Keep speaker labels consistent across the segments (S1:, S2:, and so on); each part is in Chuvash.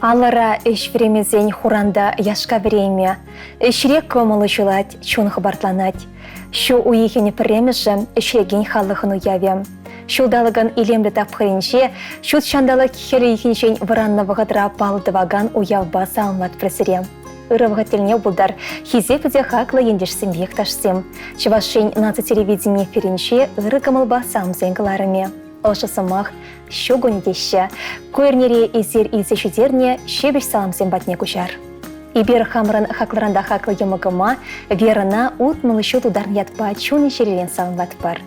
S1: Алӑра ӗҫ вӗремесен хуранта яшка вӗреймӗ. Ӗҫре кӑмӑл уҫӑлать, чун хӑпартланать. Ҫу уйӑхӗн пӗрремӗшӗ ӗҫлекен халӑхӑн уявӗ. Ҫулталӑкӑн илемлӗ тапхӑрӗнче ҫут ҫанталӑк хӗл ыйхинчен вӑраннӑ вӑхӑтра паллӑ тӑвакан уявпа саламлатпӑр сире. Ырӑ вӑхӑт тӗлне пултар, хисеплӗ те хаклӑ ентешсемпе йӑхташсем. Чӑваш Ен наци телевидени эфирӗнче ырӑ кӑмӑлпа саламсен кӑларӑмӗ. Ӑшӑ сӑмах ҫу кунӗ теҫҫӗ. Ку эрнере эсир илсе ҫитернӗ ҫепӗҫ саламсем патне куҫар. Эпир хамӑрӑн хаклӑран та хаклӑ йӑмӑкӑма Верӑна 60 ҫул тутарнӑ ятпа чун-чӗререн саламлатпӑр.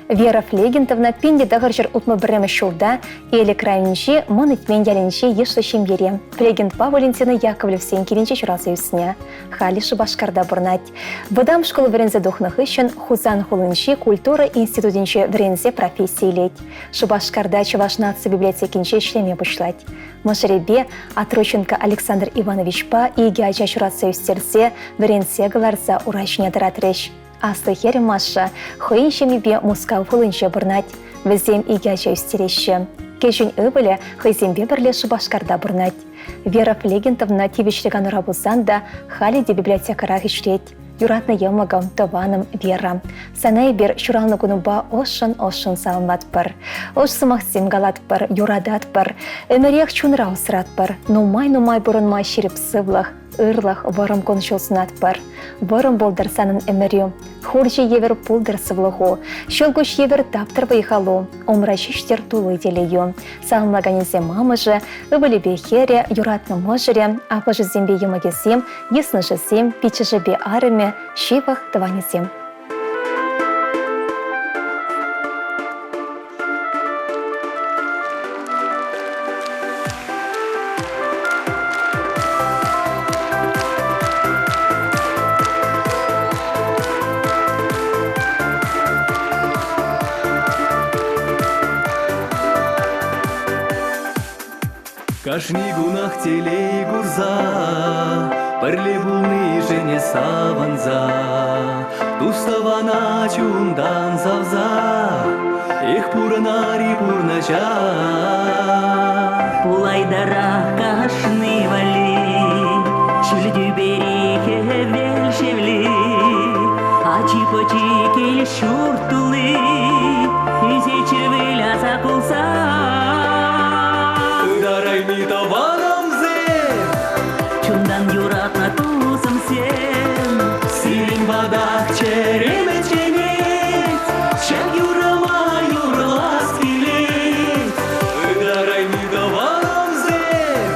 S1: Вера Флегентовна 1961 ҫулта Элӗк районӗнчи Мӑн Этмен ялӗнчи йышлӑ ҫемьере Флегентпа Валентина Яковлевсен килӗнче ҫуралса ӳснӗ. Халӗ Шупашкарта пурӑнать. Вӑтам шкул вӗренсе тухнӑ хыҫҫӑн Хусан хулинчи культура институтӗнче вӗренсе професси илет. Шупашкарта Чӑваш наци библиотекинче ӗҫлеме пуҫлать. Мӑшӑрӗпе Отроченко Александр Ивановичпа икӗ ача ҫуратса ӳстерсе, вӗрентсе кӑларса ура ҫине тӑратрӗҫ. Аслӑ хӗрӗ Маша хӑйӗн ҫемйипе Мускав хулинче пурӑнать. Вӗсем икӗ ача ӳстереҫҫӗ. Кӗҫӗн ывӑлӗ хӑйсемпе пӗрле Шупашкарта пурӑнать. Вера Флегентовна тивӗҫлӗ канура пулсан та халӗ те библиотекӑрах ӗҫлет. Юратнӑ йӑмӑкӑм, тӑванӑм Вера. Сана эпир ҫуралнӑ кунупа ӑшшӑн-ӑшшӑн саламлатпӑр. Ӑш сӑмахсем калатпӑр, юрататпӑр. Ӗмӗрех чунра усратпӑр. Нумай-нумай пурӑнма ҫирӗп сывлӑх, ырлӑх, вӑрӑм кун-ҫул сунатпӑр. Вӑрӑм пултӑр санӑн ӗмӗрӳ, хурҫӑ евӗр пултӑр сывлӑху, ҫӑлкуҫ евӗр таптӑр вӑй-халу, умра ҫиҫтӗр тулли телейӳ. Саламлаканӗсем амӑшӗ, ывӑлӗпе хӗрӗ, юратнӑ мӑшӑрӗ, аппӑшӗсемпе йӑмӑкӗсем, йыснӑшӗсем, пиччӗшӗпе арӑмӗ, ҫывӑх тӑванӗсем.
S2: Кашни кунах телей курса, пӗрле пулнишӗн савӑнса, тус-тӑвана чунтан савса, эх, пурӑнар-и пурнӑҫа.
S3: Пулайтарах кашни валли ҫӳл тӳпери хӗвел шевли, ачи-пӑчи кил-ҫурт тулли, ӳсет выляса кулса.
S2: Ытарайми тӑванӑмсем,
S3: Чунтан юратнӑ тусӑмсем,
S2: сирӗн патах чӗрем чӗнет, ҫак юрӑма юрлас килет. Ытарайми тӑванӑмсем,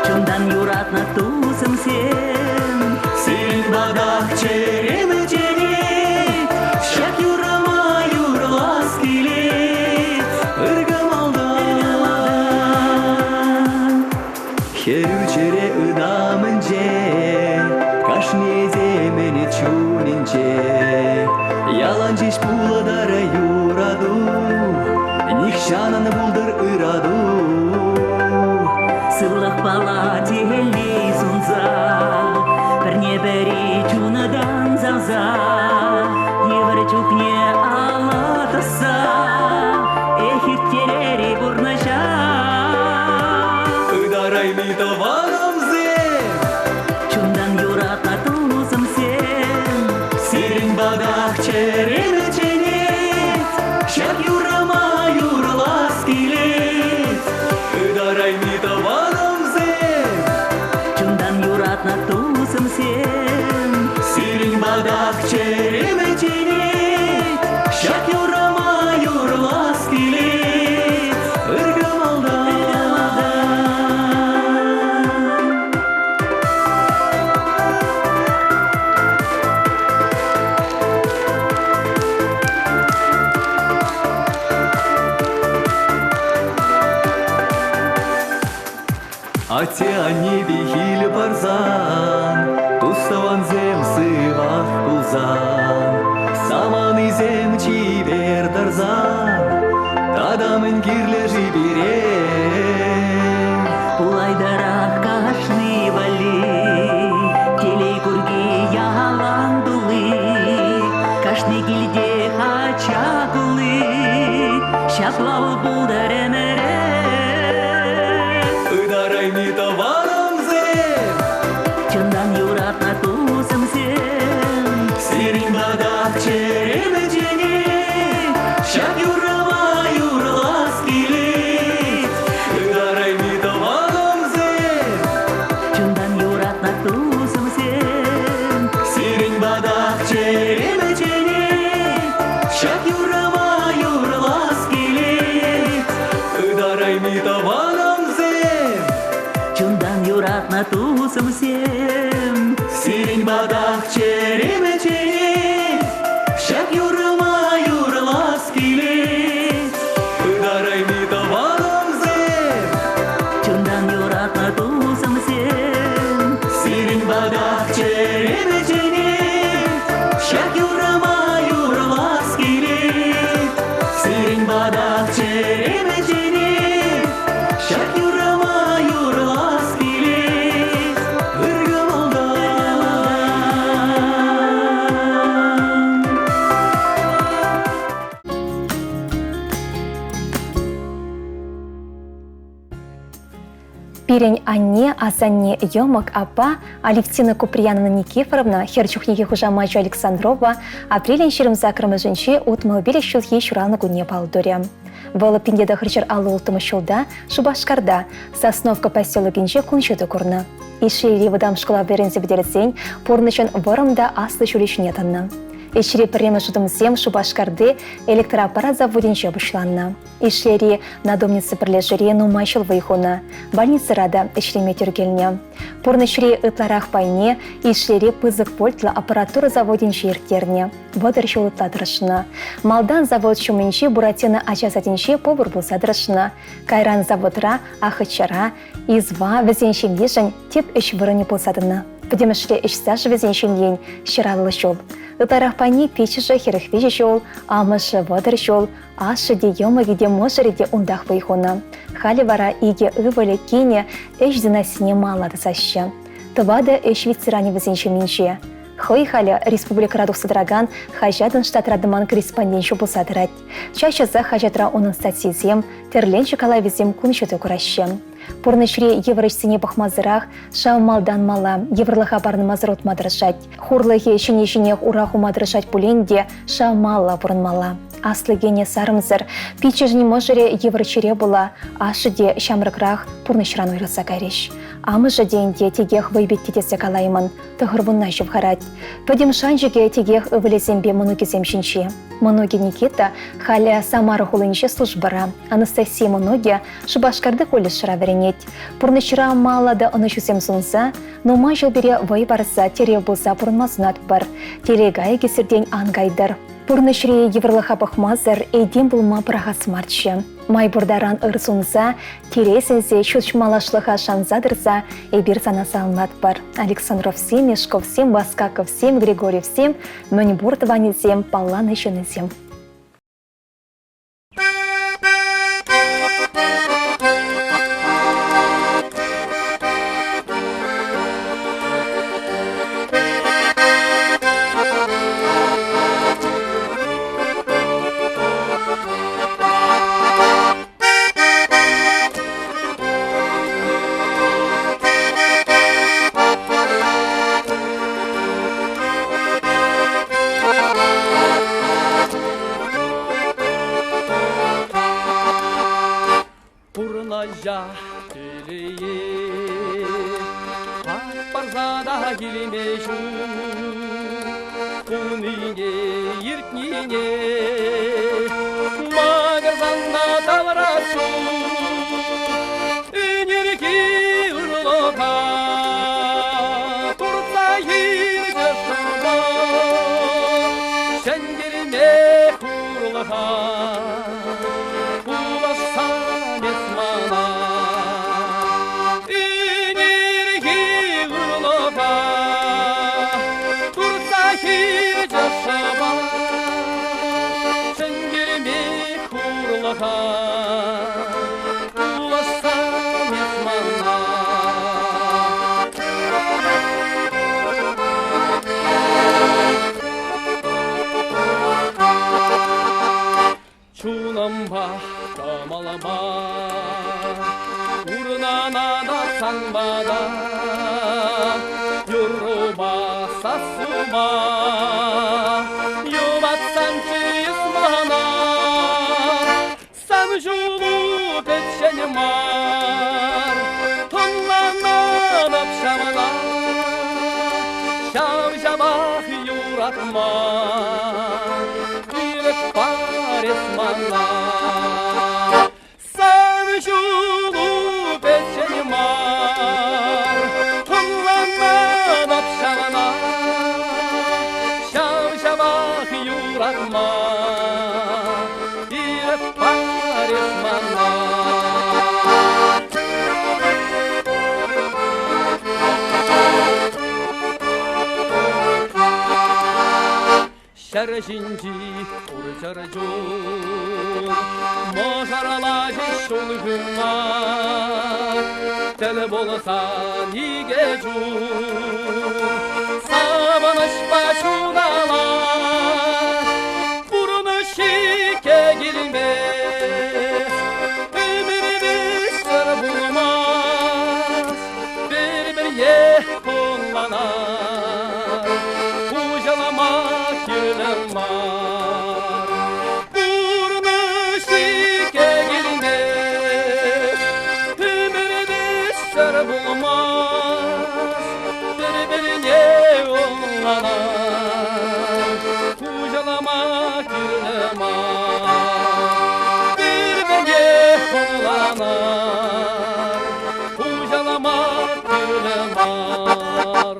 S3: чунтан юратнӑ тусӑмсем,
S2: сирӗн патах чӗрем чӗнет, ҫак юрӑма юрлас килет. Ыр кӑмӑлтан Хӗрӳ чӗре ытамӗнче, кашни этемӗн чунӗнче ялан ҫеҫ пултӑр юрату, нихҫан ан пултӑр ырату.
S3: Сывлӑхпала телей сунса, пӗрне-пӗри чунтан савса, йывӑр чухне алла тӑсса, эх, ирттерер-и пурнӑҫа.
S2: Ытарайми тӑванӑмсем,
S3: Чунтан юратнӑ тусӑмсем,
S2: сирӗн патах чӗрем чӗнет, ҫак юрӑма юрлас килет. Ытарайми тӑванӑмсем,
S3: чунтан юратнӑ тусӑмсем,
S2: сирӗн патах чӗрем чӗнет, ҫак юрӑма юрлас килет. Ыр кӑмӑлтан. Атте-анне пехил парсан, тус-тӑвансем сывах пулсан, саманисем чипер тӑрсан, тата мӗн кирлӗ-ши пире?
S3: Пулайтарах кашни валли телей курки ялан тулли, кашни килте ача кулли, ҫапла вӑл пултӑр ӗмӗре.
S2: Ытарайми тӑван. патах чӗрем чӗнет, ҫак юрӑма юрлас килет. Ытарайми тӑванӑмсем,
S3: Чунтан юратнӑ тусӑмсем.
S2: Сирӗн патах чӗрем чӗнет, ҫак юрӑма юрлас килет. Ытарайми тӑванӑмсем,
S3: Чунтан юратнӑ тусӑмсем.
S2: Сирӗн патах чӗрем чӗнет, ҫак юрӑма юрлас килет. Ытарайми тӑванӑмсем,
S3: Чунтан юратнӑ тусӑмсем.
S2: Сирӗн патах чӗрем чӗнет, ҫак юрӑма юрлас килет. Сирӗн патах чӗрем чӗнет, ҫак юрӑма юрлас килет. Ыр кӑмӑлтан.
S1: Пирӗн анне, асанне, йӑмӑк, аппа Алевтина Куприяновна Никифоровна хӗр чухнехи хушамачӗ Александрова апрелӗн 28-мӗшӗнче 65 ҫулхи ҫуралнӑ кунне паллӑ турӗ. Вӑл 1956 ҫулта Шупашкарта Сосновка поселокӗнче кун ҫути курнӑ. Ишейри вӑтам шкула вӗренсе пӗтерсен пурнӑҫӑн вӑрӑм та аслӑ ҫулӗ ҫине тӑнӑ. Ӗҫри пӗрремӗш утӑмсем Шупашкарти электроаппарат заводӗнче пуҫланнӑ. Ишлери надомница пӗрлешӳре нумай ҫул вӑй хунӑ, больницӑра та ӗҫлеме тӳр килнӗ. Пурнӑҫри ытларах пайне Ишлери пысӑк вольтлӑ аппаратура заводӗнче ирттернӗ, 30 ҫул ытла тӑрӑшнӑ. Малтан завод ҫумӗнчи Буратино ача садӗнче повар пулса тӑрӑшнӑ, кайран заводра, АХЧра, ИЗВА вӗсен ҫемйишӗн тӗп ӗҫ вырӑнӗ пулса тӑнӑ. Пӗтӗмӗшле ӗҫ стажӗ вӗсен ҫемйин 150 ҫул. Ытларах пайне пиччӗшӗ 43 ҫул, амӑшӗ 30 ҫул, Ашшӗ те, йӑмӑкӗ те, мӑшӑрӗ те унтах вӑй хунӑ. Халӗ вара икӗ ывӑлӗ, кинӗ ӗҫ династине малалла тӑсаҫҫӗ. Тӑватӑ ӗҫ ветеранӗ вӗсен ҫемйинче. Хӑй халӗ республикӑра тухса тӑракан хаҫатӑн штатра тӑман корреспонденчӗ пулса тӑрать. Час-часах хаҫатра унӑн статйисем, тӗрленчӗк калавӗсем кун ҫути кураҫҫӗ. Пурнӑҫри йывӑр ӗҫсене пӑхмасӑрах шав малтан мала йывӑрлӑха парӑнмасӑр утма тӑрӑшать. Хурлӑхӗ ҫине-ҫинех ура хума тӑрӑшать пулин те шав малла пурӑнмалла. Аслӑ кинӗ сарӑмсӑр, пиччӗшӗн мӑшӑрӗ йывӑр чире пула ашшӗ те ҫамрӑкрах пурнӑҫран уйрӑлса кайрӗҫ. Амӑшӗ те ӗнтӗ текех вӑйпитти тесе калаймӑн, тӑхӑрвунна ҫывхарать. Пӗтӗм шанчӑкӗ текех ывӑлӗсемпе мӑнукӗсем ҫинче. Мӑнукӗ Никита халӗ Самара хулинче службӑра, Анастасия мӑнукӗ Шупашкарти колледжра вӗренет. Пурнӑҫра малалла та ӑнӑҫусем сунса, нумай ҫул пире вӑй парса тӗрев пулса пурӑнма сунатпӑр. Телей кайӑкӗ сиртен ан кайтӑр. Пурнӑҫри йывӑрлӑха пӑхмасӑр этем пулма пӑрахас марччӗ. Май пур таран ыр сунса, телей сӗнсе ҫут малашлӑха шанса тӑрса эпир сана саламлатпӑр. Александровсем, Мешковсем, Васкаковсем, Григорьевсем, мӗнпур тӑванӗсем, палланӑ ҫыннисем.
S4: Пурӑнаҫа телее парса та килме ҫук. Кунине, иртнине макӑрсан та таврас ҫук. Ӗнерхи ырлӑха туртса илчӗ шӑпа. Ҫӗнтерме хурлӑха пулӑшсан эс мана. Ӗнерхи ырлӑха туртса илчӗ шӑпа. Ҫӗнтерме хурлӑха пулӑшсан эс мана. Чунӑмпа, кӑмӑлӑмпа урнана та санпа та, юррупа, сассупа. мар. Тӑнланатӑп ҫавна, ҫав-ҫавах юратма. Ирӗк пар эс мана. Сан ҫулу пӗччен мар, тӑнланатӑп ҫавна, ҫав-ҫавах юратма. Ирӗк пар эс мана. Ҫӗр ҫинчи пур чӗр чун мӑшӑрлаҫӗ ҫул хывма. Тӗл пулсан икӗ чун савӑнӑҫпа ҫуталать. Пурнӑҫ икке килмест, ӗмӗр вӗҫсӗр пулмасть. Пӗр-пӗрне ӑнланар, хуҫалама кирлӗ мар. Пурнӑҫ икке килмест, ӗмӗр вӗҫсӗр пулмасть. Пӗр-пӗрне ӑнланар, хуҫалама кирлӗ мар. Пӗр-пӗрне ӑнланар, хуҫалама кирлӗ мар.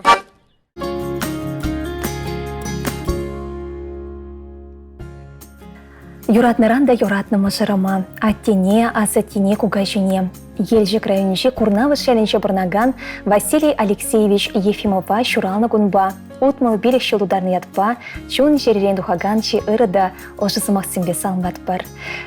S1: Юратнӑран та юратнӑ мӑшӑрӑма, аттене, асаттене, кукаҫине. Елчӗк районӗнчи Курнавӑш ялӗнче пурӑнакан Василий Алексеевич Ефимова ҫуралнӑ кунпа 65 ҫул тутарнӑ ятпа чун-чӗререн тухакан чи ырӑ та ӑшӑ сӑмахсемпе саламлатпӑр.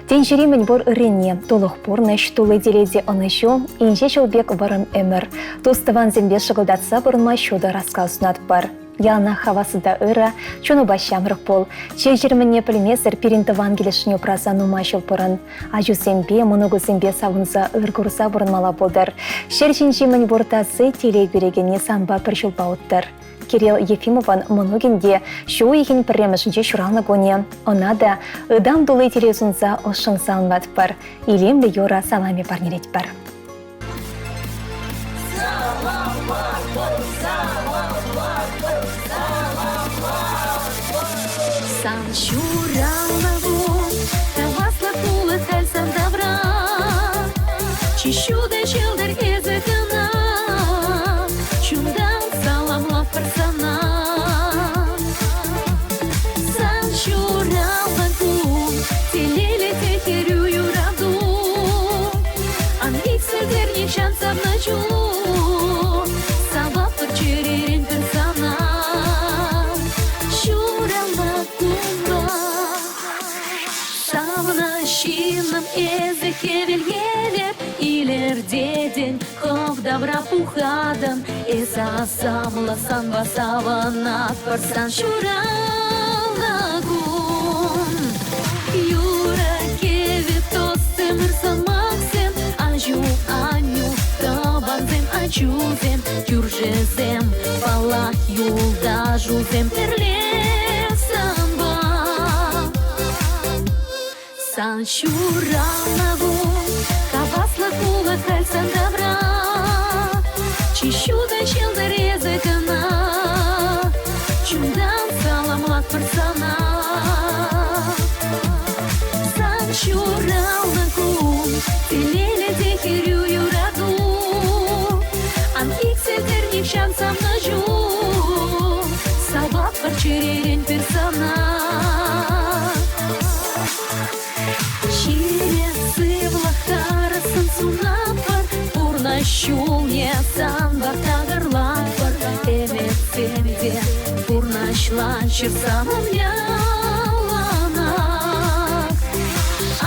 S1: Тӗнчери мӗнпур ыррине, тулӑх пурнӑҫ, тулли телей те ӑнӑҫу, инҫе ҫул пек вӑрӑм ӗмӗр, тус-тӑвансемпе шӑкӑлтатса пурӑнма ҫутӑ раскал сунатпӑр. Яланах хаваслӑ та ырӑ, чунупа ҫамрӑк пул. Чир-чӗр мӗнне пӗлмесӗр пирӗн тӑван килӗшне упраса нумай ҫул пурӑн. Ачусемпе, мӑнукусемпе савӑнса ыр курса пурӑнмалла пултӑр. Ҫӗр ҫинчи мӗнпур таси телей кӳрекенни санпа пӗр ҫулпа уттӑр. Кирилл Ефимовӑн мӑнукӗн те ҫу уйӑхӗн пӗрремӗшӗнче ҫуралнӑ кунӗ. Ӑна та ытам тулли телей сунса ӑшшӑн саламлатпӑр, илемлӗ юрӑ саламӗ парнелетпӗр.
S5: Сан ҫуралнӑ кун, хаваслӑ кулӑ халь сан тавра. Чи ҫутӑ ҫӑлтӑр эсӗ кӑна, чунтан саламлатпӑр сана. Сан ҫуралнӑ кун, телейлӗ те хӗрӳ юрату. Ан иксӗлтер нихҫан савнӑ чун, саватпӑр чӗререн пӗр сана. Ҫуралнӑ кунпа. Савнӑ ҫыннӑм эсӗ хӗвел евӗр илӗртетӗн, хӑв тавра пухатӑн. Эс асамлӑ санпа савӑнатпӑр сан ҫуралнӑ кун. Юрӑ-кӗвӗ, тостсем, ыр сӑмахсем, аҫу-аннӳ, тӑвансем, ачусем, кӳршӗсем, паллах, юлташусем пӗрле санпа. Сан ҫуралнӑ кун, хаваслӑ кулӑ халь сан тавра. Чи ҫутӑ ҫӑлтӑр эсӗ кӑна, чунтан саламлатпӑр сана. Сан ҫуралнӑ кун, телейлӗ те хӗрӳ юрату. Ан иксӗлтӗр нихҫан савнӑ чун, саватпӑр чӗререн пӗр сана. Ҫире сывлӑх харӑссӑн сунатпӑр, пурнӑҫ ҫулне санпа такӑрлатпӑр. Ӗмӗтсем те пурнӑҫланччӑр санӑн яланах.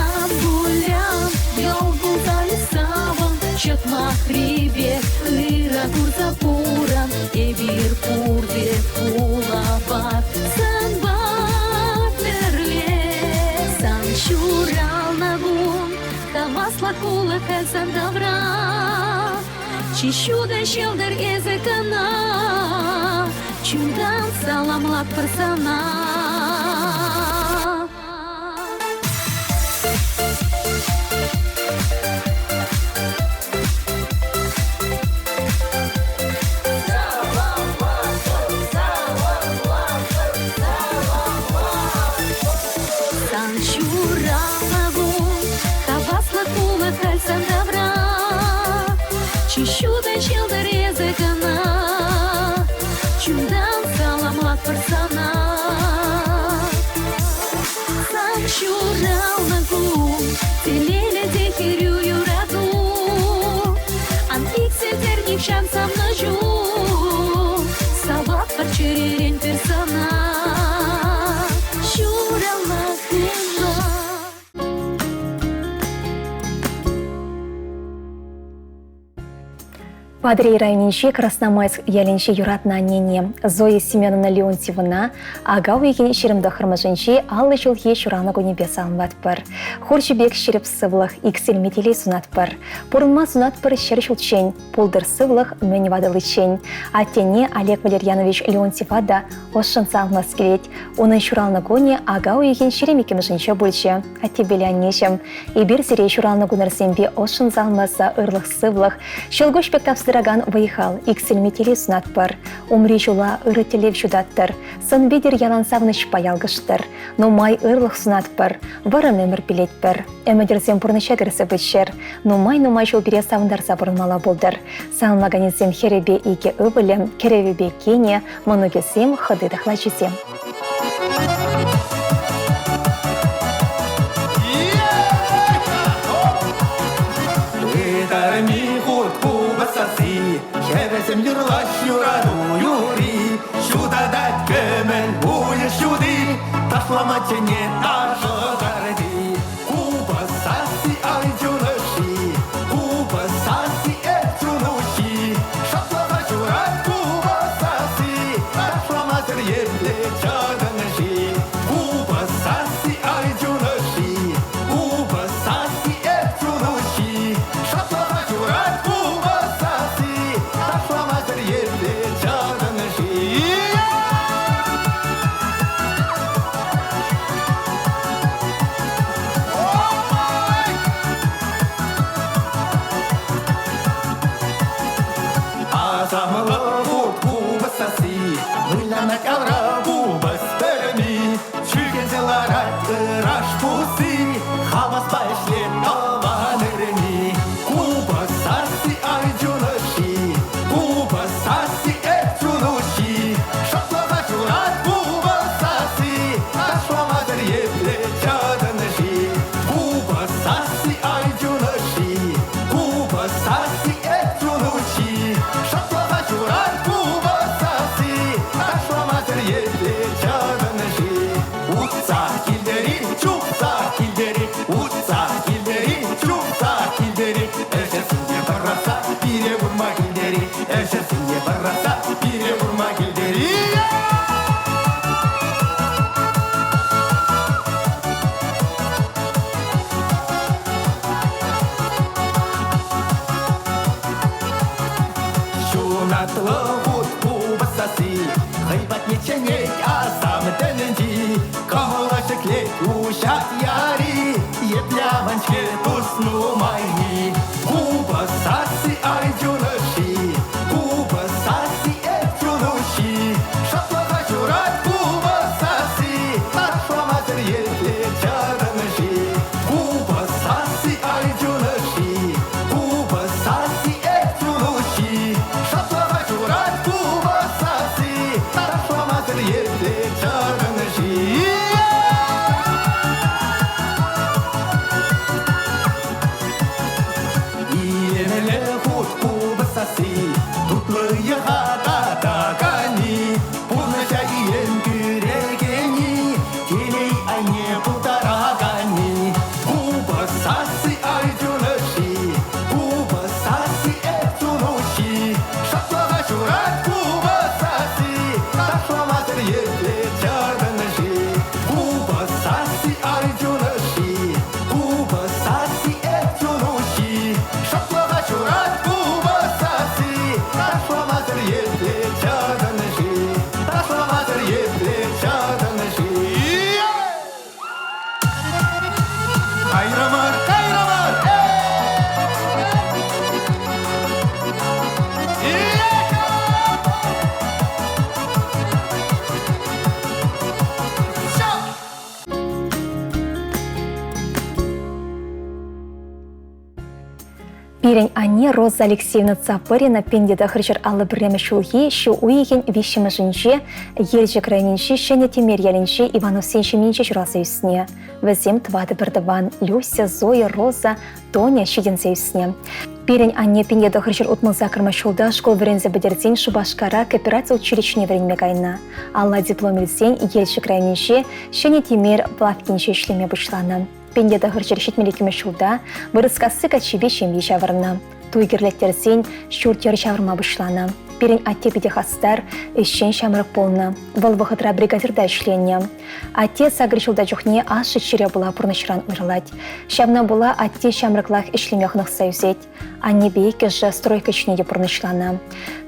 S5: Ан кулян, йӑл кулса савӑн, ҫӑтмахри пек ырӑ курса пурӑн. Эпир пурте пулапар санпа пӗрле. Сан ҫуралнӑ кун, хаваслӑ кулӑ халь сан тавра. Чи ҫутӑ ҫӑлтӑр эсӗ кӑна, чунтан саламлатпӑр сана.
S1: Патӑрьел районӗнчи Красномайск ялӗнчи юратнӑ аннене Зоя Семеновна Леонтьевӑна ака уйӑхӗн 29-мӗшӗнчи 50 ҫулхи ҫуралнӑ кунӗпе саламлатпӑр. Хурҫӑ пек ҫирӗп сывлӑх, иксӗлми телей сунатпӑр. Пурӑнма сунатпӑр ҫӗр ҫулччен, пултӑр сывлӑх мӗн ватӑличчен. Аттене Олег Валерьянович Леонтьева та ӑшшӑн саламлас килет. Унӑн ҫуралнӑ кунӗ ака уйӑхӗн 22-мӗшӗнче пулчӗ. Аттепеле аннеҫӗм, эпир сире ҫуралнӑ кунӑрсемпе ӑшшӑн саламласа ырлӑх-сывлӑх, ҫӑлкуҫ пек тапса тӑракан вӑй-хал, иксӗлми телей сунатпӑр. Умри ҫула ырӑ тӗллев ҫутаттӑр, сӑн витӗр ялан савӑнӑҫпа ялкӑштӑр. Нумай ырлӑх сунатпӑр, вӑрӑм ӗмӗр пилетпӗр. Ӗмӗтӗрсем пурнӑҫа кӗрсе пыччӑр. Нумай-нумай ҫул пире савӑнтарса пурӑнмалла пултӑр. Саламлаканӗсем хӗрӗпе икӗ ывӑлӗ, кӗрӗвӗпе кинӗ, мӑнукӗсем, хӑти-тӑхлачисем.
S6: Ытарми хурт купӑс сасси, Хӗрӗсем юрлаҫ юрату юрри, Ҫутатать кӗмӗл уйӑх ҫути, Ташлама чӗнет ташӑ карти. Купӑс сасси ай чун ӑшши, Купӑс сасси эп чун уҫҫи, Шӑпласа ҫурать купӑс сасси, Ташламасӑр епле чӑтӑн-ши? Купӑс сасси ай чун ӑшши, Купӑс сасси эп чун уҫҫи, Шӑпласа ҫурать купӑс сасси, Ташламасӑр епле чӑтӑн-ши? Асамлӑ вут купӑс сасси, вылянать авра купӑс пӗрми, чӳхенсе ларать ыраш пусси, хаваспа ӗҫлет тӑван ӗрми. Купӑс сасси ай чун ӑшши, купӑс сасси эп чун уҫҫи, шӑпласа ҫурать купӑс сасси, ташламасӑр епле чӑтӑн-ши? Купӑс сасси ай чун ӑшши, купӑс сасси эп чун уҫҫи, шӑпласа ҫурать купӑс сасси, ташламасӑр епле чӑтӑн-ши? Утса килтӗр-и, чупса килтӗр-и, утса килтӗр-и, чупса килтӗр-и, ӗҫӗсене пӑрахса пире курма килтӗр-и, ӗҫӗсене пӑрахса пире курма килтӗр-и? Ҫунатлӑ вут купӑс сасси хӑй патне чӗнет асам тӗлӗнчи кӑмӑла ҫӗклет уҫать яри епле аван-ҫке тус нумаййи купӑс сасси ай чун ӑшши купӑс сасси эп чун уҫҫи шӑплӑха ҫурать купӑс сасси ташламасӑр епле чарӑнши купӑс сасси ай чун ӑшши купӑс сасси эп чун уҫҫи шӑплӑха ҫурать купӑс сасси ташламасӑр епле чарӑнши Илемлӗ хут купӑс сасси тутлӑ йӑха татаканни пурнӑҫа илем кӳрекенни телей айне пултараканни купӑс сасси ай чун ӑшши купӑс сасси эп чун уҫҫи шӑплӑха ҫурать купӑс сасси ташламасӑр епле чарӑнши купӑс сасси ай чун ӑшши купӑс сасси эп чун уҫҫи шӑплӑха ҫурать купӑс сасси ташламасӑр епле чарӑнши ташламасӑр епле чарӑнши Кайрӑмӑр, кайрӑмӑр!
S1: Пирӗн анне Роза Алексеевна Цапырина 1951 ҫулхи ҫу уйӑхӗн виҫҫӗмӗшӗнче Елчӗк районӗнчи Ҫӗнӗ Тӗмер ялӗнчи Ивановсен ҫемйинче ҫуралса ӳснӗ. Вӗсем тӑватӑ пӗртӑван Люся, Зоя, Роза, Тоня ҫитӗнсе ӳснӗ. Пирӗн анне 1968 ҫулта шкул вӗренсе пӗтерсен Шупашкара коопераци училищине вӗренме кайнӑ. Алла диплом илсен Елчӗк районӗнчи Ҫӗнӗ Тимер лавккинче ӗҫлеме пуҫланӑ. 1972 ҫулта Вырӑскасси каччипе ҫемье ҫавӑрнӑ. Туй кӗрлеттерсен ҫурт-йӗр ҫавӑрма пуҫланӑ. Пирӗн атте питӗ хастар, ӗҫчен ҫамрӑк пулнӑ. Вӑл вӑхӑтра бригадирта ӗҫленӗ. Атте сакӑр ҫулта чухне ашшӗ чире пула пурнӑҫран уйрӑлать. Ҫавна пула атте ҫамрӑклах ӗҫлеме хӑнӑхса ӳсет. Аннепе иккӗшӗ стройка ӗҫне те пурнӑҫланӑ.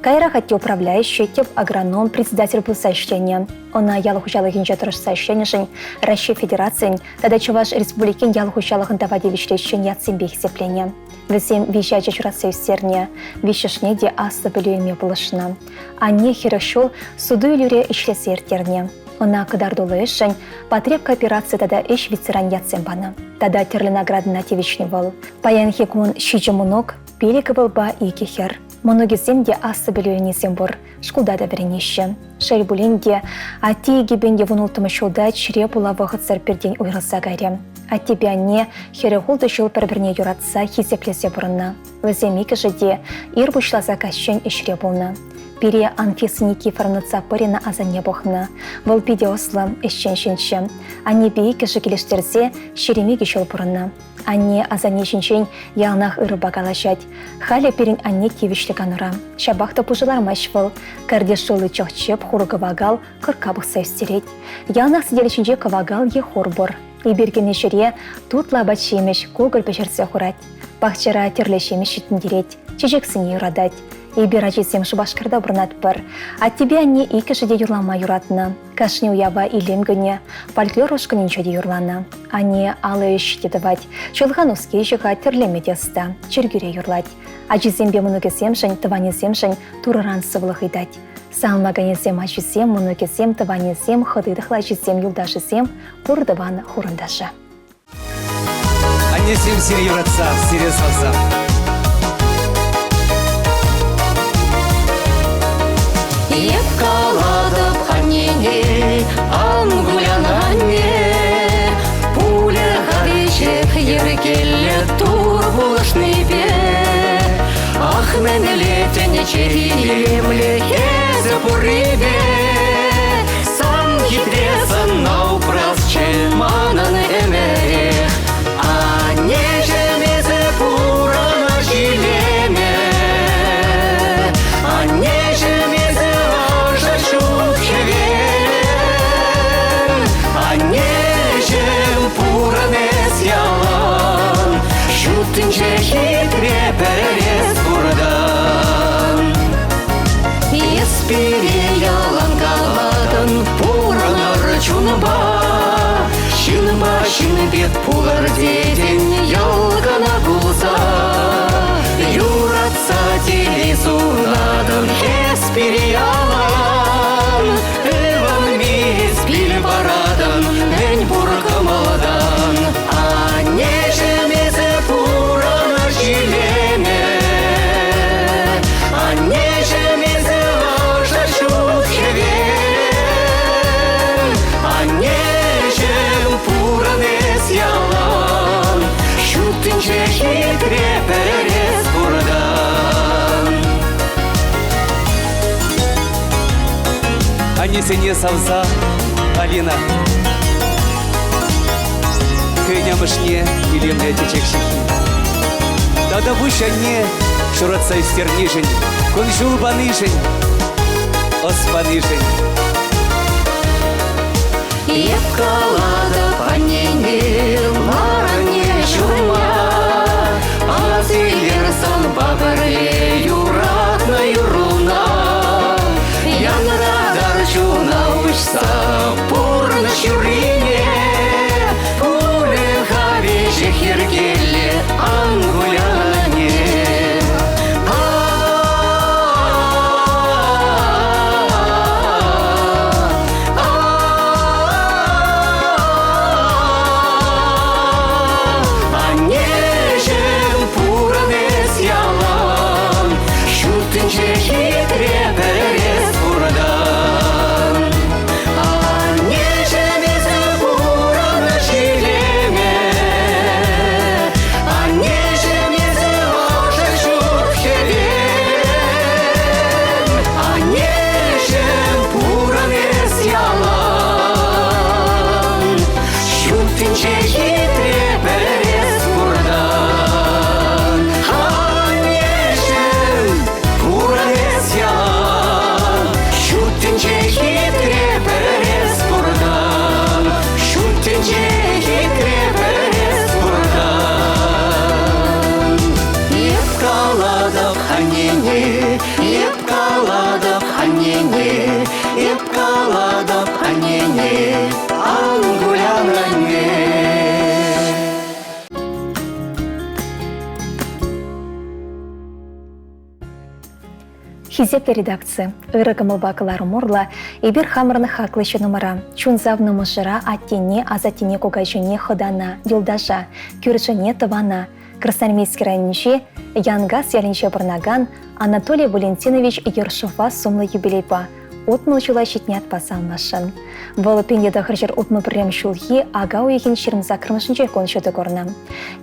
S1: Каярах атте управляющий, тӗп агроном, председатель пулса ӗҫленӗ. Ӑна ял хуҫалӑхӗнче тӑрӑшса ӗҫленӗшӗн Раҫҫей Федерацийӗн тата Чӑваш Республикин ял хуҫалӑхӑн тава тивӗҫлӗ ӗҫчен ятсемпе хисепленӗ. Вӗсем виҫӗ ача ҫуратса ӳстернӗ, виҫҫӗшне те аслӑ пӗлӳ илме пулӑшнӑ. Анне 40 ҫул суту-илӳре ӗҫлесе ирттернӗ. Ӑна кӑтартуллӑ ӗҫшӗн потребкоопераци тата ӗҫ ветеран ятсем панӑ. Тата тӗрлӗ наградӑна тивӗҫнӗ вӑл. Паянхи кун ҫичӗ мӑнук, пилӗк ывӑлпа икӗ хӗр. Мӑнукӗсем те аслӑ пӗлӳ илнисем пур, шкулта та вӗренеҫҫӗ. Шел пулин те, атте 2016 ҫулта чире пула вӑхӑтсӑр пиртен уйрӑлса кайрӗ. Аттепе анне 46 ҫул пӗр-пӗрне юратса, хисеплесе пурӑннӑ. Вӗсем иккӗшӗ те ир пуҫласа каҫчен ӗҫре пулнӑ. Пире Анфиса Никифоровна Цапырина асанне пӑхнӑ. Вӑл питӗ ӑслӑ, ӗҫчен ҫынччӗ. Аннепе иккӗшӗ килӗштерсе 22 ҫул пурӑннӑ. Анне асанне ҫинчен яланах ырӑпа калаҫать. Халӗ пирӗн анне тивӗҫлӗ канура. Ҫапах та пушӑ лармасть вӑл. Кӗрте шулли чӑх-чӗп, хур-кӑвакал, кӑркка пӑхса ӳстерет. Яланах сӗтел ҫинче кӑвакал е хур пур. Эпир кӗнӗ ҫӗре тутлӑ апат-ҫимӗҫ, кукӑль пӗҫерсе хурать. Пахчара тӗрлӗ ҫимӗҫ ҫитӗнтерет, чечексене юратать. Эпир ачисем Шупашкарта пурӑнатпӑр. Аттепе анне иккӗшӗ те юрлама юратнӑ. Кашни уява илем кӳнӗ, фольклор ушкӑнӗнче те юрланӑ. Анне алӑ ӗҫ те тӑвать, чӑлха-нуски ҫыхать, тӗрлеме те ӑста, чиркӳре юрлать. Ачисемпе мӑнукӗсемшӗн, тӑванӗсемшӗн Турӑран сывлӑх ыйтать. Салмаканӗсем ачисем, мӑнукӗсем, тӑванӗсем, хӑти-тӑхлачисем, юлташӗсем, пур тӑван хурӑнташӗ.
S7: Аннесем сире юратса, сире савса.
S5: Эп калатӑп аннене, ан кулян анне, пулӗ-ха веҫех йӗркеллӗ Тур пулӑшнипе. Ах, мӗнле тӗнче илемлӗ эсӗ пуррипе, Сан хитре сӑнна упрасчӗ манӑн ӗмӗрех. Аннеҫӗм, эсӗ пурӑнӑҫ илемӗ. Аннеҫӗм, эсӗ ӑшӑ ҫут хӗвел. Аннеҫӗм, пурӑн эс ялан. Ҫут тӗнче хитре пӗр эс пуртан. Эс пире ялан калатӑн, пурӑнӑр чунпа. Ҫынпа ҫын пек пулӑр тетӗн, йӑл кӑна пулса. Юратса телей сунатӑн, эс пире ялан. Ывӑнми эс пил паратӑн, мӗн пур кӑмӑлтан. Аннеҫӗм, эсӗ пурӑнӑҫ илемӗ. Аннеҫӗм, эсӗ ӑшӑ ҫут хӗвел. Аннеҫӗм, пурӑн эс ялан. Ҫут тӗнче хитре пӗр эс пуртан.
S7: Аннесене савса Алина хӑйӗн амӑшне илемлӗ чечек ҫыххи. Тата пуҫ анне ҫуратса ӳстернишӗн, кун-ҫул панишӗн, ӑс панишӗн.
S5: Эп калатӑп аннене, лар анне ҫумма, Асилер санпа пӗрле юратнӑ юрруна. Янратар чуна уҫса пурнӑҫ юррине, Пулӗ-ха веҫех йӗркеллӗ, ан кулян анне.
S1: Хисеплӗ редакци, ырӑ кӑмӑлпа кӑларӑм урлӑ эпир хамӑрӑн хаклӑ ҫыннӑмӑра, чун савнӑ мӑшӑра, аттене, асаттене, кукаҫине, хӑтана, юлташа, кӳршӗне, тӑвана Красноармейски районӗнчи Янкас ялӗнче пурӑнакан Анатолий Валентинович Ершова сумлӑ юбилейпа 60 ҫула ҫитнӗ ятпа саламласшӑн. Вӑл 1961 ҫулхи ака уйӑхӗн 28-мӗшӗнче кун ҫути курнӑ.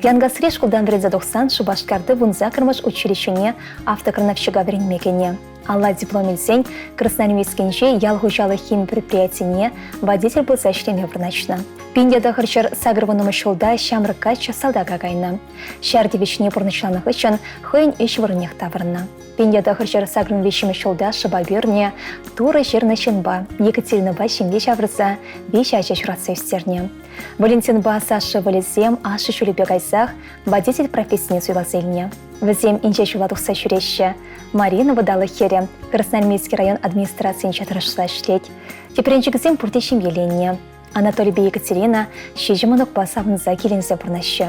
S1: Янкасри шкултан вӗренсе тухсан Шупашкарти 18-мӗш училищӗне автокрановщика вӗренме кӗнӗ. Алла диплом илсен Красноармейскинчи ял хуҫалӑх хими предприятине водитель пулса ӗҫлеме вырнаҫнӑ. 1980 ҫулта ҫамрӑк каччӑ салтака кайнӑ. Ҫар тивӗҫне пурнӑҫланӑ хыҫҫӑн хӑйӗн ӗҫ вырӑннех таврӑннӑ. 1983 ҫулта шӑпа пӳрнӗ Турӑ ҫырнӑ ҫынпа Екатеринӑпа ҫемье ҫавӑрса виҫӗ ача ҫуратса ӳстернӗ. Валентинпа Саша ывӑлӗсем ашшӗ ҫулӗпе кайсах водитель профессине суйласа илнӗ. Вӗсем инҫе ҫула тухса ҫӳреҫҫӗ. Марина вӑталӑх хӗрӗ Красноармейски район администрацийӗнче тӑрӑшса ӗҫлет. Тӗпренчӗкӗсем пурте ҫемьеленнӗ. Анатолипе Екатерина ҫичӗ мӑнукпа савӑнса киленсе пурӑнаҫҫӗ.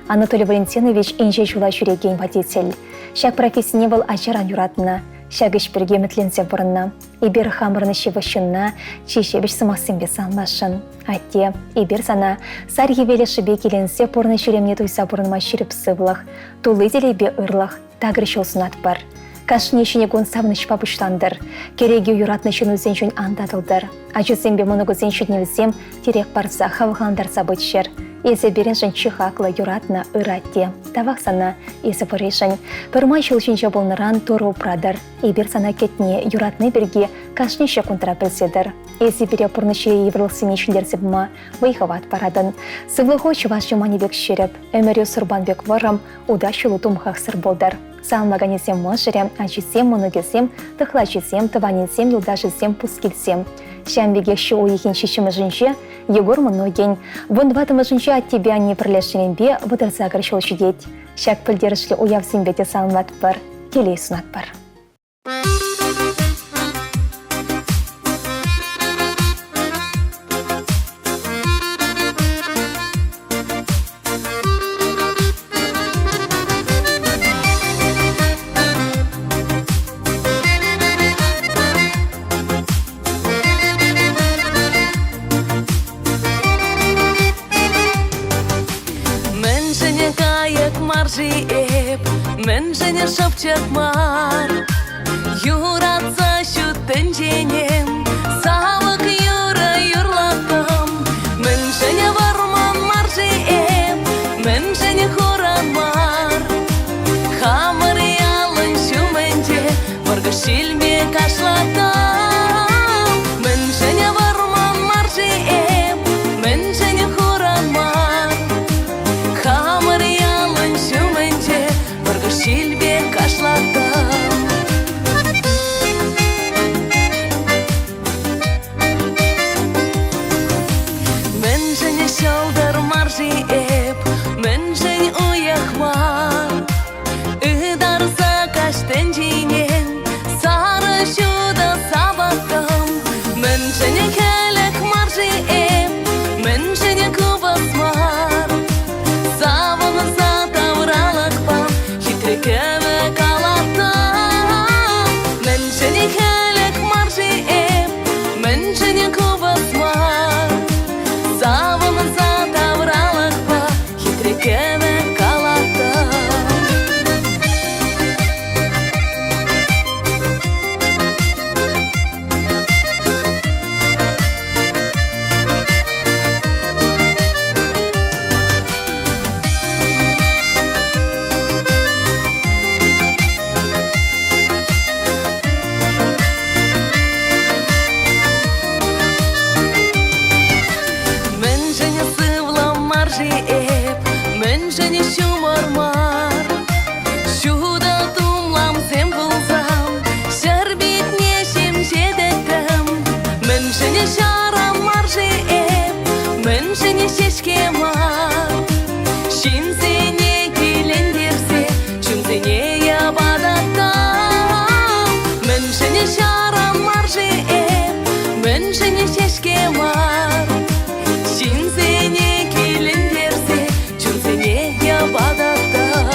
S1: Анатолий Валентинович инҫе ҫула ҫӳрекен водитель. Ҫак профессине вӑл ачаран юратнӑ. Ҫак ӗҫ пирки ӗмӗтленсе пурӑннӑ. Эпир хамӑрӑн ҫывӑх ҫынна чи ҫепӗҫ сӑмахсемпе саламласшӑн. Атте, эпир сана сар хӗвел ӑшшипе киленсе пурнӑҫ илемне туйса пурӑнма ҫирӗп сывлӑх, тулли телейпе ырлӑх, такӑр ҫул сунатпӑр. Кашни ҫӗнӗ кун савӑнӑҫпа пуҫлантӑр. Кӗреке юратнӑ ҫыннусенчен ан татӑлтӑр. Ачусемпе мӑнукусен ҫитӗнӗвӗсем тӗрек парса, хавхалантарса пыччӑр. Эсӗ пирӗншӗн чи хаклӑ, юратнӑ, ырӑ атте. Тавах сана, эсӗ пурришӗн. Пӗрмай ҫул ҫинче пулнӑран Турӑ упратӑр. Эпир сана кӗтни, юратни пирки кашни ҫеккунтра пӗлсе тӑр. Эсӗ пире пурнӑҫри йывӑрлӑхсене ҫӗнтерсе пыма вӑй-хӑват паратӑн. Сывлӑху чӑваш юманӗ пек ҫирӗп, ӗмӗрӳ сурпан пек вӑрӑм, ута ҫулу тумхахсӑр пултӑр. Саламлаканӗсем мӑшӑрӗ, ачисем, мӑнукӗсем, тӑхлачисем, тӑванӗсем, юлташӗсем, пускилсем. Ҫавӑн пекех ҫу уйӑхӗн ҫиччӗмӗшӗнче Егор мӑнукӗн, 14-мӗшӗнче аттепе анне пӗрлешнӗренпе 38 ҫул ҫитет. Ҫак пӗлтерӗшлӗ уявсемпе те саламлатпӑр, телей сунатпӑр.
S8: Мӗншӗн кайӑк мар-ши эп, мӗншӗн шӑпчӑк мар? Юратса ҫут тӗнчене савӑк юрӑ юрлаттӑм. Мӗншӗн вӑрман мар-ши эп, мӗншӗн хуран мар? Хамӑр ялӑн ҫумӗнче вӑркӑш ҫилпе кашлаттӑм. Мӗншӗн вӑрман мар-ши эп, мӗншӗн хуран мар? Хамӑр ялӑн ҫумӗнче вӑркӑш ҫилпе кашлаттӑм. Мӗншӗн ҫӑлтӑр мар-ши эп, мӗншӗн уйӑх мар? Ытарса каҫ тӗнчине сарӑ ҫутӑ савӑттӑм. Мӗншӗн хӗлӗх мар-ши эп, мӗншӗн купӑс мар? Савӑнса тавралӑхпа хитре кӗвӗ калаттӑм. Мӗншӗн хӗлӗх мар-ши эп, мӗншӗн купӑс мар? Савӑнса тавралӑхпа хитре кӗвӗ калаттӑм. Мӗншӗн сывлӑм мар-ши эп, мӗншӗн ҫумӑр мар? Ҫутӑ тумламсем пулсан ҫӗр питне ҫемҫетӗттӗм. Мӗншӗн ҫаран мар-ши эп, мӗншӗн ҫеҫке мар? Ҫынсене килентерсе чунсене йӑпататтӑм. Мӗншӗн ҫаран мар-ши эп, мӗншӗн ҫеҫке мар? Ҫынсене килентерсе чунсене йӑпататтӑм.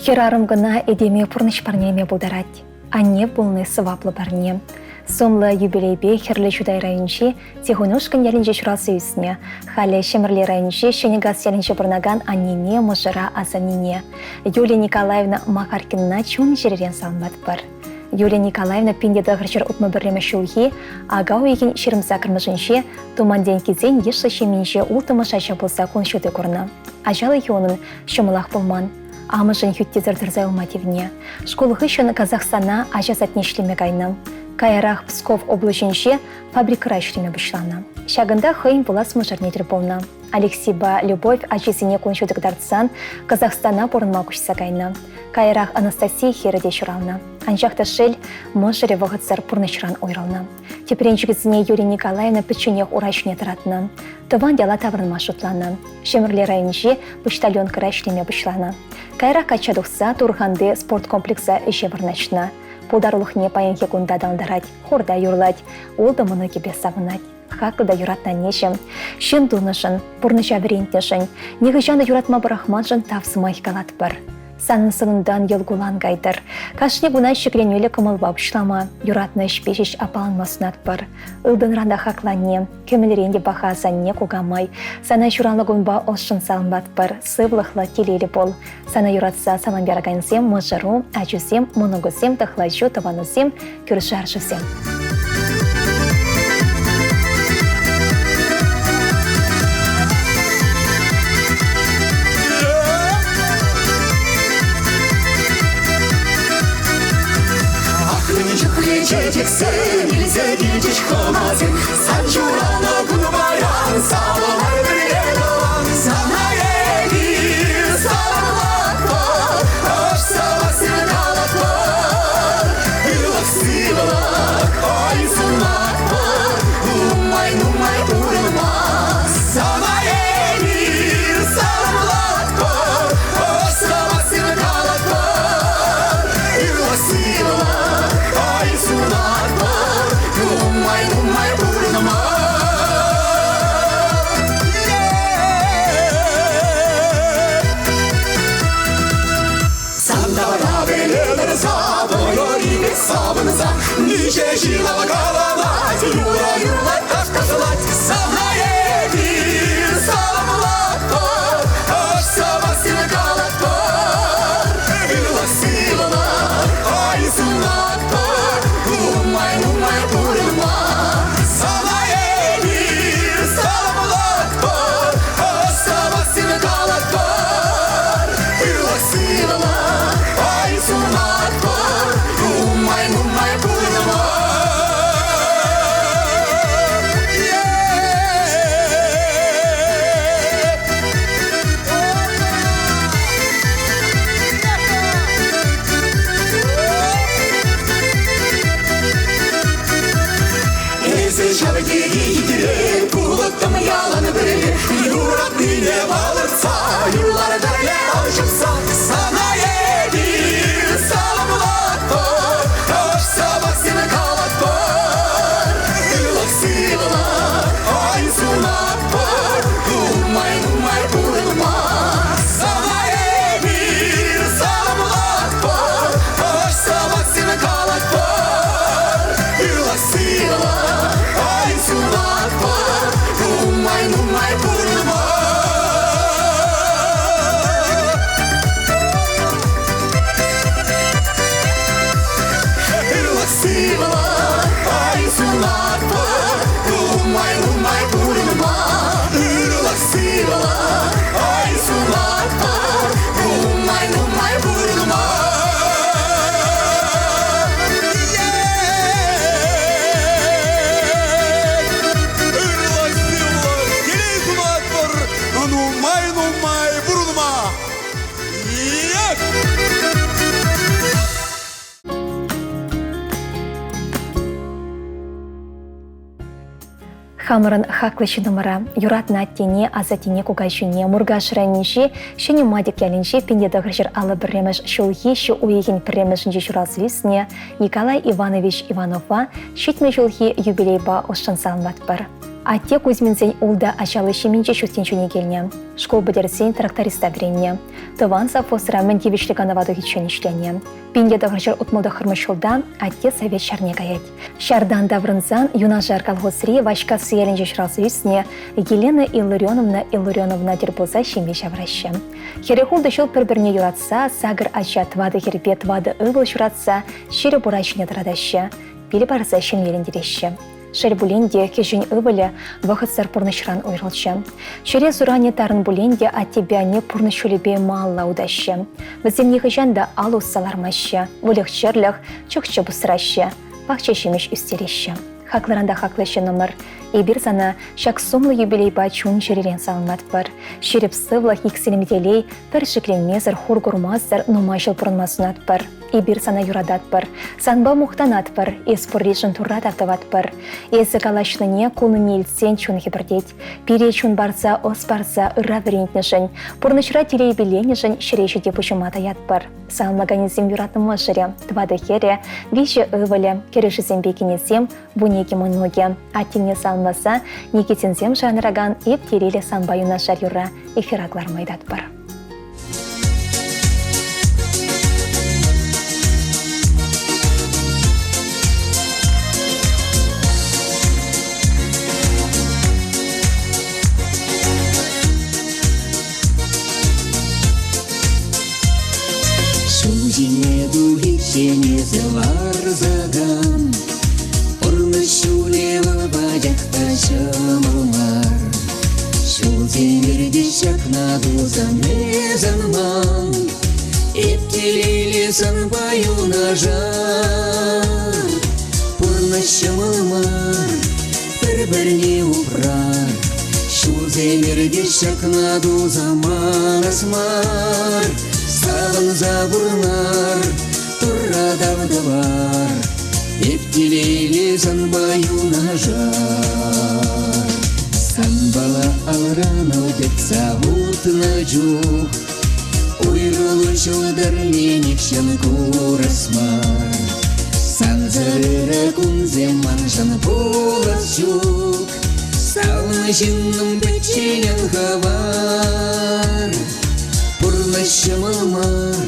S1: Хӗрарӑм кӑна этеме пурнӑҫ парнелеме пултарать. Анне пулни сӑваплӑ парне. Сумлӑ юбилейпе Хӗрлӗ Чутай районӗнчи Тихонушкӑнь ялӗнче ҫуралса ӳснӗ. Халӗ Ҫӗмӗрле районӗнчи Ҫӗнӗкас ялӗнче пурӑнакан аннене, мӑшӑра, асаннене Юлия Николаевна Макаркинӑна чун-чӗререн саламлатпӑр. Юлия Николаевна 1961 ҫулхи ака уйӑхӗн 28-мӗшӗнче Тумантенкисен йышлӑ ҫемйинче улттӑмӗш ача пулса кун ҫути курнӑ. Ачалӑхӗ унӑн ҫӑмӑлах пулман. Амӑшӗн хӳттисӗр тӑрса юлма тивнӗ. Шкул хыҫҫӑн Казахстана ача садне ӗҫлеме кайнӑ. Каярах Псков облаҫӗнче фабрикӑра ӗҫлеме пуҫланӑ. Ҫакӑнта хӑйӗн пулас мӑшӑрне тӗл пулнӑ. Алексейпа Любовь ачисене кун ҫути кӑтартсан Казахстана пурӑнма куҫса кайнӑ. Каярах Анастасия хӗрӗ те ҫуралнӑ. Анчах та шел, мӑшӑрӗ вӑхӑтсӑр пурнӑҫран уйрӑлнӑ. Тӗпренчӗкӗсене Юрия Николаевна пӗчченех ура ҫине тӑратнӑ. Тӑван яла таврӑнма шутланӑ. Ҫӗмӗрле районӗнчи почтальонкӑра ӗҫлеме пуҫланӑ. Каярах качча тухса Турханти спорткомплекса ӗҫе вырнаҫнӑ. Пултарулӑхне паянхи кун та аталантарать, хорта юрлать, ултӑ мӑнукӗпе савӑнать. Хаклӑ та юратнӑ аннеҫӗм, ҫын тунӑшӑн, пурнӑҫа вӗрентнӗшӗн, нихӑҫан та юратма пӑрахманшӑн тав сӑмахӗ калатпӑр. Санӑн сӑнунтан йӑл кулан кайтӑр. Кашни куна ҫӗкленӳллӗ кӑмӑлпа пуҫлама, юратнӑ ӗҫпе ҫеҫ аппаланма сунатпӑр. Ылтӑнран та хаклӑ анне, кӗмӗлрен те паха асанне, кукамай. Сана ҫуралнӑ кунпа ӑшшӑн саламлатпӑр, сывлӑхлӑ, телейлӗ пул. Сана юратса салам яракансем мӑшӑру, ачусем, мӑнукусем, тӑхлачу, тӑванусем, кӳршӗ-аршӑсем.
S6: Ахрӑн чухлӗ чечексем илсе килчӗҫ хӑнасем. Сан ҫуралнӑ кун паян савӑнар пӗрле тӑван. Сана эпир саламлатпӑр, ӑш сӑмахсем калатпӑр. Ырлӑх-сывлӑх, ой сунатпӑр, нумай-нумай пурӑнма. Сана эпир саламлатпӑр, ӑш сӑмахсем калатпӑр. Ырлӑх-сывлӑх, ой сунатпӑр, нумай-нумай пурӑнма. Сантара пӗлетӗр савӑнӑр савӑнса, Миҫе ҫын каланать, юрӑ юрлать, таш ташлать. Сана эпир саламлатпӑр, ӑш сӑмахсем калатпӑр. Ырлӑх-сывлӑх, ой сунатпӑр, нумай-нумай пурӑнма. Сана эпир саламлатпӑр, ӑш сӑмахсем калатпӑр. Ырлӑх-сывлӑх, ой сунатпӑр, нумай-нумай пурӑнма. Эсӗ ҫав тери хитре, пулӑттӑм ялан пӗрле, юратнине палӑртса, юрлар пӗрле ал ҫупса. Сана эпир саламлатпӑр, ӑш сӑмахсем калатпӑр. Ырлӑх-сывлӑх, ой сунатпӑр, нумай-нумай пурӑнма. Сана эпир саламлатпӑр, ӑш сӑмахсем калатпӑр. Ырлӑх-сывлӑх, ой сунатпӑр, нумай-нумай пурӑнма. Ырлӑх-сывлӑх, ой сунатпӑр, нумай-нумай пурӑнма. Ырлӑх-сывлӑх, ой сунатпӑр, нумай-нумай пурӑнма.
S9: Ырлӑх-сывлӑх, телей сунатпӑр, нумай-нумай пурӑнма! Ек!
S1: Хамӑрӑн хаклӑ ҫыннӑмӑра, юратнӑ аттене, асаттене, кукаҫине Муркаш районӗнчи Ҫӗнӗ Матьӑк ялӗнче 1951 ҫулхи ҫу уйӑхӗн пӗрремӗшӗнче ҫуралса ӳснӗ Николай Иванович Иванова 70 ҫулхи юбилейпа ӑшшӑн саламлатпӑр. Атте Кузьминсен ултӑ ачаллӑ ҫемйинче ҫут тӗнчене килнӗ. Шкул пӗтерсен тракториста вӗреннӗ. Тӑван совхозра мӗн тивӗҫлӗ канӑва тухиччен ӗҫленӗ. 1969 ҫулта атте совет ҫарне каять. Ҫартан таврӑнсан юнашар колхозри Ваҫкасси ялӗнче ҫуралса ӳснӗ Елена Илларионовна Илларионовна тӗл пулса ҫемье ҫавӑраҫҫӗ. Хӗрӗх ултӑ ҫул пӗр-пӗрне юратса, сакӑр ача тӑватӑ хӗрпе тӑватӑ ывӑл ҫуратса ҫирӗп ура ҫине тӑратаҫҫӗ, пил парса ҫемьелентереҫҫӗ. Шел пулин те, кӗҫӗн ывӑлӗ вӑхӑтсӑр пурнӑҫран уйрӑлчӗ. Чӗре суранӗ тарӑн пулин те аттепе анне пурнӑҫ ҫулӗпе малалла утаҫҫӗ. Вӗсем нихӑҫан та ал усса лармаҫҫӗ, выльӑх-чӗрлӗх, чӑх-чӗп усраҫҫӗ, пахча ҫимӗҫ ӳстереҫҫӗ. Хаклӑран та хаклӑ ҫыннӑмӑр, эпир сана ҫак сумлӑ юбилейпа чун-чӗререн саламлатпӑр. Ҫирӗп сывлӑх, иксӗлми телей, пӗр шикленмесӗр, хур курмасӑр нумай ҫул пурӑнма сунатпӑр. Эпир сана юрататпӑр, санпа мухтанатпӑр, эс пурришӗн Турра тав тӑватпӑр. Эсӗ калаҫнине, кулнине илтсен чун хӗпӗртет. Пире чун парса, ӑс парса ырра вӗрентнӗшӗн, пурнӑҫра телей пилленӗшӗн ҫӗре ҫити пуҫӑма таятпӑр. Саламлаканӗсем юратнӑ мӑшӑрӗ, тӑватӑ хӗрӗ, виҫӗ ывӑлӗ, кӗрӳшӗсемпе кинӗсем, вуникӗ мӑнукӗ. Аттене саламласа Никитинсем шанӑракан Эп телейлӗ санпа юнашар юрра эфира кӑларма ыйтатпӑр.
S6: Ҫул ҫине тухиччен эсӗ ларсакан Пурнӑҫ ҫулӗ вӑл пачах та ҫӑмӑл мар. Ҫулсем иртӗҫ ҫакна тусан эс ӑнман, Эп телейлӗ санпа юнашар. Пурнӑҫ ҫӑмӑл мар, пӗр-пӗрне упрар. Ҫулсем иртӗҫ ҫакна туса манас мар. Савӑнса пурӑнар, Турра тав тӑвар. Эп телейлӗ санпа юнашар. Санпала алран ал тытса утнӑ чух Уйрӑлу ҫӑлтӑрне нихҫан курас мар. Сансӑр ырӑ кунсем маншӑн пулас ҫук. Савнӑ ҫыннӑм пӗччен ан хӑвар. Пурнӑҫ ҫӑмӑл мар,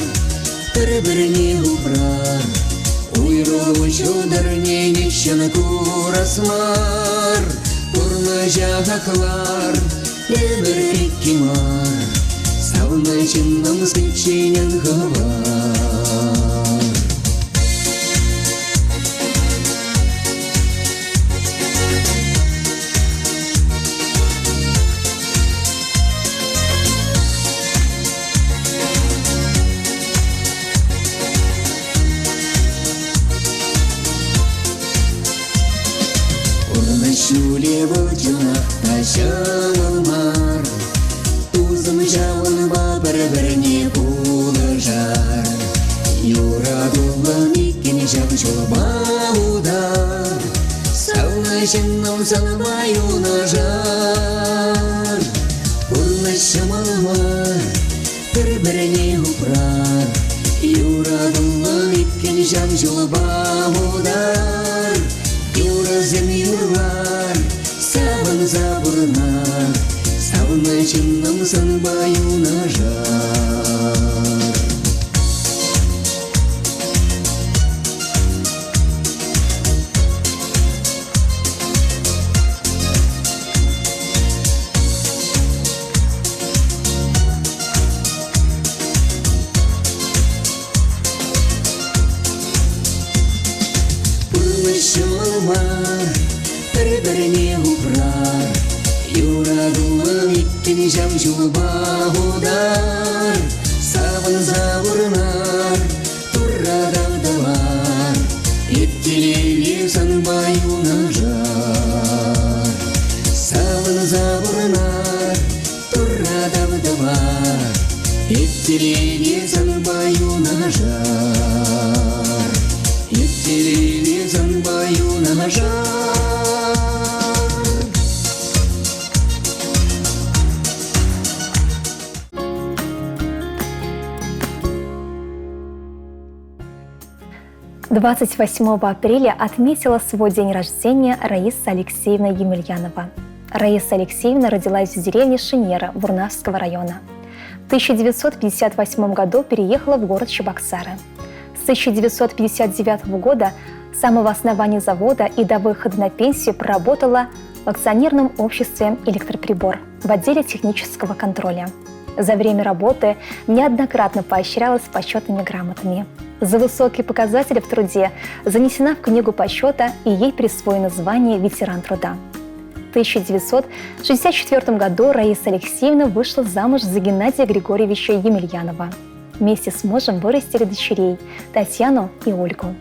S6: пӗр-пӗрне упрар. Уйрӑлу ҫӑлтӑрне нихҫан курас мар. Пурнӑҫа хаклар, ӗмӗр икки мар. Савнӑ ҫыннӑм пӗччен ан хӑвар. Пурнӑҫ ҫулӗ вӑл чӑнах та ҫӑмӑл мар. Тусӑм ҫавӑнпа пӗр-пӗрне пулӑшар. Юратуллӑн иккӗн ҫав ҫулпа утар. Савнӑ ҫыннӑм санпа юнашар. Пурнӑҫ ҫӑмӑл мар, пӗр-пӗрне упрар. Юратуллӑн иккӗн ҫав ҫулпа утар. Юрӑсем юрлар, савӑнса пурӑнар. Савнӑ ҫыннӑм санпа юнашар. Пурнӑҫ ҫӑмӑл мар, пӗр-пӗрне упрар. Юратуллӑн иккӗн ҫав ҫулпа утар. Савӑнса пурӑнар, Турра тав тӑвар. Эп телейлӗ санпа юнашар. Савӑнса пурӑнар, Турра тав тӑвар. Эп телейлӗ санпа юнашар. Эп телейлӗ санпа юнашар.
S1: 28 апреля отметила свой день рождения Раиса Алексеевна Емельянова. Раиса Алексеевна родилась в деревне Шинера Вурнавского района. В 1958 году переехала в город Чебоксары. С 1959 года, с самого основания завода и до выхода на пенсию проработала в акционерном обществе «Электроприбор» в отделе технического контроля. За время работы неоднократно поощрялась почетными грамотами. За высокие показатели в труде занесена в Книгу почета и ей присвоено звание «Ветеран труда». В 1964 году Раиса Алексеевна вышла замуж за Геннадия Григорьевича Емельянова. Вместе с мужем вырастили дочерей Татьяну и Ольгу.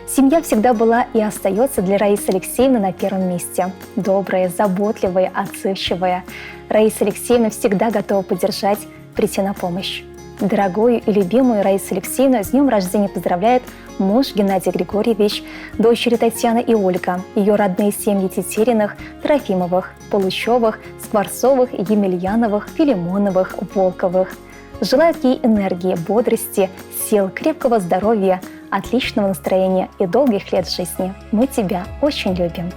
S1: Семья всегда была и остается для Раисы Алексеевны на первом месте. Добрая, заботливая, отзывчивая. Раиса Алексеевна всегда готова поддержать, прийти на помощь. Дорогую и любимую Раису Алексеевну с днем рождения поздравляет муж Геннадий Григорьевич, дочери Татьяна и Ольга, ее родные семьи Тетериных, Трофимовых, Получевых, Скворцовых, Емельяновых, Филимоновых, Волковых. Желают ей энергии, бодрости, сил, крепкого здоровья, отличного настроения и долгих лет жизни. Мы тебя очень любим.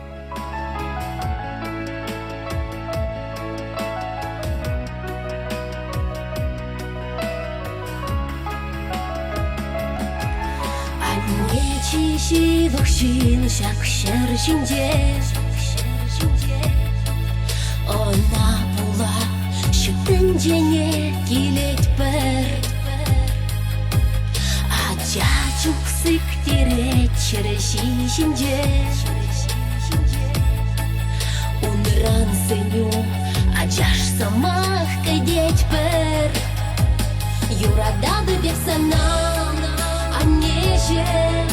S10: Анне чи ҫывӑх ҫын ҫак ҫӗр ҫинче. Ӑна пула ҫут тӗнчене килетпӗр. Ача чух сиктерет ҫӗр ҫинче. Унран сӗнӳ ачаш сӑмах кӗтетпӗр. Юрататӑп эп сана, аннеҫӗм.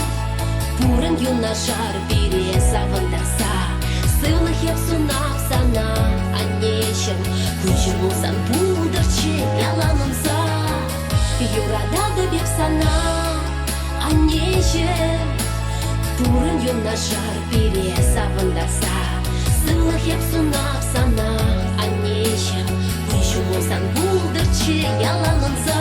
S10: Пурӑн юнашар пире савӑнтарса. Сывлӑх эп сунап сана, аннеҫӗм. Кун-ҫулу сан пултӑрччӗ ялан ӑнса. Юрататӑп эп сана, аннеҫӗм. Пурӑн юнашар пире савӑнтарса. Сывлӑх эп сунап сана, аннеҫӗм. Кун-ҫулу сан пултӑрччӗ ялан ӑнса.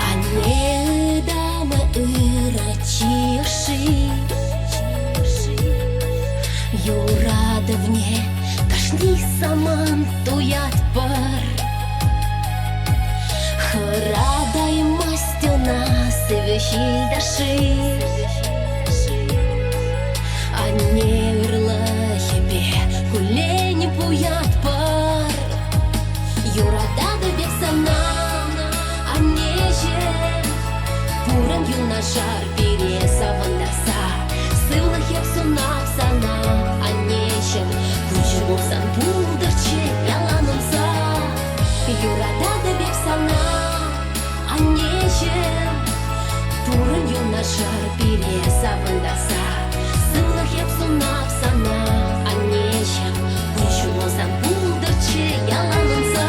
S10: Анне ытамӗ ырӑ чыши, Юратӑвне кашни самант туятпӑр. Хӑратаймасть ӑна сивӗ ҫил ташши. Анне ырлӑхӗпе куллен пуятпӑр. Юрататӑп эп сана, аннеҫӗм. Пурӑн юнашар пире савӑнтарса. Сывлӑх эп сунап сана, аннеҫӗм. Куҫу пулсан пултӑрччӗ ялан ӑнса. Юрататӑп эп сана, аннеҫӗм. Пурӑн юнашар пире савӑнтарса. Сывлӑх эп сунап сана, аннеҫӗм. Куҫу пулсан пултӑрччӗ ялан ӑнса.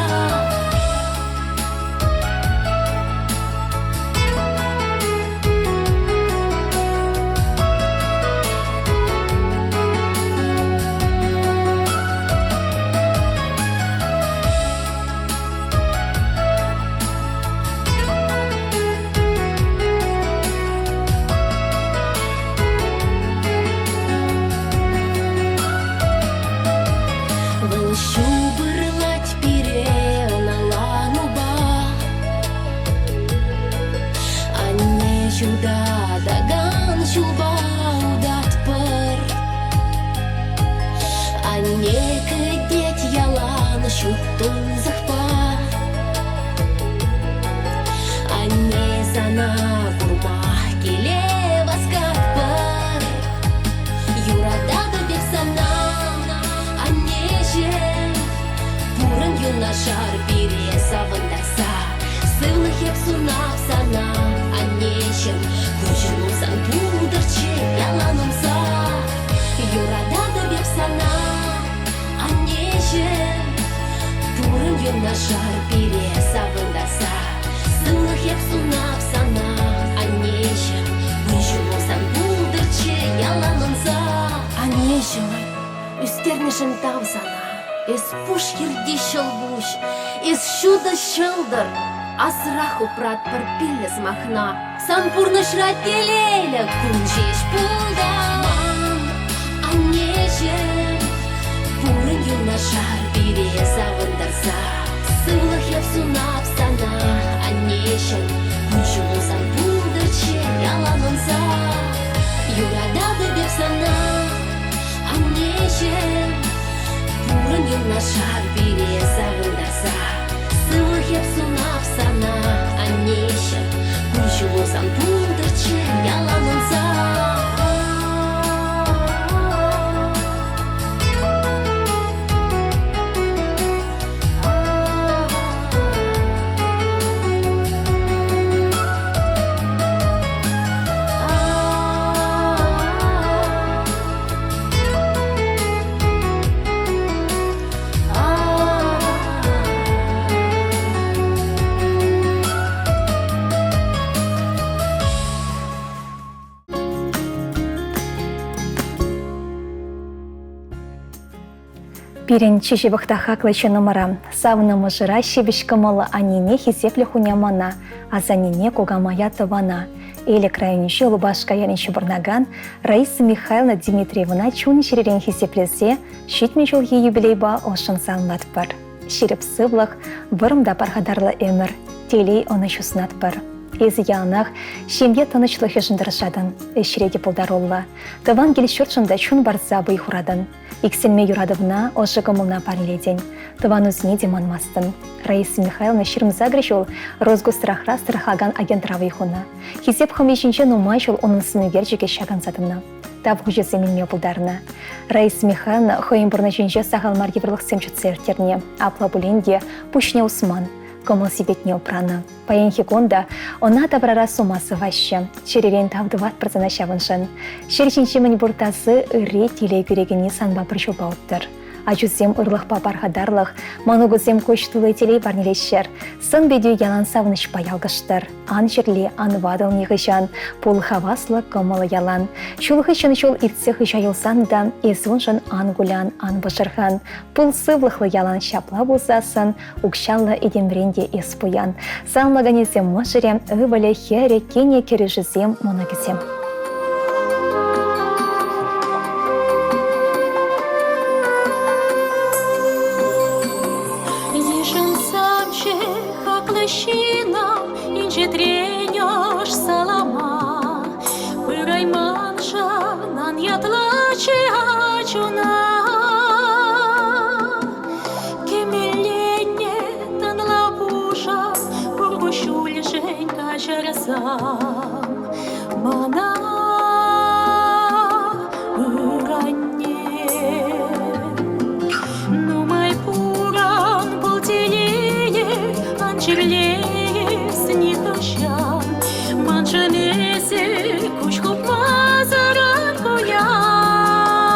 S10: Вӑл ҫупӑрлать пире ӑнланупа. Анне ҫутатакан ҫулпа утатпӑр. Анне кӗтет ялан ҫут тунсӑхпа. Анне сана курма киле васкатпӑр. Юрататӑп эп сана, аннеҫӗм. Пурӑн юнашар пире савӑнтарса. Сывлӑх эп сунап сана, аннеҫӗм. Куҫӑм сан пултӑрччӗ ялан ӑнса. Юрататӑп эп сана, аннеҫӗм. Пурӑн юнашар пире савӑнтарса. Сывлӑх эп сунап сана, аннеҫӗм. Кун-ҫулу сан пултӑрччӗ ялан ӑнса. Аннеҫӗм, ӳстернӗшӗн тав сана. Эс пуш хирти ҫӑлкуҫ, эс ҫутӑ ҫӑлтӑр. Асрах упратпӑр пиллӗ сӑмахна. Сан пурнӑҫра телейлӗ кун ҫеҫ пултӑр. Ман аннеҫӗм, пурӑн юнашар пире савӑнтарса. Сывлӑх эп сунап сана, аннеҫӗм, кун-ҫулу сан пултӑрччӗ ялан ӑнса. Юрататӑп эп сана, аннеҫӗм, пурӑн юнашар пире савӑнтарса. Сывлӑх эп сунап сана, аннеҫӗм, кун-ҫулу сан пултӑрччӗ ялан ӑнса.
S1: Пирӗн чи ҫывӑх та хаклӑ ҫыннӑмӑра, савнӑ мӑшӑра, ҫепӗҫ кӑмӑллӑ аннене, хисеплӗ хунямана, асаннене, кукамая, тӑвана, Элӗк районӗнчи Лупашка ялӗнче пурӑнакан Раиса Михайловна Дмитриевӑна чун-чӗререн хисеплесе 70 ҫулхи юбилейпа ӑшшӑн саламлатпӑр. Ҫирӗп сывлӑх, вӑрӑм та пархатарлӑ ӗмӗр, телей ӑнӑҫу сунатпӑр. Эсӗ яланах ҫемье тӑнӑҫлӑхӗшӗн тӑрӑшатӑн, ӗҫре те пултаруллӑ. Тӑван кил-ҫуртшӑн та чун парса вӑй хуратӑн. Иксӗлме юратӑвна, ӑшӑ кӑмӑлна парнелетӗн. Тӑванусене те манмастӑн. Раиса Михайловна 28 ҫул Росгосстрахра страхлакан агентра вӑй хунӑ. Хисеп хӑми ҫинче нумай ҫул унӑн сӑнӳкерчӗкӗ ҫакӑнса тӑнӑ. Тав хучӗсем илме пултарнӑ. Раиса Михайловна хӑйӗн пурнӑҫӗнче сахал мар йывӑрлӑхсем чӑтса ирттернӗ. Апла пулин те пуҫне усман, кӑмӑл-сипетне упранӑ. Паянхи кун та ӑна таврара сума сӑваҫҫӗ. Чӗререн тав тӑватпӑр сана ҫавӑншӑн. Ҫӗр ҫинчи мӗнпур тасы ырри телей кӳрекенни санпа пӗр ҫулпа уттӑр. Ачусем ырлӑхпа пархатарлӑх, мӑнукусем куҫ тулли телей парнелеҫҫӗр. Сӑн-питӳ ялан савӑнӑҫпа ялкӑштӑр. Ан чирле, ан ватӑл нихӑҫан, пул хаваслӑ, кӑмӑллӑ ялан. Ҫул хыҫҫӑн ҫул иртсе хыҫа юлсан та эс уншӑн ан кулян, ан пӑшӑрхан. Пул сывлӑхлӑ ялан ҫапла пулсассӑн укҫаллӑ этемрен те эс пуян. Саламлаканӗсем мӑшӑрӗ, ывӑлӗ, хӗрӗ, кинӗ, кӗрӳшӗсем, мӑнукӗсем.
S8: Йышӑнсамччӗ хаклӑ ҫыннӑм инҫетрен ӑш салама. Пырайманшӑн ан ятлаччӗ ачуна. Кӗмӗлленнӗ тӑнла пушӑ пур куҫҫульшӗн каҫарсам мана ыранне. Нумай пуран пул телее ан чирлес нихӑҫан. Маншӑн эсӗ куҫ хупмасӑр ан куян.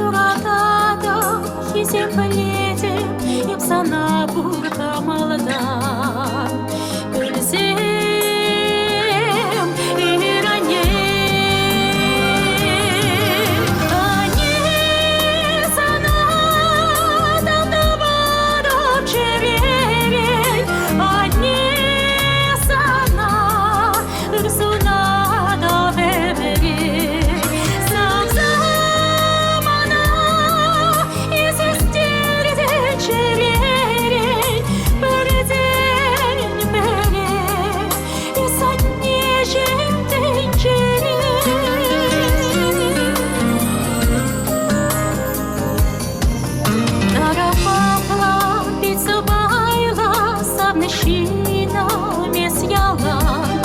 S8: Юрататӑп, хисеплетӗп эп сана пур кӑмӑлтан. Пӗлсем, ир-анне, анне сана тав тӑватӑп чӗререн. Анне сана ыр сунатӑп ӗмӗре. Савса мана эс ӳстерсе чӗререн пӗртен пӗре эс аннеҫӗм тӗнчере. Тарапапла пит сӑпайлӑ савнӑ ҫыннӑм эс ялан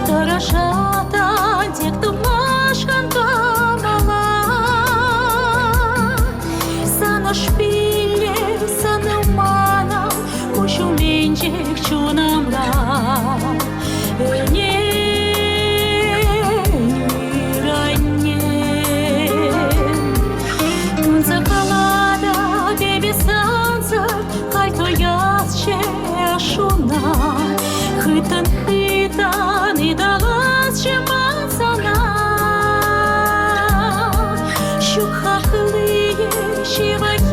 S8: тӑрӑшатӑн тек тупмашкӑн кӑмӑла. Сан ӑш пилле, сан манӑн куҫ умӗнчех чунӑмра. Ӗнен, анне. Тунсӑхлатӑп эпӗ сансӑр, халь туясчӗ шуна. Хыттӑн-хыттӑн ыталасчӗ ман сана. Ҫук хаклийӗ ҫывӑххи.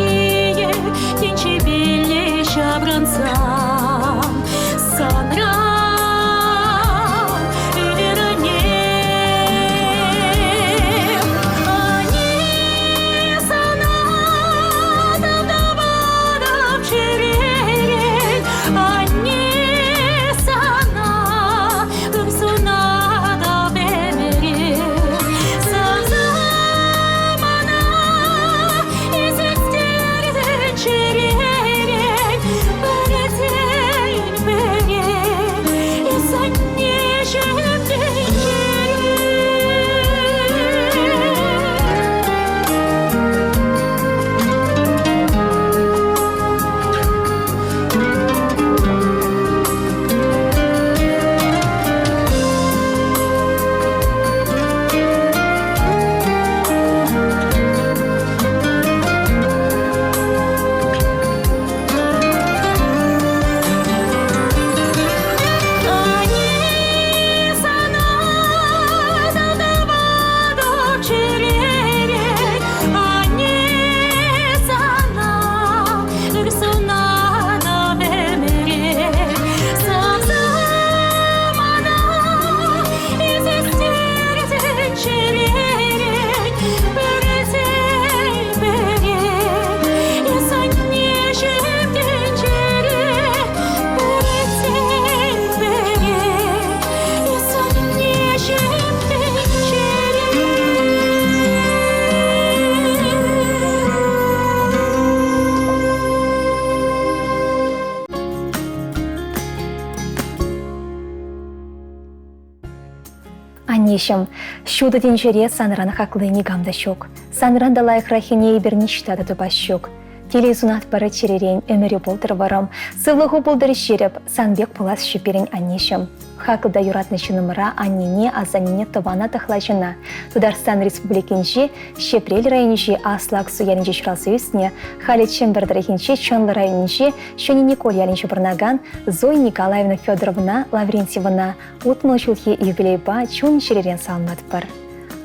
S1: Аннеҫӗм, ҫутӑ тӗнчере санран хакли никам та ҫук. Санран та лайӑхраххине эпир ниҫта та тупас ҫук. Телей сунатпӑр чӗререн, ӗмӗрӳ пултӑр вӑрӑм, сывлӑху пултӑр ҫирӗп, сан пек пуласчӗ пирӗн аннеҫӗм. Хаклӑ та юратнӑ ҫыннӑмӑра, аннене, асаннене, тӑвана тӑхлачӑна Тутарстан Республикинчи Ҫӗпрел районӗнчи Аслӑ Аксу ялӗнче ҫуралса ӳснӗ, халӗ Чӗмпӗр тӑрӑхӗнчи Чӑнлӑ районӗнчи Ҫӗнӗ Николь ялӗнче пурӑнакан Зоя Николаевна Федоровна Лаврентьевӑна 60 ҫулхи юбилейпа чун-чӗререн саламлатпӑр.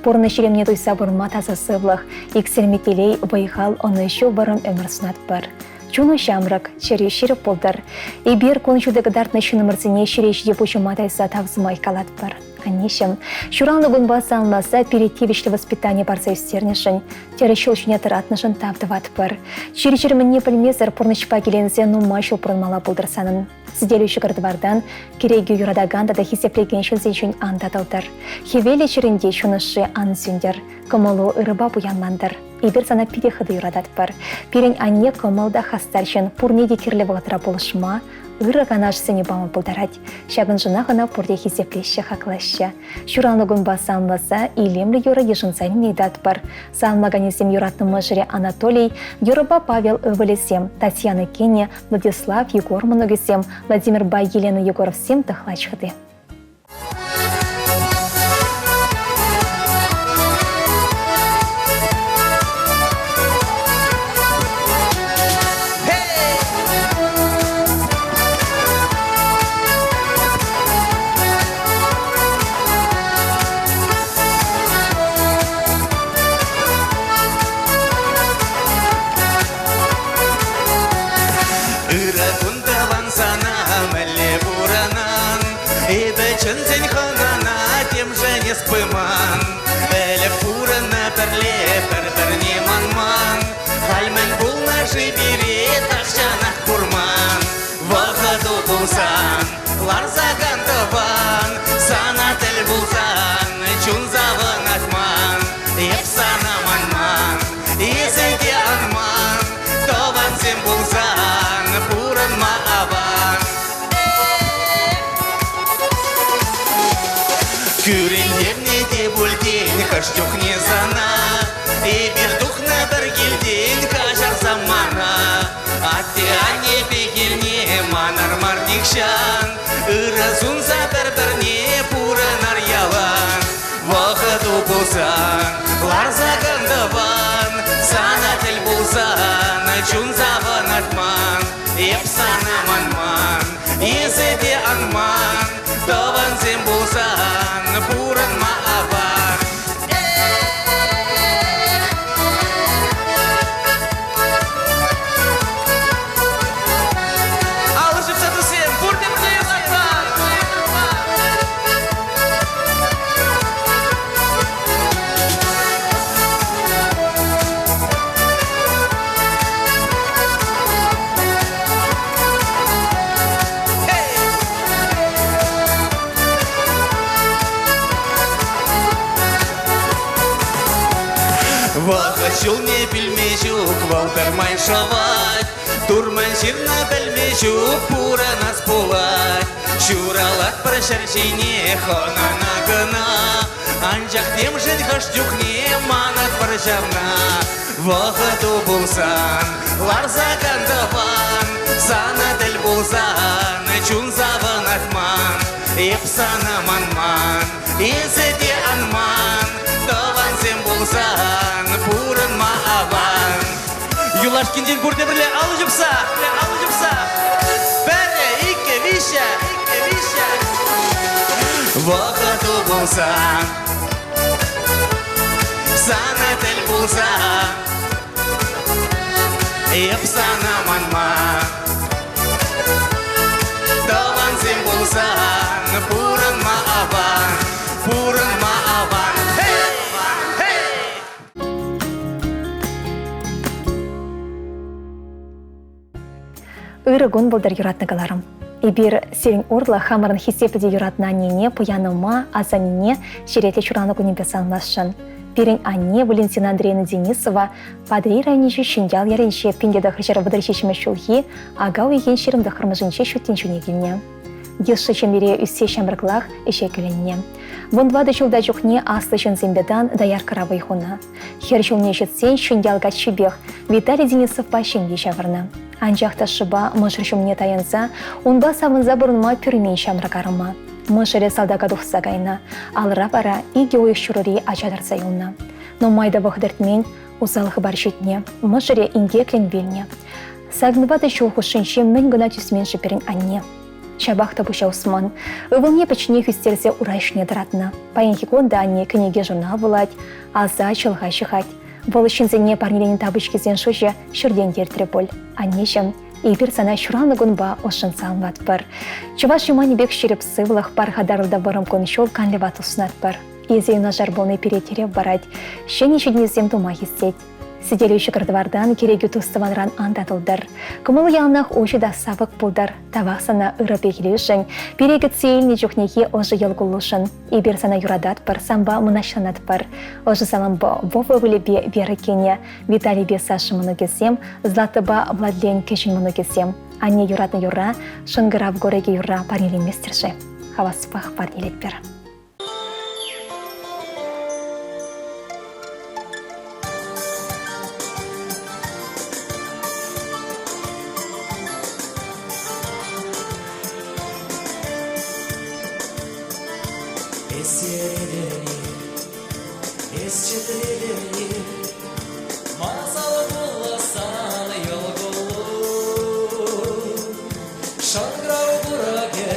S1: Пурнӑҫ илемне туйса пурӑнма таса сывлӑх, иксӗлми телей, вӑй-хал, ӑнӑҫу вӑрӑм ӗмӗр сунатпӑр. Чуну ҫамрӑк, чӗрӳ ҫирӗп пултӑр. Эпир кун ҫути кӑтартнӑ ҫыннӑмӑрсене ҫӗре ҫити пуҫӑма тайса тав сӑмах калатпӑр. Аннеҫӗм, ҫуралнӑ кунпа саламласа пире тивӗҫлӗ воспитани парса ӳстернӗшӗн, тӗрӗс ҫул ҫине тӑратнӑшӑн тав тӑватпӑр. Чир-чӗр мӗнне пӗлмесӗр пурнӑҫпа киленсе нумай ҫул пурӑнмалла пултӑр санӑн. Сӗтел ҫӑкӑр-тӑвартан кӗрекӳ юратакан тата хисеплекен ҫынсенчен ан татӑлтӑр. Хӗвеллӗ ҫӗрӗнте чун ӑшши ан сӳнтӗр, кӑмӑлу ырӑпа пуянлантӑр. Эпир сана питӗ хытӑ юрататпӑр. Пирӗн анне кӑмӑл та хастар ҫын, пурне те кирлӗ вӑхӑтра пулӑшма, ырӑ канашсене пама пултарать. Ҫакӑншӑнах ӑна пурте хисеплеҫҫӗ, хаклаҫҫӗ. Ҫуралнӑ кунпа саламласа илемлӗ юрӑ йышӑнса илме ыйтатпӑр. Саламлаканӗсем юратнӑ мӑшӑрӗ Анатолий, Юрӑпа Павел ывӑлӗсем, Татьяна кинӗ, Владислав Егор мӑнукӗсем, Владимирпа Елена Егоровсем тӑхлач хӑти.
S5: Ырӑ кун тӑван сана, мӗнле пурӑнан? Эпӗ чӗнсен хӑнана темшӗн эс пыман. Ӗлӗк пурӑннӑ пӗрле пӗр-пӗрне манман. Халь мӗн пулнӑ-ши пире тахҫанах курман. Вӑхӑту пулсан, ларса кан тӑван, сана тӗл пулсан, чун савӑнать ман. Эп сана манман, эсӗ те ан ман, тӑвансем пулсан пурӑнма аван. Кӳрентернӗ те пуль тен хӑш чухне сана, эпир тухнӑ пӗр килтен каҫарсам мана. Атте-анне пехилне манар мар нихҫан, ырӑ сунса пӗр-пӗрне пурӑнар ялан. Вӑхӑту пулсан, ларса кӑнтӑван, сана тӗл пулсан, чун савӑнать ман. Эп сана манман, эсӗ те ан ман, тӑвансем пулсан, пурӑнма аван.
S7: Алӑ ҫупса туссем, пурте пӗрле юрлатпӑр!
S5: Вӑхӑт ҫулне пӗлме ҫук, вӑл пӗрмай шӑвать. Турман ҫырна пӗлме ҫук, пурӑнас пулать. Ҫуралатпӑр ҫӗр ҫине хӑнана кӑна. Анчах темшӗн хӑш чухне манатпӑр ҫавна. Вӑхӑту пулсан, ларса кан тӑван, сана тӗл пулсан, чун савӑнать ман. Эп сана манман, эсӗ те ан ман, тӑвансем пулсан пурӑнма аван.
S7: Юлашкинчен пурте пӗрле алӑ ҫупса, алӑ ҫупса. Пӗрре, иккӗ, виҫҫӗ, иккӗ, виҫҫӗ.
S5: Вӑхӑту пулсан, сана тӗл пулсан, эп сана манман. Тӑвансем пулсан пурӑнма аван, пурӑнма аван. Хей! Хей!
S1: Ырӑ кун пултӑр юратнӑ кӑларӑм. Эпир сирӗн урлӑ хамӑрӑн хисеплӗ те юратнӑ аннене, пуянӑма, асаннене черетлӗ ҫуралнӑ кунӗпе саламласшӑн. Пирӗн анне Валентина Андреевна Денисова Патӑрьел районӗнчи Ҫӗньял ялӗнче 1937 ҫулхи ака уйӑхӗн 29-мӗшӗнче ҫут тӗнчене килнӗ. Йышлӑ ҫемьере ӳссе ҫамрӑклах ӗҫе кӳлӗннӗ. Вунтӑватӑ ҫулта чухне аслӑ ҫынсемпе тан дояркӑра вӑй хунӑ. Хӗр ҫулне ҫитсен Ҫӗньял каччипех Виталий Денисовпа ҫемье ҫавӑрнӑ. Анчах та шӑпа мӑшӑр ҫумне таянса унпа савӑнса пурӑнма пӳрмен ҫамрӑк арӑма. Мӑшӑрӗ салтака тухса кайнӑ, алӑра вара икӗ уйӑх ҫурӑри ача тӑрса юлнӑ. Нумай та вӑхӑт иртмен, усал хыпар ҫитнӗ, мӑшӑрӗ инкеклӗн вилнӗ. Сакӑнпа та ҫул хушшинче мӗн кӑна тӳсмен-ши пирӗн анне? Ҫапах та пуҫа усман. Ывӑлне пӗчченех ӳстерсе ура ҫине тӑратнӑ. Паянхи кун та анне кӗнеке-журнал вулать, аса чӑлха ҫыхать. Вӑл ҫынсене парнеленӗ тапӑчкисен шучӗ ҫӗртен иртрӗ пуль. Аннеҫӗм, эпир сана ҫуралнӑ кунпа ӑшшӑн саламлатпӑр. Чӑваш юманӗ пек ҫирӗп сывлӑх, пархатарлӑ та вӑрӑм кун-ҫул канлӗ ватӑ сунатпӑр. Эсӗ юнашар пулни пире тӗрев парать, ҫӗнӗ ҫитӗнӳсем тума хистет. Сӗтелӳ ҫӑкӑр-тӑвартан, кӗрекӳ тус-тӑванран ан татӑлтӑр. Кӑмӑл яланах уҫӑ та савӑк пултӑр. Тавах сана ырӑ пехилӳшӗн, пире кӗтсе илнӗ чухнехи ӑшӑ йӑл-куллушӑн. Эпир сана юрататпӑр, санпа мӑнаҫланатпӑр. Ӑшӑ салампа Вова ывӑлӗпе Вера кинӗ, Виталийпе Саша мӑнукӗсем, Златӑпа Владлен кӗҫӗн мӑнукӗсем. Анне юратнӑ юрра, Шӑнкӑрав курӑкӗ юрра парнелеместӗр-ши? Хаваспах парнелетпӗр.
S7: Эсередени, эс чӗтредени, мансал пулсан йӑл-кулу. Шӑнкӑрав куракӗ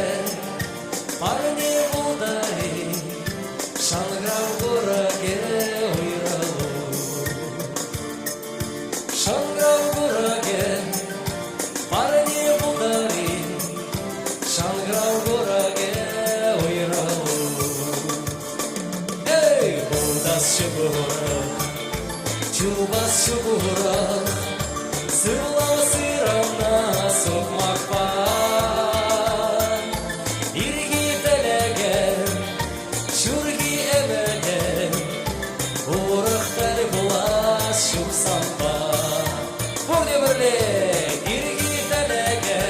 S7: Парне пултари, шӑнкӑрав курӑкӗ уйрӑлу. Шӑнкӑрав курӑкӗ, парне пултари, шӑнкӑрав курӑкӗ уйрӑлу. Эй, пултасчӗ курӑк, чупасчӗ курӑк, Сывлав сыравна сукмакпа. Ирхи тӗлӗке, ҫурхи ӗмӗте урӑх тӗл пулас ҫук санпа. Пурте пӗрле ирхи тӗлӗке.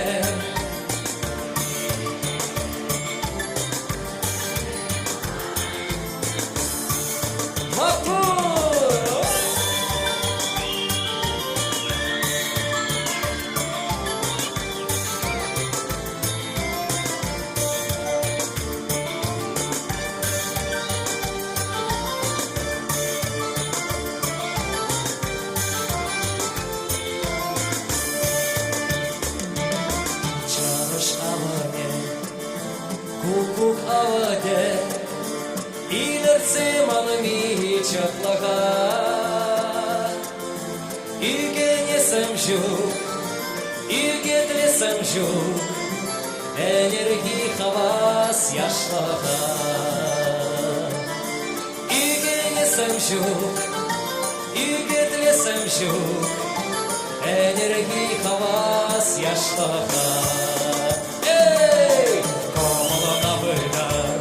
S7: Маттур! Чӑрӑш авӑрне, куккук авӑтӗ, Илӗртсе манми чӑтлӑха. Ӳкӗнесӗм ҫук, ӳкӗтлесӗм ҫук, Ӗнерхи хавас яшлӑха. Ӳкӗнесӗм ҫук, ӳкӗтлесӗм ҫук, Ӗнерхи хавас яшлӑха. Эй, кӑмӑлна пытар,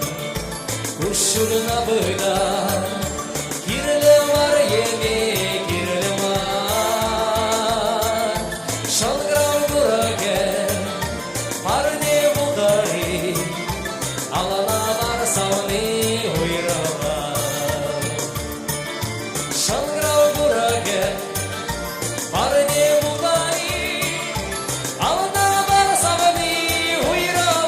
S7: куҫҫульна пытар, Кирлӗ мар йӗме, кирлӗ мар. Шӑнкӑрав курӑкӗ парне пултӑр-и, Алана мар савни уйрӑлар. Шӑнкӑрав курӑкӗ парне пултӑр-и, Алана мар савни уйрӑлар.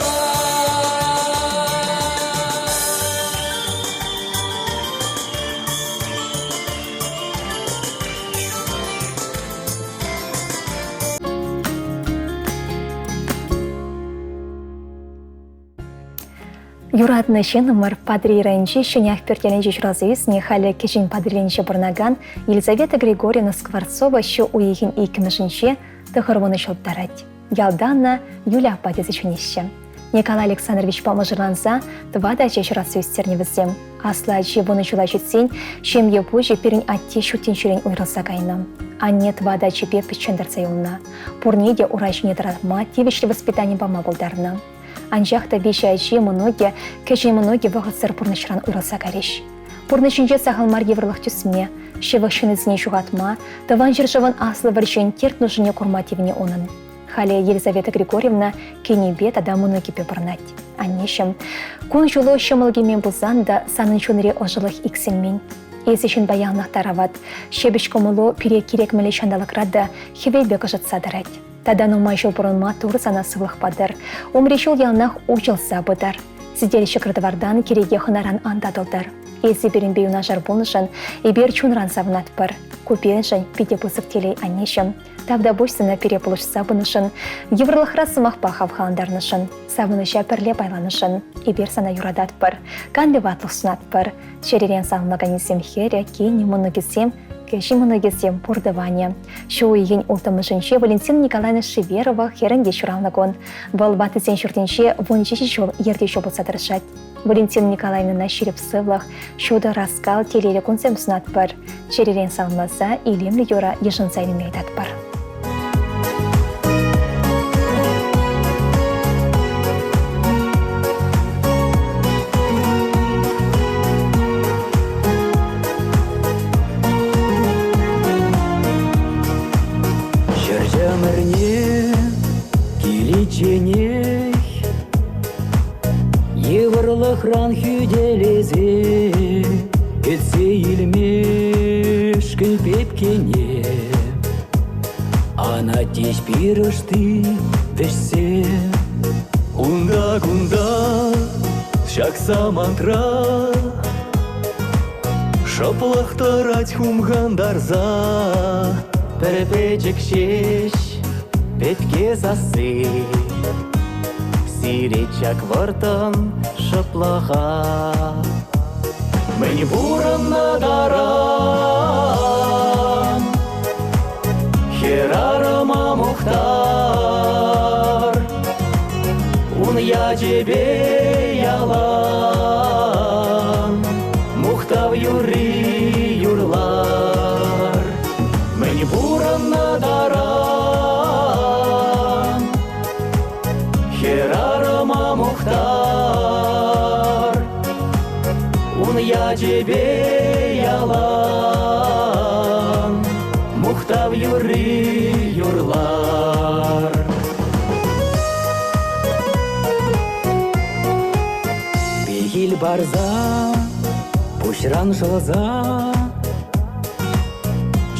S1: Юратнӑ ҫыннӑмӑр Патӑрьел районӗнчи Ҫӗнӗ Ахпӳрт ялӗнче ҫуралса ӳснӗ, халӗ Кӗҫӗн Патӑрьелӗнче пурӑнакан Елизавета Григорьевна Скворцова ҫу уйӑхӗн иккӗмӗшӗнче тӑхӑрвунӑ ҫул тӑрать. Ялта ӑна Юля аппа тесе чӗнеҫҫӗ. Николай Александровичпа мӑшӑрланса тӑватӑ ача ҫуратса ӳстернӗ вӗсем. Аслӑ ачи вунӑ ҫула ҫитсен ҫемье пуҫӗ пирӗн атте ҫут тӗнчерен уйрӑлса кайнӑ. Анне тӑватӑ ачипе пӗччен тӑрса юлнӑ. Пурне те ура ҫине тӑратма, тивӗҫлӗ воспитани пама пултарнӑ. Анчах та виҫӗ ачи, мӑнукӗ, кӗҫӗн мӑнукӗ вӑхӑтсӑр пурнӑҫран уйрӑлса кайрӗҫ. Пурнӑҫӗнче сахал мар йывӑрлӑх тӳсме, ҫывӑх ҫыннисене ҫухатма, Тӑван ҫӗршывӑн Аслӑ вӑрҫин терт-нушине курма тивнӗ унӑн. Халӗ Елизавета Григорьевна кинӗпе тата мӑнукӗпе пурӑнать. Аннеҫӗм, кун-ҫулу ҫӑмӑл килмен пулсан та санӑн чунри ӑшӑлӑх иксӗлмен. Эсӗ ҫынпа яланах тарават. Ҫепӗҫ кӑмӑлу пире кирек мӗнле ҫанталӑкра та хӗвел пек ӑшӑтса тӑрать. Тата нумай ҫул пурӑнма Турӑ сана сывлӑх патӑр. Умри ҫул яланах уҫӑлса пытӑр. Сӗтел ҫӑкӑр-тӑвартан кӗреке хӑнаран ан татӑлтӑр. Эсӗ пирӗнпе юнашар пулнӑшӑн эпир чунран савӑнатпӑр. Ку пирӗншӗн питӗ пысӑк телей, аннеҫӗм. Тавтапуҫ сана пире пулӑшса пынӑшӑн, йывӑрлӑхра сӑмахпа хавхалантарнӑшӑн, савӑнӑҫа пӗрле пайланӑшӑн. Эпир сана юрататпӑр, канлӗ ватлӑх сунатпӑр. Чӗререн савӑнаканӗсем хӗрӗ, кинӗ, мӑнукӗсем, кӗҫӗн мӑнукӗсем пур тӑванӗ. Ҫу уйӑхӗн улттӑмӗшӗнче Валентина Николаевна Шеверова хӗрӗн те ҫуралнӑ кун. Вӑл ваттисен ҫуртӗнче 17 ҫул ертӳҫӗ пулса тӑрӑшать. Валентина Николаевнӑна ҫирӗп сывлӑх, ҫутӑ раскал телейлӗ кунсем сунатпӑр. Чӗререн саламласа илемлӗ юрӑ йышӑнса илме ыйтатпӑр.
S2: Ҫӗр чӑмӑрне киличченех Йывӑрлӑхран хӳтӗлесе кӗтсе илмешкӗн пепкене Анатеҫ пирӗшти вӗҫсе. Унта-кунта ҫак самантра Шӑплӑх тӑрать хумхантарса. Пӗр пӗчӗк ҫеҫ пепке сасси Сирет ҫак вӑрттӑн шӑплӑха. Мӗн пурӑннӑ таран Хӗрарӑма мухтар, Ун ячӗпе ялан Мухтав юрри юрлар. Мӗн пурӑннӑ таран Хӗрарӑма мухтар, Ун ячӗпе ялан Мухтав юрри юрлар. Пехил парса, пуҫран шӑлса,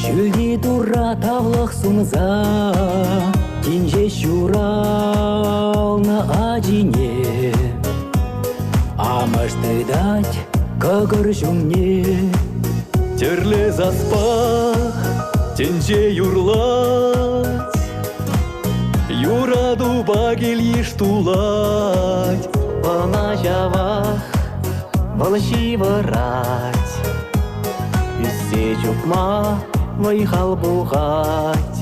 S2: Ҫӳлти Турра тавлӑх сунса тин ҫеҫ ҫуралнӑ ачине амӑш тытать кӑкӑр ҫумне. Тӗрлӗ саспа тӗнче юрлать, юратупа кил-йыш тулать. Ӑна ҫавах вӑл ҫывӑрать. Ӳссе чупма вӑй-хал пухать.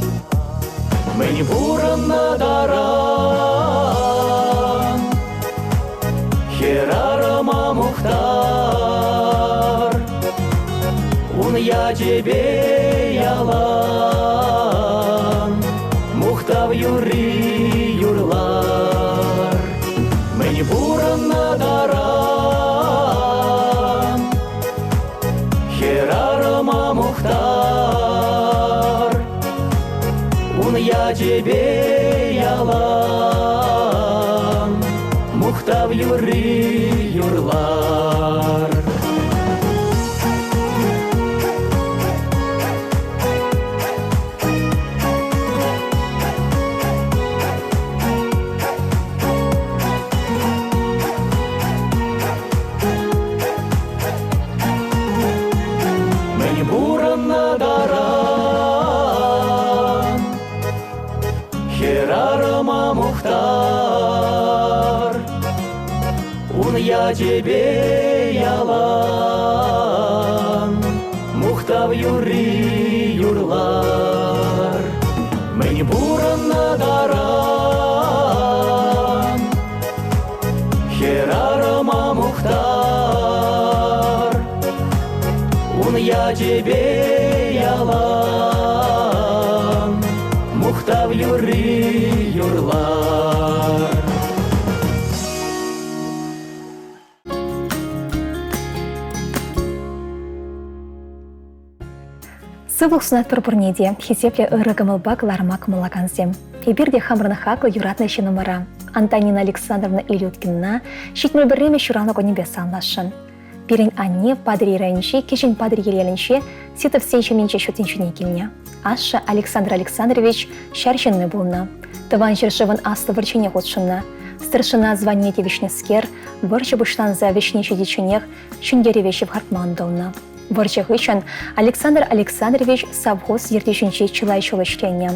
S2: Мӗн пурӑннӑ таран Хӗрарӑма мухтар. Ун ячӗпе ялан Мухтав юрри юрлар. Мӗн пурӑннӑ таран Хӗрарӑма мухтар, Ун ячӗпе ялан Мухтав юрри юрлар. Мӗн пурӑннӑ таран Хӗрарӑма мухтар, Ун ячӗпе ялан Мухтав юрри юрлар. Мӗн пурӑннӑ таран Хӗрарӑма мухтар, Ун ячӗпе ялан Мухтав юрри юрлар.
S1: Сывлӑх сунатпӑр пурне те, хисеплӗ ырӑ кӑмӑлпа кӑларма кӑмӑллакансем. Эпир те хамӑрӑн хаклӑ юратнӑ ҫыннӑмӑра, Антонина Александровна Илюткина, 71-мӗш ҫуралнӑ кунӗпе саламласшӑн. Пирӗн анне Патӑрьел районӗнчи Кӗҫӗн Патӑрьел ялӗнче Ситовсен ҫемйинче ҫут тӗнчене килнӗ. Ашшӗ Александр Александрович ҫар ҫынни пулнӑ. Тӑван ҫӗршывӑн Аслӑ вӑрҫине хутшӑннӑ. Старшина званине тивӗҫнӗскер вӑрҫӑ пуҫланса вӗҫне ҫитичченех ҫӗнтерӗве ҫывхартма ӑнтӑлнӑ. Вӑрҫӑ хыҫҫӑн Александр Александрович совхоз ертӳҫинче чылай ҫул ӗҫленӗ.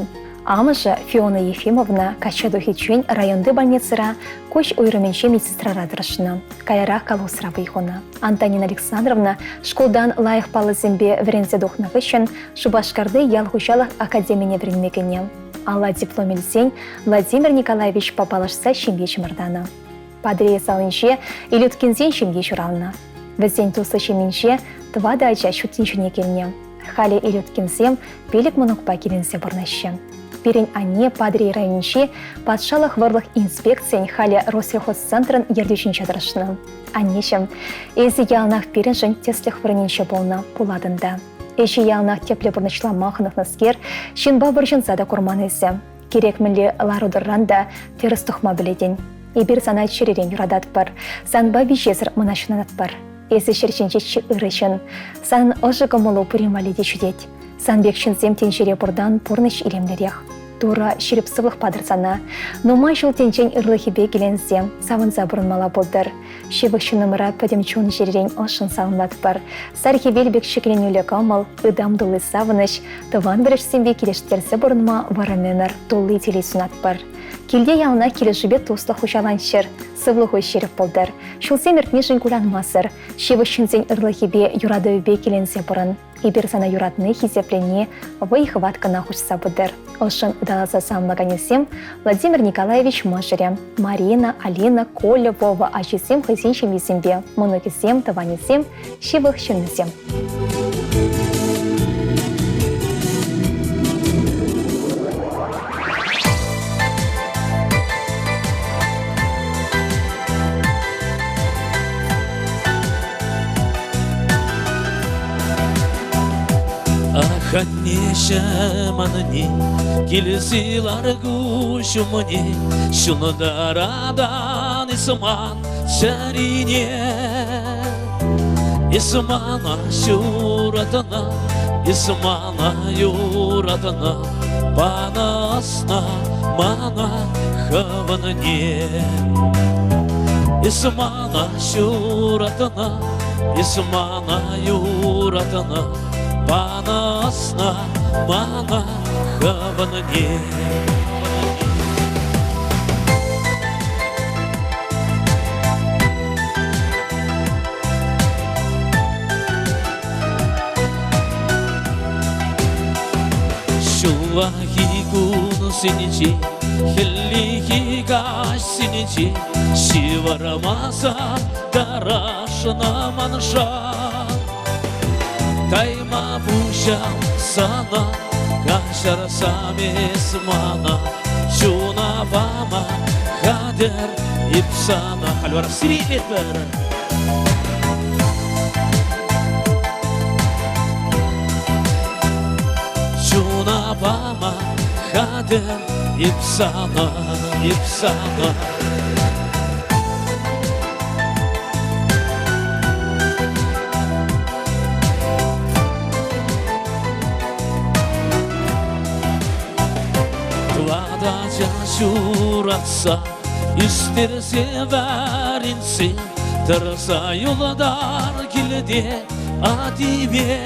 S1: Амӑшӗ Фиона Ефимовна качча тухиччен районти больницӑра куҫ уйрӑмӗнче медсестрара тӑрӑшнӑ. Каярах колхозра вӑй хунӑ. Антонина Александровна шкултан лайӑх паллӑсемпе вӗренсе тухнӑ хыҫҫӑн Шупашкарти ял хуҫалӑх академине вӗренме кӗнӗ. Алла диплом илсен Владимир Николаевичпа паллашса ҫемье чӑмӑртанӑ. Патӑрьел салинче Илюткинсен ҫемйи ҫуралнӑ. Вӗсен туслӑ ҫемйинче тӑватӑ ача ҫут тӗнчене килнӗ. Халӗ Илюткинсем пилӗк мӑнукпа киленсе пурӑнаҫҫӗ. Пирӗн анне Патӑрьел районӗнчи патшалӑх вӑрлӑх инспекцийӗн халӗ Россельхозцентрӑн ертӳҫинче тӑрӑшнӑ. Аннеҫӗм, эсӗ яланах пирӗншӗн тӗслӗх вырӑнӗнче пулнӑ, пулатӑн та. Ӗҫе яланах тӗплӗ пурнӑҫлама хӑнӑхнӑскер, ҫынпа вӑрҫӑнса та курман эсӗ. Кирек мӗнле лару-тӑруран та тӗрӗс тухма пӗлетӗн. Эпир сана чӗререн юрататпӑр, санпа виҫесӗр мӑнаҫланатпӑр. Эсӗ ҫӗр ҫинче чи ырӑ ҫын. Санӑн ӑшӑ кӑмӑлу пурин валли те ҫитет. Сан пек ҫынсем тӗнчере пуртан пурнӑҫ илемлӗрех. Турӑ ҫирӗп сывлӑх патӑр сана. Нумай ҫул тӗнчен ырлӑхӗпе киленсе, савӑнса пурӑнмалла пултӑр. Ҫывӑх ҫыннӑмӑра пӗтӗм чун-чӗререн ӑшшӑн саламлатпӑр. Сар хӗвел пек ҫӗкленӳллӗ кӑмӑл, ытам тулли савӑнӑҫ, тӑван пӗлӗшсемпе килӗштерсе пурӑнма вӑрӑм ӗмӗр, тулли телей сунатпӑр. Килте яланах килӗшӳпе туслӑх хуҫаланччӑр, сывлӑху ҫирӗп пултӑр. Ҫулсем иртнишӗн кулянмасӑр, ҫывӑх ҫынсен ырлӑхӗпе, юратӑвӗпе киленсе пурӑн. Эпир сана юратни, хисеплени вӑй-хӑват кӑна хушса пытӑр. Ӑшшӑн ыталаса саламлаканӗсем Владимир Николаевич мӑшӑрӗ, Марина, Алина, Коля, Вова ачисем хӑйсен ҫемйисемпе, мӑнукӗсем, тӑванӗсем, ҫывӑх ҫыннисем.
S11: Ах, аннеҫӗм, анне, килсе лар куҫ умне, ҫунтаратан эс ман чӗрине. Эс мана ҫуратна, эс мана юратнӑ, панӑ ӑсна мана хӑвӑнне. Эс мана ҫуратнӑ, эс мана юратнӑ, панӑ ӑсна мана хӑвӑнне. Ҫуллахи кунсенче, хӗллехи каҫсенче ҫывӑрмасан тӑрашнӑ манша. Тайма пуҫам сана, каҫарсам эс мана, чуна пама хатӗр эп сана. Халь вара сире Чуна пама хатӗр эп сана, эп сана. Тӑватӑ ача ҫуратса ӳстерсе вӗрентсе тӑрса юлтар килте атипе.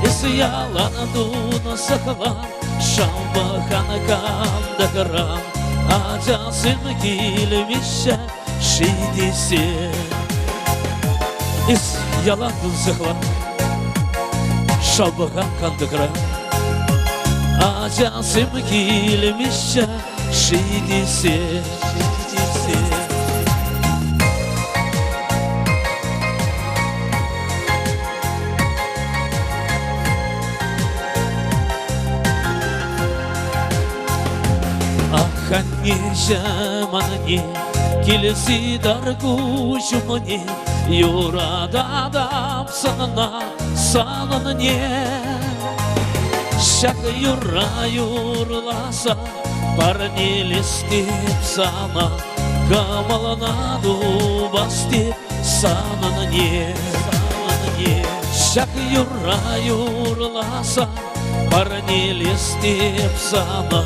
S11: Эс ялан тунсӑхлан, шавпӑхан кантӑкран, ачасем килмеҫҫӗ ши тесе. Эс ялан тунсӑхлан, шавпӑхан кантӑкран, ачасем килмеҫҫӗ ши тесе, ши тесе. Ах, аннеҫӗм, анне, Килсе тӑр куҫ умне, юрататӑп сана, санӑнне. Ҫак юрра юрласа парнелес теп сана, кӑмӑлна тупас теп санӑнне. Ҫак юрра юрласа парнелес теп сана,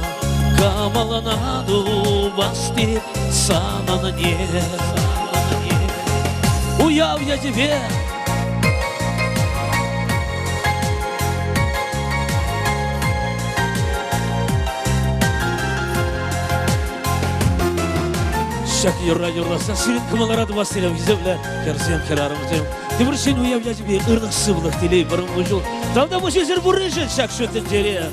S11: кӑмӑлна тупас теп санӑнне. Уяв ячӗпе! Ҫак юрра юрласа сирӗн кӑмӑлӑра тупас тетӗп, хисеплӗ хӗрсем, хӗрарӑмсем. Тепӗр ҫӗн уяв ячӗпе ырлӑх-сывлӑх, телей, вӑрӑм кун-ҫул. Тавтапуҫ эсир пурришӗн ҫак ҫут тӗнчере.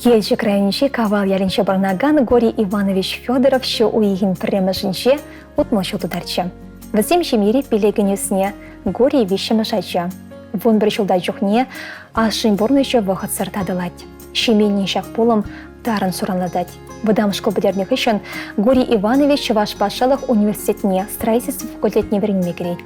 S1: Елчӗк районӗнчи Кавал ялӗнче пурӑнакан Гурий Иванович Федоров ҫу уйӑхӗн пӗрремӗшӗнче 60 ҫул тутарчӗ. Вӗсем ҫемьери пилӗкӗн ӳснӗ, Гурий виҫҫӗмӗш ача. 11 ҫулта чухне ашшӗн пурнӑҫӗ вӑхӑтсӑр татӑлать. Ҫемьене ҫак пулӑм тарӑн суранлатать. Вӑтам шкул пӗтернӗ хыҫҫӑн Гурий Иванович Чӑваш патшалӑх университетне строительство факультетне вӗренме кӗрет.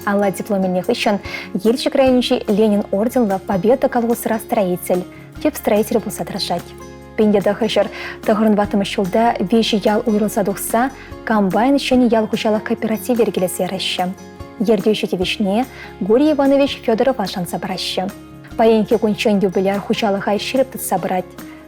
S1: Алла диплом илнӗ хыҫҫӑн Елчӗк районӗнчи Ленин орденлӑ Победа колхозра строитель, тӗп строитель пулса тӑрӑшать. Пинте тӑхӑрҫӗр тӑхӑрӑн ҫулта виҫӗ ял уйрӑлса тухса комбайн ҫӗнӗ ял хуҫалӑх кооперативӗ йӗркелесе яраҫҫӗ. Ертӳҫӗ тивӗҫне Гурий Иванович Федорова шанса параҫҫӗ. Паянхи кунччен юбиляр хуҫалӑха ҫирӗп тытса пырать.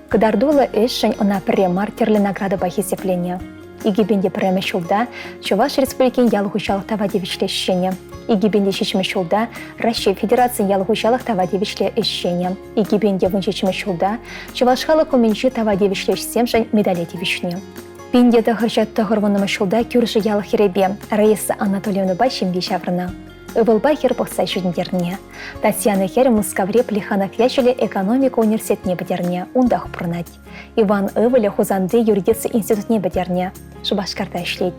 S1: Кӑтартуллӑ ӗҫшӗн ӑна пӗрре мар тӗрлӗ наградӑпа хисепленӗ. 2001 ҫулта Чӑваш Республикин ял хуҫалӑх тава тивӗҫлӗ ӗҫченӗ, 2007 ҫулта Раҫҫей Федерацийӗн ял хуҫалӑх тава тивӗҫлӗ ӗҫченӗ, 2017 ҫулта Чӑваш халӑх умӗнчи тава тивӗҫлӗ ӗҫсемшӗн медале тивӗҫнӗ. 1990 ҫулта кӳршӗ ял хӗрӗпе Раиса Анатольевнӑпа ҫемье ҫаврӑннӑ. Ывӑлпа хӗр пӑхса ҫитӗнтернӗ. Татьяна хӗрӗ Мускаври Плеханов ячӗллӗ экономика университетне пӗтернӗ, унтах пурӑнать. Иван ывӑлӗ Хусанти юридици институтне пӗтернӗ, Шупашкарта ӗҫлет.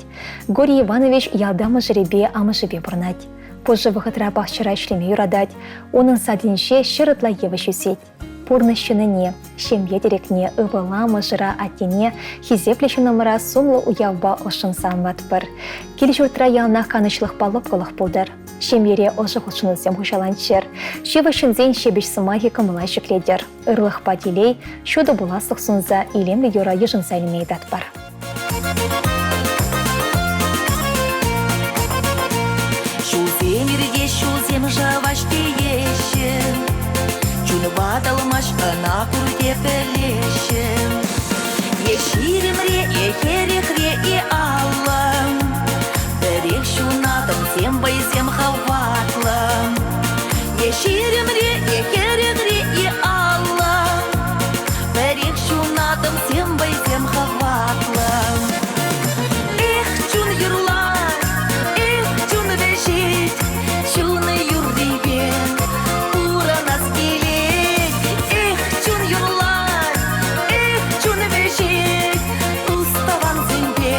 S1: Гурий Иванович ялта мӑшӑрӗпе амӑшӗпе пурӑнать. Пушӑ вӑхӑтра пахчара ӗҫлеме юратать, унӑн садӗнче ҫӗр ытла йывӑҫ ӳсет. Пурнӑҫ ҫыннине, ҫемье тӗрекне, ывӑла, мӑшӑра, аттене, хисеплӗ ҫыннӑмӑра сумлӑ уявпа ӑшшӑн саламлатпӑр. Кил-ҫуртра яланах канӑҫлӑхпа лӑпкӑлӑх пултӑр. Ҫемьере ӑшӑ хутшӑнусем хуҫаланччӑр. Ҫывӑх ҫынсен ҫепӗҫ сӑмахӗ кӑмӑла ҫӗклетӗр. Ырлӑхпа телей, ҫутӑ пуласлӑх сунса илемлӗ юра йышӑнса илме ыйтатпӑр.
S3: Ҫулсем иртеҫ, ҫулсем шаваҫ тееҫҫӗ. Чун ватӑлмасть, ӑна пурте пӗлеҫҫӗ. Е ҫирӗмре, е хӗрӗхре, е 50. Пӗрех ҫунатӑмсем, вӑйсем хӑватлӑ. Е ҫирӗмре, е хӗрӗхре, е 50. Пӗрех ҫунатӑмсем, вӑйсем хӑватлӑ. Эх, чун юрлать, эх, чун вӗҫет, чун юррипе пурӑнас килет. Эх, чун юрлать, эх, чун вӗҫет, тус-тӑвансемпе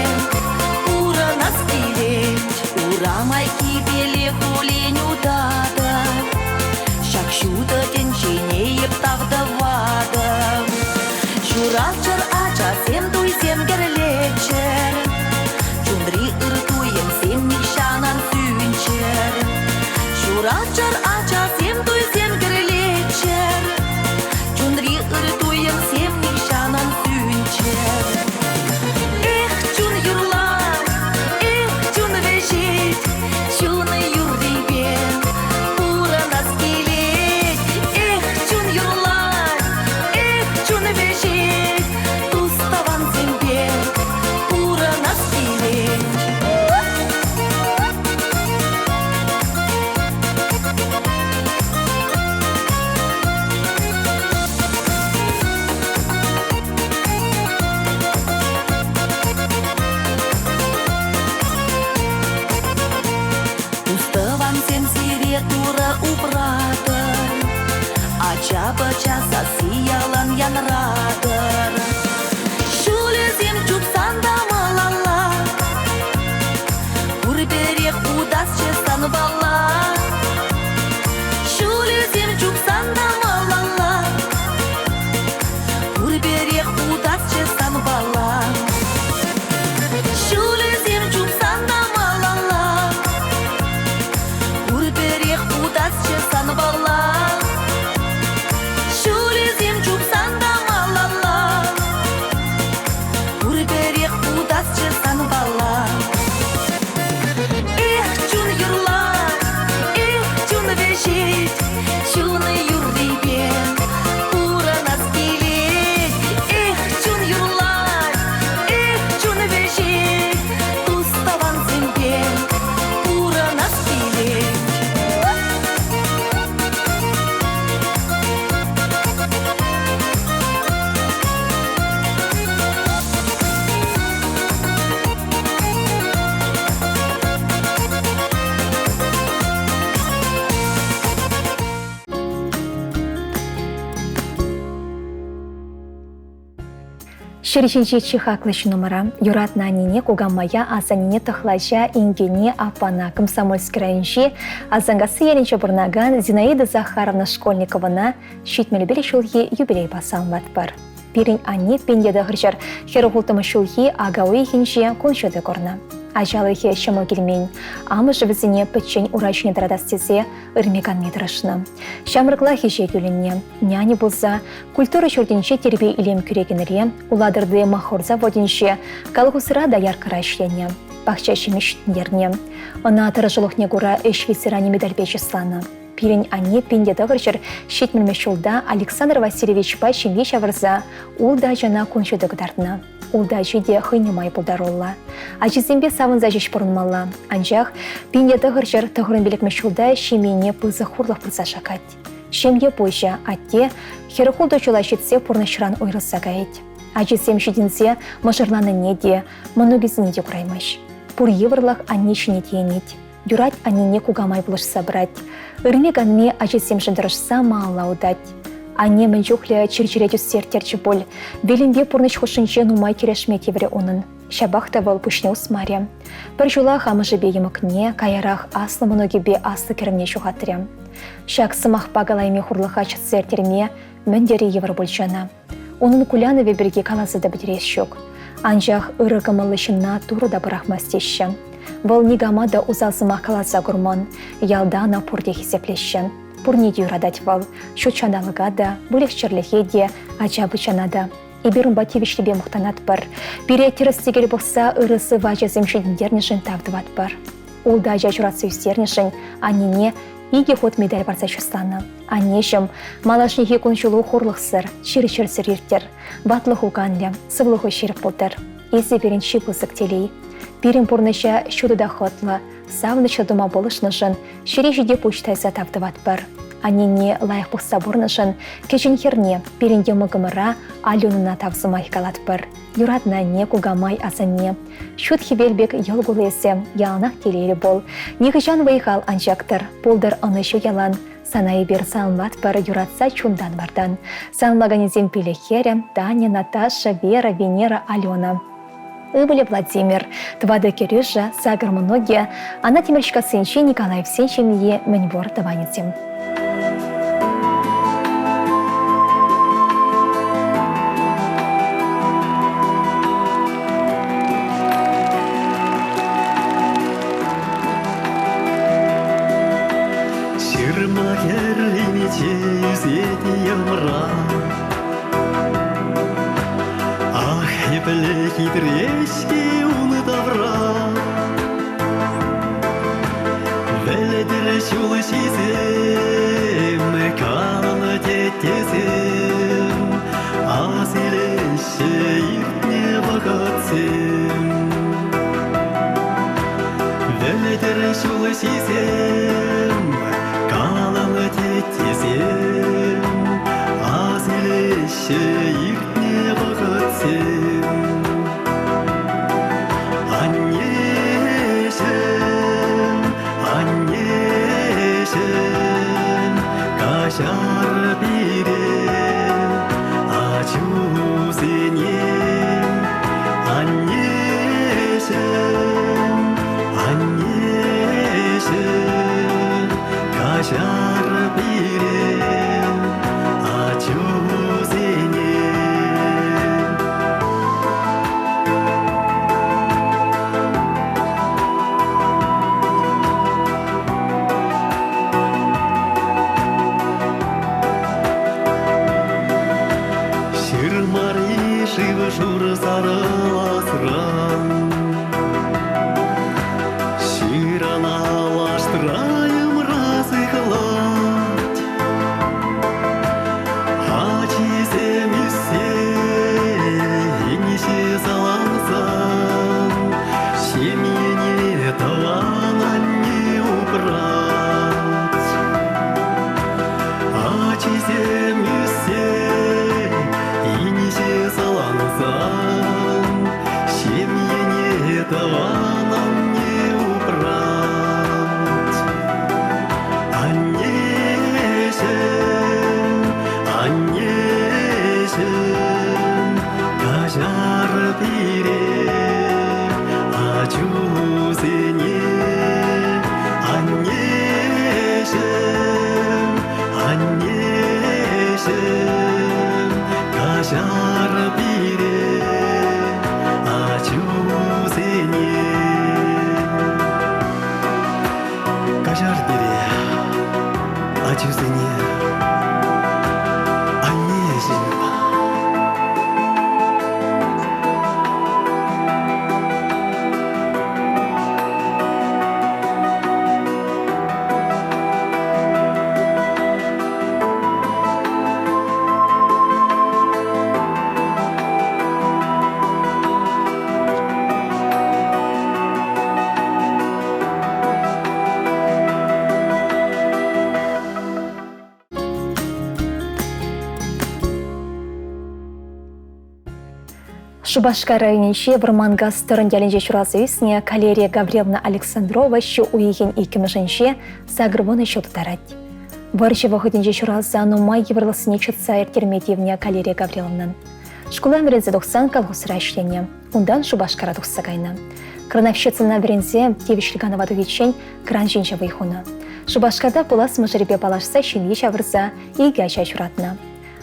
S3: пурӑнас килет. Урам айккипеле хулен утатӑп, ҫак ҫутӑ тӗнчене эп тав тӑватӑп. Ҫуралччӑр ачасем, туйсем кӗрлеччӗр, чунри ыр туйӑмсем нихҫан ан сӳнччӗр. Ҫуралччӑр ачасем, туйсем кӗрлеччӗр, чунри ыр туйӑмсем нихҫан ан сӳнччӗр. Эх, чун юрлать, эх, чун вӗҫет, чун юррипе пурӑнас килет. Эх, чун юрлать, эх, чун вӗҫет, тус-тӑвансемпе пурӑнас килет. Тус-тӑвансем сире Турӑ упратӑр, Ача-пӑча сасси ялан янратӑр. Ҫулӗсем чупсан та малалла, Пурпӗрех утасчӗ санпала. Ҫулӗсем чупсан та малалла,
S1: Ҫӗр ҫинчи чи хаклӑ ҫыннӑмӑра, юратнӑ аннене, кукамая, асаннене, тӑхлача, инкене, аппана, Комсомольски районӗнчи Асанкасси ялӗнче пурӑнакан Зинаида Захаровна Школьниковӑна 75 ҫулхи юбилейпа саламлатпӑр. Пирӗн анне 1900 хӗрӗх улттӑмӗш ҫулхи ака уйӑхӗнче кун ҫути курнӑ. Ачалӑхӗ ҫӑмӑл килмен. Амӑшӗ вӗсене пӗччен ура ҫине тӑратас тесе ырми-канми тӑрӑшнӑ. Ҫамрӑклах ӗҫе кӳлӗннӗ. Няня пулса культура ҫуртӗнче тирпей-илем кӳрекенре, Улатӑрти махор заводӗнче, колхозра дояркӑра ӗҫленӗ, пахча ҫимӗҫ ҫитӗнтернӗ. Ӑна тӑрӑшулӑхне кура ӗҫ ветеранӗ медальпе чысланӑ. Пирӗн анне 1970 ҫулта Александр Васильевичпа ҫемье ҫавӑрса ултӑ ачана кун ҫути кӑтартнӑ. Ултӑ ачи те хӑйне май пултаруллӑ. Ачисемпе савӑнса ҫеҫ пурӑнмалла. Анчах 1995 ҫулта ҫемьене пысӑк хурлӑх пырса шакать. Ҫемье пуҫӗ, атте, 46 ҫула ҫитсе пурнӑҫран уйрӑлса каять. Ачисем ҫитӗнсе мӑшӑрланнине те, мӑнукӗсене те кураймасть. Пур йывӑрлӑх анне ҫине тиенет. Юрать аннене кукамай пулӑшса пырать. Ырми-канми ачисемшӗн тӑрӑшса малалла утать. Анне мӗн чухлӗ чир-чӗре тӳссе ирттерчӗ пуль. Вилӗмпе пурнӑҫ хушшинче нумай кӗрешме тиврӗ унӑн. Ҫапах та вӑл пуҫне усмарӗ. Пӗр ҫулах амӑшӗпе йӑмӑкне, каярах аслӑ мӑнукӗпе аслӑ кӗрӗмне ҫухатрӗ. Ҫак сӑмахпа калайми хурлӑха чӑтса ирттерме мӗн тери йывӑр пулчӗ ӑна. Унӑн кулянӑвӗ пирки каласа та пӗтерес ҫук. Анчах ырӑ кӑмӑллӑ ҫынна Турӑ та пӑрахмасть теҫҫӗ. Вӑл никама та усал сӑмах каласа курман, ялта ӑна пурте хисеплеҫҫӗ. Пурне те юратать вӑл, ҫут ҫанталӑка та, выльӑх-чӗрлӗхе те, ача-пӑчана та. Эпир унпа тивӗҫлипе мухтанатпӑр. Пире тӗрӗс-тӗкел пӑхса ырӑ-сывӑ ачасем ҫитӗнтернӗшӗн тав тӑватпӑр. Ултӑ ача ҫуратса ӳстернӗшӗн аннене икӗ хут медаль парса чысланӑ. Аннеҫӗм, малашнехи кун-ҫулу хурлӑхсӑр, чир-чӗрсӗр ирттӗр. Ватлӑху канлӗ, сывлӑху ҫирӗп пултӑр. Эсӗ пирӗн чи пысӑк телей. Пирӗн пурнӑҫа ҫутӑ та хӑтлӑ, савӑнӑҫлӑ тума пулӑшнӑшӑн ҫӗре ҫити пуҫ тайса тав тӑватпӑр. Аннене лайӑх пӑхса пурнӑшӑн кӗҫӗн хӗрне, пирӗн йӑмӑкӑмӑра Аленӑна тав сӑмахӗ калатпӑр. Юратнӑ анне, кукамай, асанне. Ҫут хӗвел пек йӑл кулесӗ, яланах телейлӗ пул. Нихӑҫан вӑй-хал ан чактӑр, пултӑр ӑнӑҫу ялан. Сана эпир саламлатпӑр юратса чунтан-вартан. Саламлаканӗсем пилӗк хӗрӗ, Таня, Наташа, Вера, Венера, Алена. Ывӑлӗ Владимир, тӑватӑ кӗрӳшӗ, сакӑр мӑнукӗ, Анна Тимӗрҫкассинчи Николаевсен ҫемйи мӗнпур тӑванӗсем.
S2: Ҫырма хӗрринче ӳсет йӑмра. Ах, епле хитре-ҫке ун тавра. Вӗлтӗр ҫулҫисем, каннӑ теттесем, ас илеҫҫӗ иртнӗ вӑхӑтсем. Вӗлтӗр ҫулҫисем, каланӑ теттесем, ас илеҫҫӗ иртнӗ вӑхӑтсем. Аннеҫӗм, аннеҫӗм, каҫар пире, ачусене. Аннеҫӗм, аннеҫӗм, каҫар пире, ачусене. Ҫырмари шыв-шур сарӑласран Ҫырана лаштра йӑмра сыхлать. Ачисем ӳссе инҫе салансан ҫемьене тӑван анне упрать. Ачисем ӳссе инҫе салансан. Каҫар пире, ачусене. Каҫар пире, ачусене, аннеҫӗм.
S1: Шупашкар районӗнчи Вӑрманкас Тӑрӑн ялӗнче ҫуралса ӳснӗ Калерия Гавриловна Александрова ҫу уйӑхӗн иккӗмӗшӗнче 80 ҫул тутарать. Вӑрҫӑ вӑхӑтӗнче ҫуралса нумай йывӑрлӑхсене чӑтса ирттерме тивнӗ Калерия Гавриловнӑн. Шкула вӗренсе тухсан колхозра ӗҫленӗ. Унтан Шупашкара тухса кайнӑ. Крановщицӑна вӗренсе тивӗҫлӗ канӑва тухиччен кран ҫинче вӑй хунӑ. Шупашкарта пулас мӑшӑрӗпе паллашса ҫемье ҫавӑрса икӗ ача ҫуратнӑ.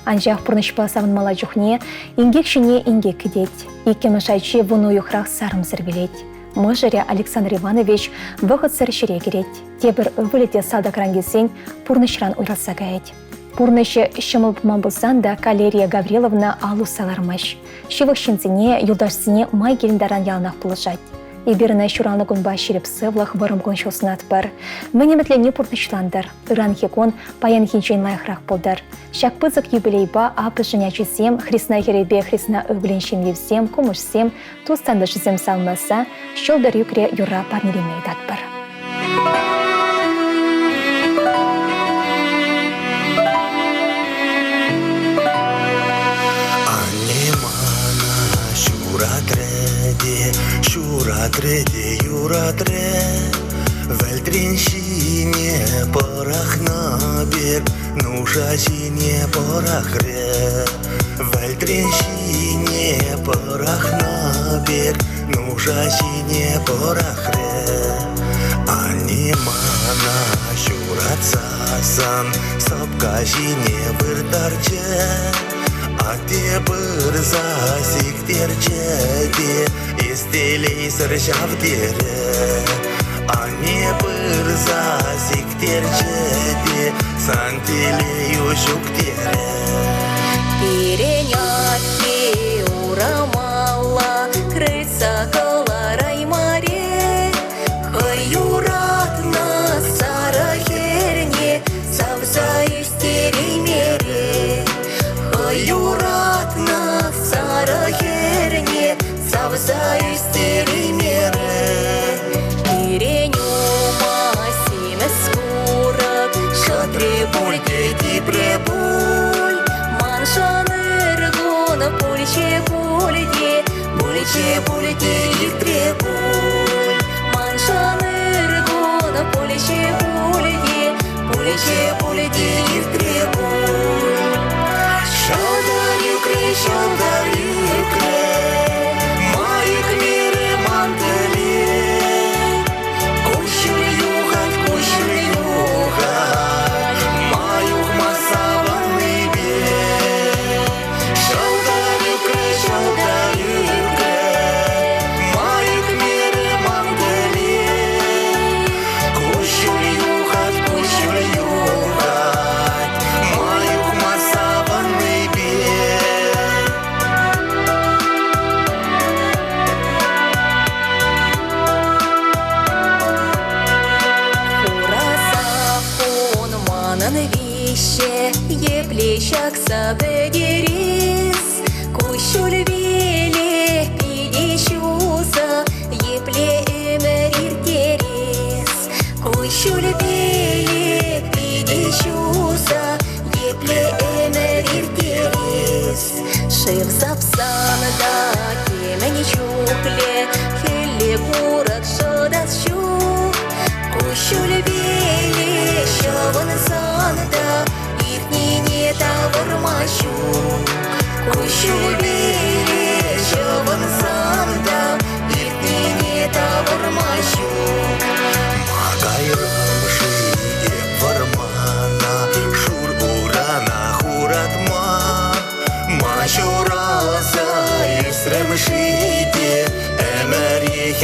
S1: Анчах пурнӑҫпа савӑнмалла чухне инкек ҫине инкек кӗтет. Иккӗмӗш ачи вун уйӑхрах сарӑмсӑр вилет. Мӑшӑрӗ Александр Иванович вӑхӑтсӑр ҫӗре кӗрет. Тепӗр ывӑлӗ те салтакран килсен пурнӑҫран уйрӑлса каять. Пурнӑҫӗ ҫӑмӑл пулман пулсан та Калерия Гавриловна ал усса лармасть. Ҫывӑх ҫынсене, юлташсене май килнӗ таран яланах пулӑшать. Эпир ӑна ҫуралнӑ кунпа ҫирӗп сывлӑх, вӑрӑм кун-ҫул сунатпӑр. Мӗн ӗмӗтленни пурнӑҫлантӑр. Ыранхи кун паянхинчен лайӑхрах пултӑр. Ҫак пысӑк юбилейпа аппӑшӗн ачисем, хресна хӗрӗпе хресна ывӑлӗн ҫемйисем, кумӑшсем, тус-тантӑшӗсем савӑнласа Ҫӑлтӑр ӳкрӗ юрра парнелеме ыйтатпӑр.
S12: Анне мана ҫуратрӗ те, ҫуратрӗ те юратрӗ. Вӗлтрен ҫине пӑрахнӑ пек нуша ҫине пӑрахрӗ. Вӗлтрен ҫине пӑрахнӑ пек нуша ҫине пӑрахрӗ. Анне мана ҫуратсасан сӑпка ҫине выртарчӗ. Атте пырса сиктерчӗ те эс телейсӗр ҫав терӗ. Анне пырса сиктерчӗ те сан телейӳ ҫук терӗ.
S13: Пирӗн атте урамалла крыльца кӑлараймарӗ. Хӑй юратнӑ сарӑ хӗрне савса ӳстереймерӗ. Хӑй юратнӑ сарӑ хӗрне савса ӳстереймерӗ. Пирӗн ума симӗс курӑк шӑтри пуль те типре пуль. Маншӑн ыр кун пулчӗ пуль те, пулчӗ пуль те иртре пуль. Маншӑн ыр кун пулчӗ пуль те, пулчӗ пуль те иртре пуль.
S12: Ҫӑлтӑр ӳкрӗ, ҫӑлтӑр ӳкрӗ, ма ӳкмерӗ ман тӗле. Куҫҫуль юхать, куҫҫуль юхать, ма юхма савӑннипе. Ҫӑлтӑр ӳкрӗ, ҫӑлтӑр ӳкрӗ, ма ӳкмерӗ ман тӗле. Куҫҫуль юхать, куҫҫуль юхать, ма юхма савӑннипе.
S13: Хура саппун манӑн виҫҫе, епле ҫакса пӗтерес? Куҫҫуль виле пите ҫуса, епле ӗмӗр ирттерес? Куҫҫуль виле пите ҫуса, епле ӗмӗр ирттерес? Шыв сапсан та темӗн чухлӗ хӗлле курӑк шӑтас ҫук. Куҫҫуль виле ҫӑвӑнсан та иртнине тавӑрма ҫук. Куҫҫуль виле ҫӑвӑнсан та иртнине тавӑрма ҫук.
S12: Ма кайрӑм-ши эп вӑрмана, шур урана хуратма? Ма ҫур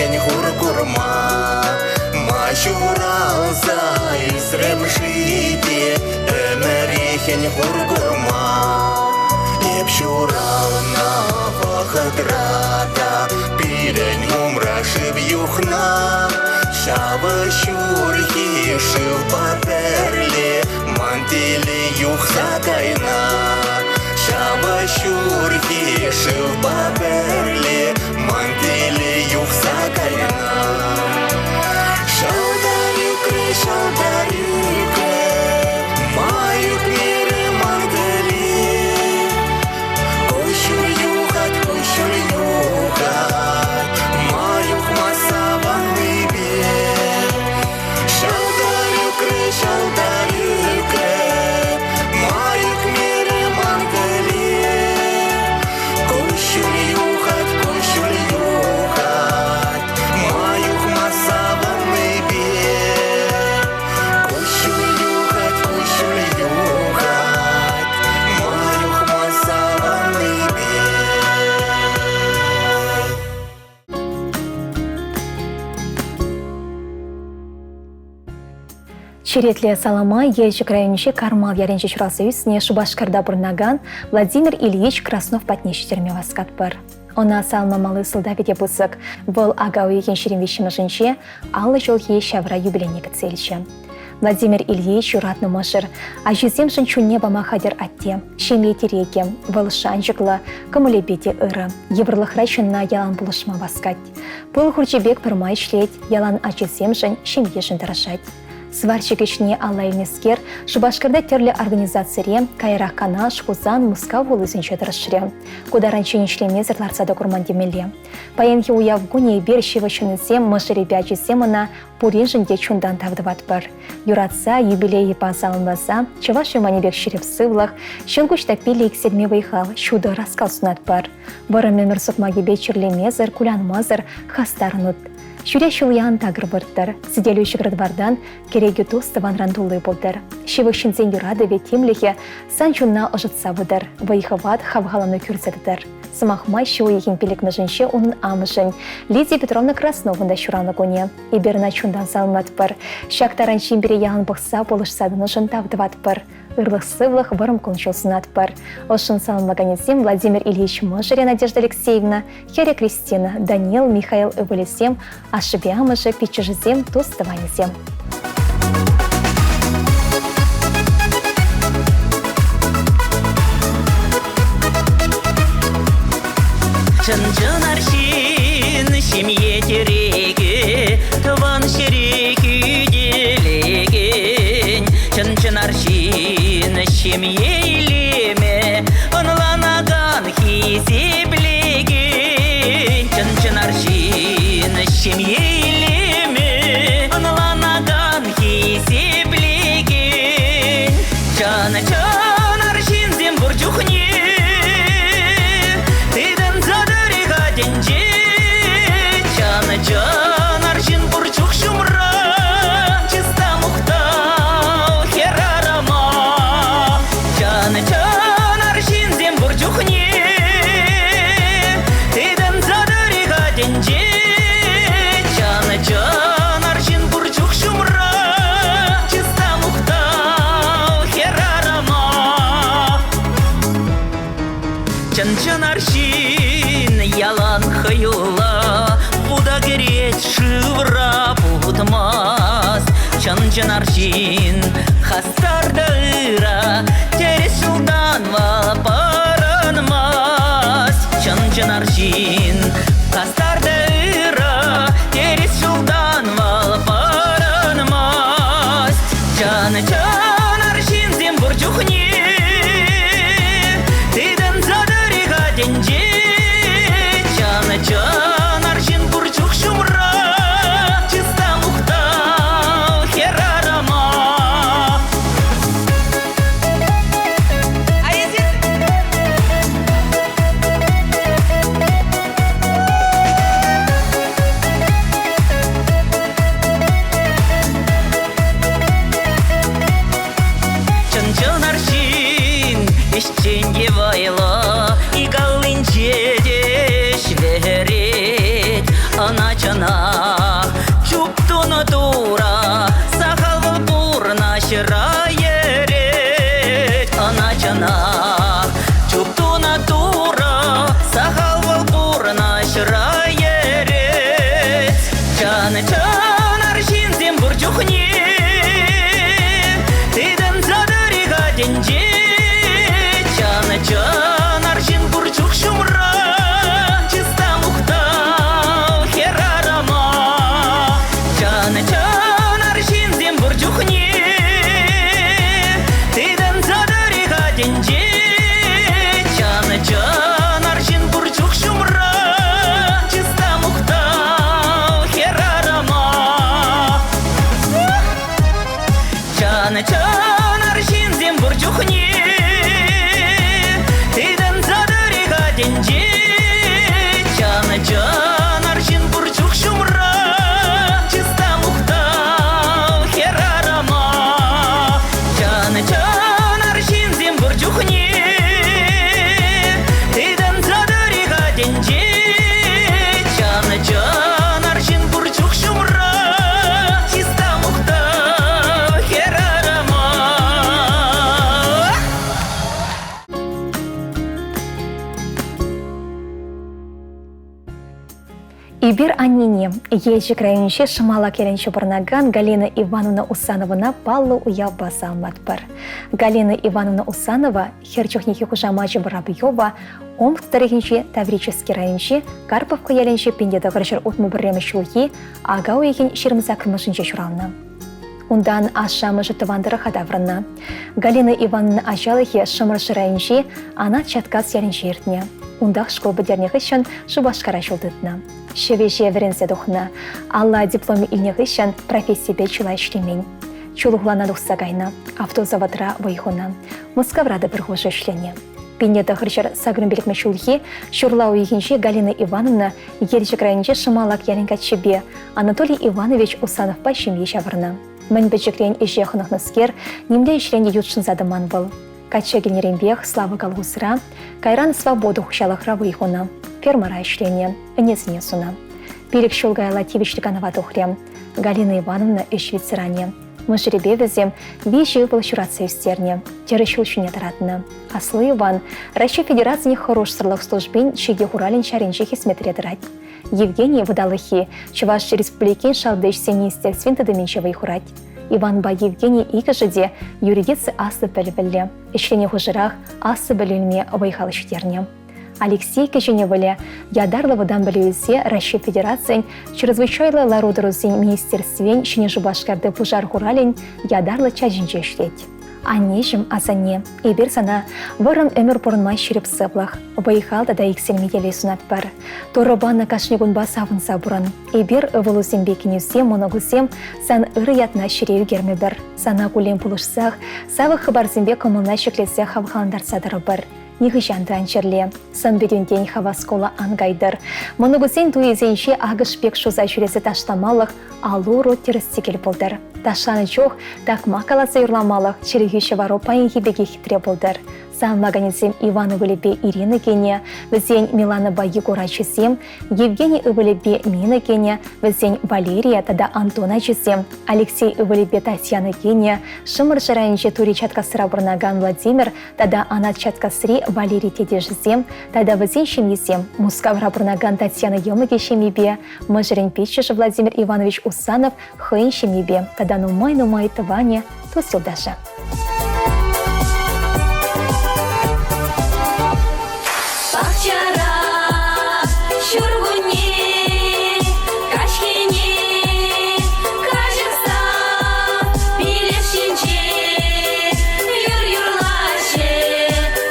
S12: хӗн-хур курма. Ма ҫуралса ӳсрӗм-ши те ӗмӗре хӗн-хур курма? Эп ҫуралнӑ вӑхӑтра та пирӗн умра шыв юхнӑ. Ҫавӑ ҫурхи шывпа пӗрле ман телей юхса кайнӑ. Ҫавӑ ҫурхи шывпа пӗрле ман телей юхса кайнӑ. Шалтар ӳкрӗ, шалтар ӳкрӗ, ма ӳкмерӗ ман телей. Куҫҫуль юхать, куҫҫуль юхать, ма юхма савӑннипе. Шалтар ӳкрӗ, шалтар ӳкрӗ, ма ӳкмерӗ ман телей. Куҫҫуль юхать, куҫҫуль юхать, ма юхма савӑннипе. Куҫҫуль юхать, куҫҫуль юхать, ма юхма савӑннипе.
S1: Черетлӗ салама Елчӗк районӗнчи Кармал ялӗнче ҫуралса ӳснӗ Шупашкарта пурӑнакан Владимир Ильич Краснов патне ҫитерме васкатпӑр. Ӑна саламламалли сӑлтавӗ те пысӑк. Вӑл ака уйӑхӗн 23-мӗшӗнче 50 ҫулхи ҫавра юбилейне кӗтсе илчӗ. Владимир Ильич юратнӑ мӑшӑр, ачисемшӗн чунне пама хатӗр атте, ҫемье тӗрекӗ, вӑл шанчӑклӑ, кӑмӑлӗпе те ырӑ, йывӑрлӑхра ҫынна ялан пулӑшма васкать. Пыл хурчӗ пек пӗрмай ӗҫлет, ялан ачисемшӗн, ҫемьешӗн тӑрӑшать. Сварщик ӗҫне алла илнӗскер Шупашкарта тӗрлӗ организацире, каярах Канаш, Хусан, Мускав хулисенче тӑрӑшрӗ. Ку таранччен ӗҫлемесӗр ларса та курман темелле. Паянхи уяв кунӗ эпир ҫывӑх ҫыннисем, мӑшӑрӗпе ачисем ӑна пуриншӗн те чунтан тав тӑватпӑр. Юратса, юбилейпа саламласа чӑваш юманӗ пек ҫирӗп сывлӑх, ҫӑлкуҫ таппиллӗ иксӗлми вӑй-хал, ҫутӑ ӑраскал сунатпӑр. Вӑрӑм ӗмӗр сукмакӗпе чирлемесӗр, кулянмасӑр хастар нут. Ҫӳре ҫул ян такӑр вырттӑр, сӗтелӳ ҫӑкӑр-тӑвартан кӗрекӳ тус тӑванран тулли пултӑр. Ҫывӑх ҫынсен юратӑвӗ, тимлӗхӗ сан чунна ӑшӑтса пытӑр, вӑй-хӑват, хавхалану кӳрсе тӑтӑр. Сӑмах май, ҫу уйӑхӗн пиллӗкмӗшӗнче унӑн амӑшӗн Лидия Петровна Красновӑн та ҫуралнӑ кунӗ. Эпир ӑна чунтан саламлатпӑр. Ҫак таранччен пире ялан пӑхса, пулӑшса тӑнӑшӑн тав тӑватпӑр. Ырлӑх-сывлӑх, вӑрӑм кун-ҫул сунатпӑр. Ӑшшӑн саламлаканӗсем Владимир Ильич мӑшӑрӗ Надежда Алексеевна, хӗрӗ Кристина, Даниил, Михаил ывӑлӗсем, ашшӗпе амӑшӗ, пиччӗшӗсем, тус-тӑванӗсем.
S14: Чӑн-чӑн арҫын ҫемье тӗрекӗ, тӑван ҫӗре хӳтӗлекен. Чӑн-чӑн арҫын ҫемье илемӗ, ӑнланакан, хисеплекен. Чӑн-чӑн арҫын ҫемье илемӗ, ӑнланакан, хисеплекен. Чӑн-чӑн арҫынсем пур чухне тытӑнса тӑрӗ-ха тӗнче. Чӑн-чӑн арҫын пур чух ҫумра, чыс та мухтав хӗрарӑма. Чӑн-чӑн арҫынсем пур чухне тытӑнса тӑрӗ-ха тӗнче. Чӑн-чӑн арҫын пур чух ҫумра, чыс та мухтав хӗрарӑма. Чӑн-чӑн арҫын ялан хӑюлла, вута кӗрет, шывра путмасть. Чӑн-чӑн арҫын хастар та ыра, тӗрӗс ҫултан вӑл пӑрӑнмасть. Чӑн-чӑн арҫын хастар та ыра, тӗрӗс ҫултан вӑл пӑрӑнмасть. Чӑн-чӑн арҫынсем пур чухне тытӑнса тӑрӗ-ха тӗнче. Чӑн-чӑн арҫын пур чух ҫумра, чыс та мухтав хӗрарӑма. Чӑн-чӑн арҫын ӗҫчен те вӑйлӑ, ик аллинче те ӗҫлерет. Ӑна чӑн чӑнах чуптунӑ Тура, сахал вӑл пурнӑҫра йӗрет. Ӑна чӑнах чуптунӑ Тура, сахал вӑл пурнӑҫра йӗрет. Чӑн-чӑн арҫынсем пур чухне тытӑнса тӑри-ха тӗнче. Чӑн-чӑн арҫын пур чух ҫумра, чыс та мухтав хӗрарӑма. Чӑн-чӑн арҫынсем пур чухне тытӑнса тӑри-ха тӗнче. Чӑн-чӑн арҫын пур чух ҫумра, чыс та мухтав хӗрарӑма. Чӑн-чӑн арҫынсем пур чухне тытӑнса тӑри-ха тӗнче. Чӑн-чӑн арҫын пур чух ҫумра, чыс та мухтав хӗрарӑма. Чӑн-чӑн арҫынсем пур чухне тытӑнса тӑри-ха тӗнче. Чӑн-чӑн арҫын пур чух ҫумра, чыс та мухтав хӗрарӑма.
S1: Эпир аннене, Елчӗк районӗнче Шӑмалак ялӗнче пурӑнакан Галина Ивановна Усановӑна паллӑ уявпа саламлатпӑр. Галина Ивановна Усанова хӗр чухнехи хушамачӗ Воробьева Омск тӑрӑхӗнчи Таврический районӗнчи Карповка ялӗнче 1961 ҫулхи ака уйӑхӗн 28-мӗшӗнче ҫуралнӑ. Унтан ашшӗ-амӑшӗ тӑван тӑрӑха таврӑннӑ. Галина Ивановна ачалӑхӗ Шӑмӑршӑ районӗнчи Анат Чаткас ялӗнче иртнӗ. Унтах шкул пӗтернӗ хыҫҫӑн Шупашкара ҫул тытнӑ. Ҫӗвӗҫе вӗренсе тухнӑ. Алла диплом илнӗ хыҫҫӑн профессипе чылай ӗҫлемен. Чулхулана тухса кайнӑ, автозаводра вӑй хунӑ. Мускавра та пӗр хушӑ ӗҫленӗ. 1985 ҫулхи ҫурла уйӑхӗнче Галина Ивановна Елчӗк районӗнчи Шӑмалак ялӗн каччипе Анатолий Иванович Усановпа ҫемье ҫавӑрнӑ. Мӗн пӗчӗкрен ӗҫе хӑнӑхнӑскер, нимле ӗҫрен те ютшӑнса тӑман вӑл. Качча килнӗренпех Слава колхозра, кайран Свобода хуҫалӑхра вӑй хунӑ, фермӑра ӗҫленӗ, ӗнесене сунӑ. Пилӗк ҫул каялла тивӗҫлӗ канӑва тухрӗ. Галина Ивановна ӗҫ ветеранӗ. Мӑшӑрӗпе вӗсем виҫӗ ывӑл ҫуратса ӳстернӗ, тӗрӗ ҫул ҫине тӑратнӑ. Аслӑ Иван Раҫҫей Федерацийӗн хӑрушсӑрлӑх службин чикӗ хуралӗн ҫарӗнче хӗсметре тӑрать. Евгений Вӑталӑххи Чӑваш Республикин Шалти ӗҫсен министерствин тытӑмӗнче вӑй хурать. Иванпа Евгений иккӗшӗ те юридици аслӑ пӗлӗвӗллӗ, ӗҫленӗ хушӑрах аслӑ пӗлӳ илме вӑй-хал ҫитернӗ. Алексей кӗҫӗн ывӑлӗ ятарлӑ вӑтам пӗлӳ илсе Раҫҫей Федерацийӗн Чрезвычайлӑ лару-тӑрусен министерствин Ҫӗнӗ Шупашкарти пушар хуралӗн ятарлӑ чаҫӗнче ӗҫлет. Аннеҫӗм, асанне, эпир сана вӑрӑм ӗмӗр пурӑнма ҫирӗп сывлӑх, вӑй-хал тата иксӗлми телей сунатпӑр. Турӑ панӑ кашни кунпа савӑнса пурӑн. Эпир ывӑлусемпе кинӳсем, мӑнукусем сан ырӑ ятна ҫӗре ӳкермӗпӗр. Сана куллен пулӑшсах, савӑк хыпарсемпе кӑмӑлна ҫӗклесе хавхалантарса тӑрӑпӑр. Нихӑҫан та ан чирле. Сӑн-питӳнтен хавас-кулӑ ан кайтӑр. Мӑнукусен туйӗсенче акӑш пек шуса ҫӳресе ташламалӑх аллу-уру тӗрӗс-тӗкел пултӑр. Ташланӑ чух такмак каласа юрламалӑх чӗлхӳ-ҫӑвару паянхи пекех хитре пултӑр. Саламлаканӗсем Иван ывӑлӗпе Ирина кӗнӗ, вӗсен Миланӑпа Егор ачисем, Евгений ывӑлӗпе Нина кӗнӗ, вӗсен Валерия тата Антон ачисем, Алексей ывӑлӗпе Татьяна кӗнӗ, Шӑмӑршӑ районӗнчи Тури Чаткасра пурӑнакан Владимир тата Анат Чаткасри Валерий тетӗшӗсем тата вӗсен ҫемйисем, Мускавра пурӑнакан Татьяна йӑмӑкӗ ҫемйипе, мӑшӑрӗн пиччӗшӗ Владимир Иванович Усанов хӑйӗн ҫемйипе тата нумай-нумай тӑванӗ, тус-юлташӗ.
S13: Пахчара ҫуркунне каҫхине каҫӑхса пилеш ҫинче юр юрлаҫҫӗ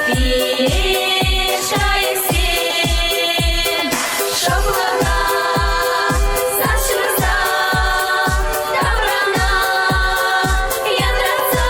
S13: пилеш кайӑксем. Шӑплӑха сас ҫырса таврана янратса.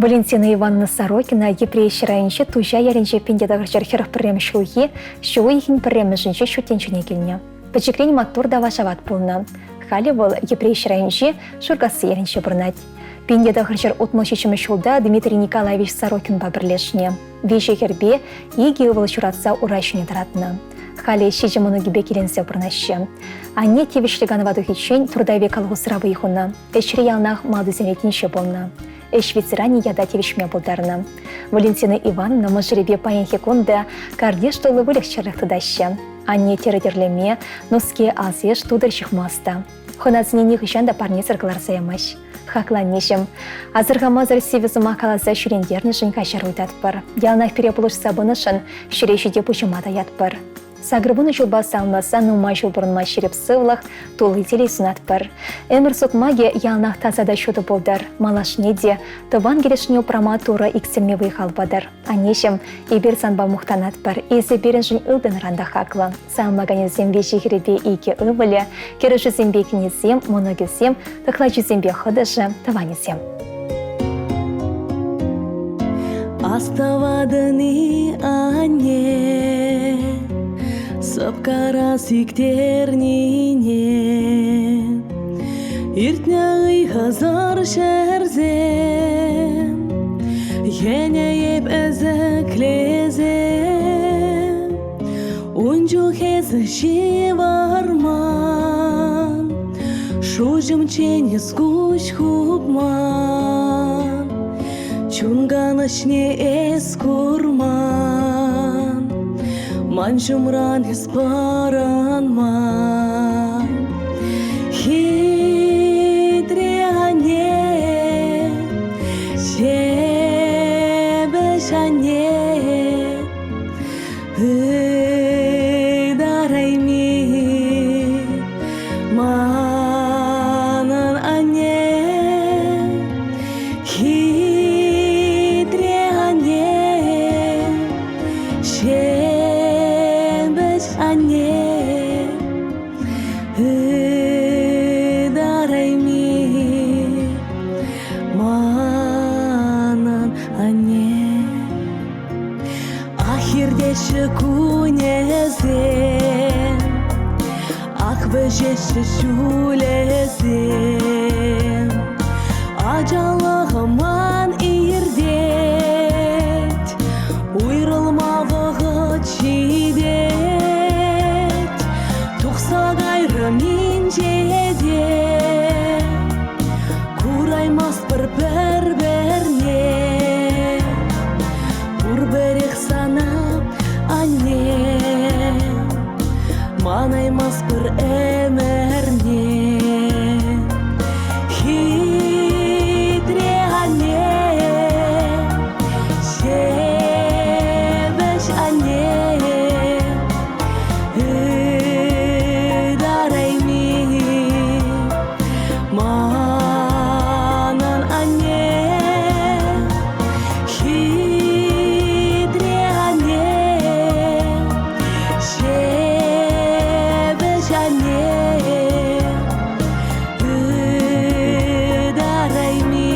S1: Валентина Ивановна Сорокина Йӗпреҫ районӗнчи Туҫа ялӗнче 1941 ҫулхи ҫу уйӑхӗн пӗрремӗшӗнче ҫут тӗнчене килнӗ. Пӗчӗкрен маттур та вашават пулнӑ. Халӗ вӑл Йӗпреҫ районӗнчи Шуркасси ялӗнче пурӑнать. 1967 ҫулта Дмитрий Николаевич Сорокинпа пӗрлешнӗ. Виҫӗ хӗрпе икӗ ывӑл ҫуратса ура ҫине тӑратнӑ. Халӗ ҫичӗ мӑнукӗпе киленсе пурӑнаҫҫӗ. Анне тивӗҫлӗ канӑва тухиччен Туртайпе колхозра вӑй хунӑ. Ӗҫре яланах малтисен ретӗнче пулнӑ. Ӗҫ ветеранӗ ята тивӗҫме пултарнӑ. Валентина Ивановна мӑшӑрӗпе паянхи кун та картиш тулли выльӑх-чӗрлӗх тытаҫҫӗ. Анне тӗрӗ тӗрлеме, нуски, алсиш, тутӑр ҫыхма ӑста. Хӑнасене нихӑҫан та парнесӗр кӑларса ямасть. Хаклӑ аннеҫӗм, асӑрхамасӑр сивӗ сӑмах каласа ҫӳрентернӗшӗн каҫару ыйтатпӑр. Яланах пире пулӑшса пынӑшӑн ҫӗре ҫити пуҫӑма таятпӑр. Сакӑрвунӑ ҫулпа салмаса нумай ҫул пурӑнма ҫирӗп сывлӑх, тулли телей сунатпӑр. Ӗмӗр сукмакӗ яланах таса та ҫутӑ пултӑр. Малашне те тӑван килӗшне упрама Турӑ иксӗлми вӑй-хал патӑр. Аннеҫӗм, эпир санпа мухтанатпӑр, эсӗ пирӗншӗн ылтӑнран та хаклӑ. Салмаканӗсем виҫӗ хӗрӗпе икӗ ывӑлӗ, кӗрӗшӗсемпе кинӗсем, мӑнукӗсем, тӑхлачисемпе хӑтӑшӗ, тӑванӗсем.
S15: Астӑватӑн-и, анне, сӑпкара сиктернине? Иртнӗ ыйхӑсӑр ҫӗрсем, йӗнӗ эп ӗсӗклесе. Ун чух эсӗ ҫывӑрман, Шуҫӑмччен эс куҫ хупман, Чун канӑҫне эс курман, Ман ҫумран эс пӑрӑнман. Хитре анне, ҫепӗҫ анне, Ытарайми манӑн анне, хитре анне, ҫепӗҫ анне, ытарайми манӑн анне. Ах, иртеҫҫӗ кунӗсем, ах, вӗҫеҫҫӗ ҫулӗсем. Ачалӑхӑм ман иртет, уйрӑлма вӑхӑт ҫитет. Тухса кайрӑм инҫете, кураймастпӑр пӗр-пӗрне. Пурпӗрех сана, анне, манаймастпӑр ӗмӗрне. Хитре анне, ҫепӗҫ анне, ытарайми манӑн анне. Хитре анне, ҫепӗҫ анне, ытарайми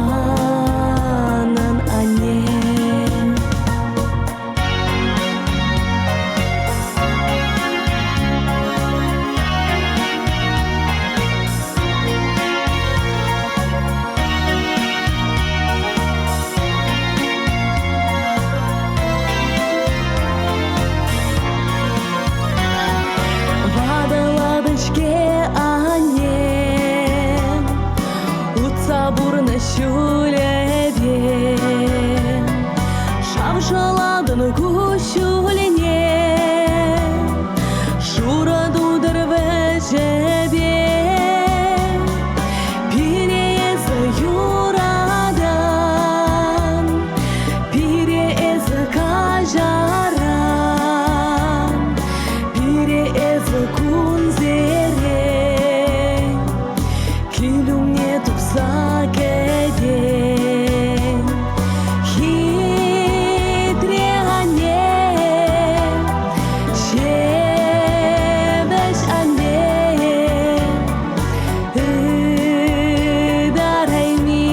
S15: манӑн анне. Ватӑлатӑн-ҫке, анне, утса пурнӑҫ ҫулӗпе. Шавшӑлатӑн куҫҫульне, шурӑ тутӑр вӗҫӗпе. Пире эсӗ юратан, пире эсӗ каҫаран, пире эсӗ кунсерен кил умне тухса кӗтен. Хитре анне, ҫепӗҫ анне, ытарайми.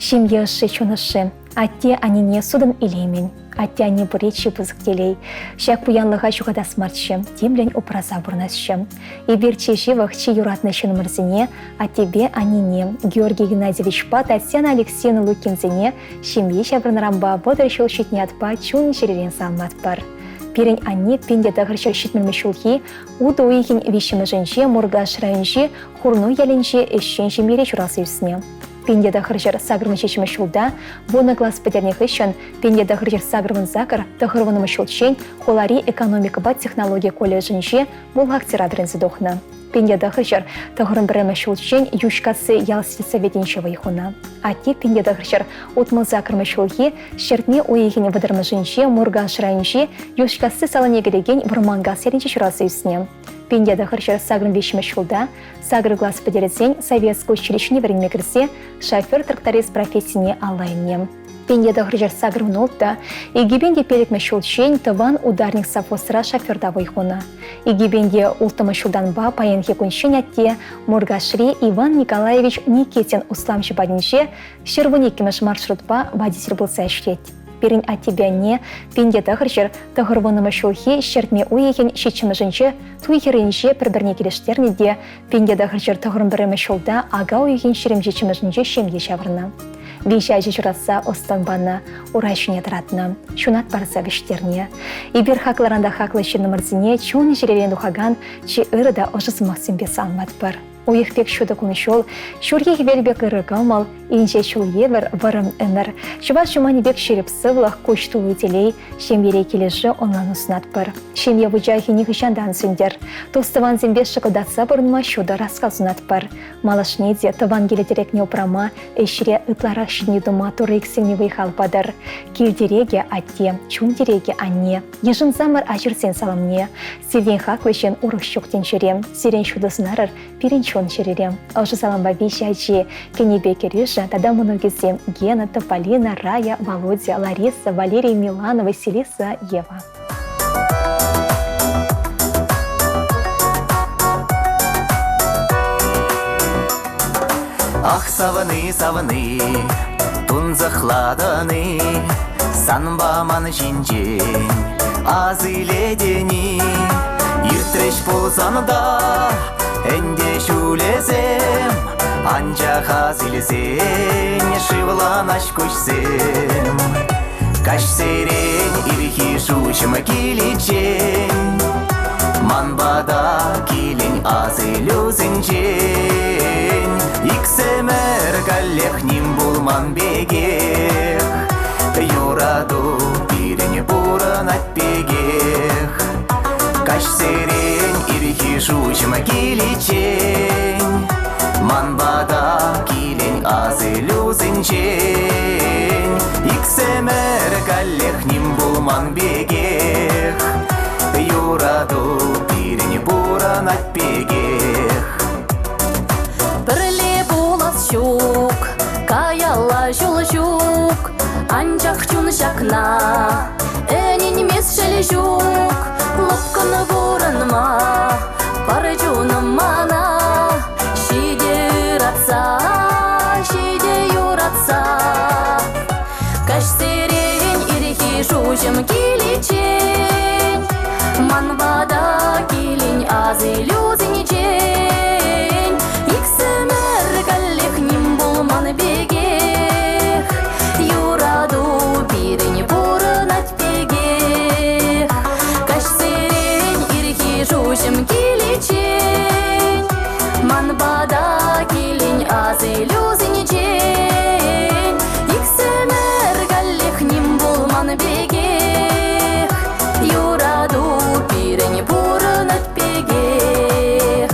S1: Ҫемье ӑшши, чун ӑшши. Атте-аннене сутӑн илеймӗн. Атте-анне пурри чи пысӑк телей. Ҫак пуянлӑха ҫухатас марччӗ, тимлӗн упраса пурӑнасчӗ. Эпир чи ҫывӑх, чи юратнӑ ҫыннӑмӑрсене, аттепе аннене, Георгий Геннадьевичпа Татьяна Алексеевна Лукинсене ҫемье ҫаврӑннӑранпа 30 ҫул ҫитнӗ ятпа чун-чӗререн саламлатпӑр. Пирӗн анне 1970 ҫулхи утӑ уйӑхӗн виҫҫӗмӗшӗнче Муркаш районӗнчи Хурнуй ялӗнчи ӗҫчен ҫемьере ҫуралса ӳснӗ. 1987 ҫулта вунӑ класс пӗтернӗ хыҫҫӑн 1988 тӑхӑрвуннӑмӗш ҫулччен хулари экономикӑпа технологи колледжӗнче бухгалтера вӗренсе тухнӑ. 1991 ҫулччен Йӳҫкасси ял сельсоветӗнче вӑй хунӑ. Атте 1968 ҫулхи ҫӗртме уйӑхӗн вӑтӑрмӗшӗнче Муркаш районӗнчи Йӳҫкасси салине кӗрекен Вӑрманкас ялӗнче ҫуралса ӳснӗ. 1983 ҫулта сакӑр класс пӗтерсен советск училищине вӗренме кӗрсе шофер-тракторист профессине алла илнӗ. 1986 2005 ҫулччен тӑван ударник совхозра шоферта вӑй хунӑ. 2006 ҫултанпа паянхи кунччен атте Муркашри Иван Николаевич Никитин усламҫӑ патӗнче 112-мӗш маршрутпа водитель пулса ӗҫлет. Пирӗн аттепе анне 1990 ҫулхи ҫӗртме уйӑхӗн ҫиччӗмӗшӗнче туй хӗрринче пӗр-пӗрне килӗштернӗ те 1991 ҫулта ака уйӑхӗн 27-мӗшӗнче ҫемье ҫавӑрнӑ. Виҫӗ ача ҫуратса ӑс-тӑн панӑ, ура ҫине тӑратнӑ, ҫунат парса вӗҫтернӗ. Эпир хаклӑран та хаклӑ ҫыннӑмӑрсене чун-чӗререн тухакан чи ырӑ та ӑшӑ сӑмахсемпе саламлатпӑр. Уйӑх пек ҫутӑ кун-ҫул, ҫурхи хӗвел пек ырӑ кӑмӑл, инҫе ҫул евӗр вӑрӑм ӗмӗр, чӑваш чуманӗ пек ҫирӗп сывлӑх, куҫ тулли телей, ҫемьере килӗшӳ ӑнлану сунатпӑр. Ҫемье вучахӗ нихӑҫан та ан сӳнтӗр. Тус-тӑвансемпе шӑкӑлтатса пурӑнма ҫутӑ раскал сунатпӑр. Малашне те тӑван киле тӗрекне упрама, ӗҫре ытларах ҫитӗнӳ тума Турӑ иксӗлми вӑй-хал патӑр. Кил тӗрекӗ, атте, чун тӗрекӗ, анне. Йышӑнсамӑр аҫӑрсен саламне. Сиртен хаклӑ ҫын урӑх ҫук тӗнчере. Сирӗн ҫутӑ сӑнарӑр пирӗн чун чӗрере. Ӑшӑ салампа виҫӗ ачи, кӗнипе кӗрӳшӗ тата мӑнукӗсем Гена, Тополина, Рая, Володя, Лариса, Валерий, Милана, Василиса, Ева.
S16: Ах, савӑни, савӑни, тунсӑхлатӑн-и, санпа ман ҫинчен ас илетӗн-и? Иртрӗҫ пулсан та ӗнтӗ ҫулӗсем, анчах ас илсен шывланаҫ куҫсем. Каҫсерен ирхи шуҫӑм киличчен ман пата килен асилӳсенчен иксӗмӗр каллех ним пулман пекех юрату пирӗн пурӑнать пекех каҫсерен ирхи шуҫӑм киличчен ман пата килен асилӳсенчен иксӗмӗр каллех ним пулман пекех юрату пирӗн пурӑнать пекех.
S13: Пӗрле пулас ҫук, каялла ҫул ҫук, анчах чун ҫакна ӗненмест шел ҫук. Лӑпкӑн пурӑнма пар чунӑм мана, ҫитӗ ыратса, ҫитӗ юратса. Каҫсерен ирхи шуҫӑм киличчен ман пата килен асилӳсенчен иксӗмӗр каллех ним пулман пекех юрату пирӗн пурӑнать пекех каҫсерен ирхи шуҫӑм киличчен ман пата килен асилӳсенчен иксӗмӗр каллех ним пулман пекех юрату пирӗн пурӑнать пекех.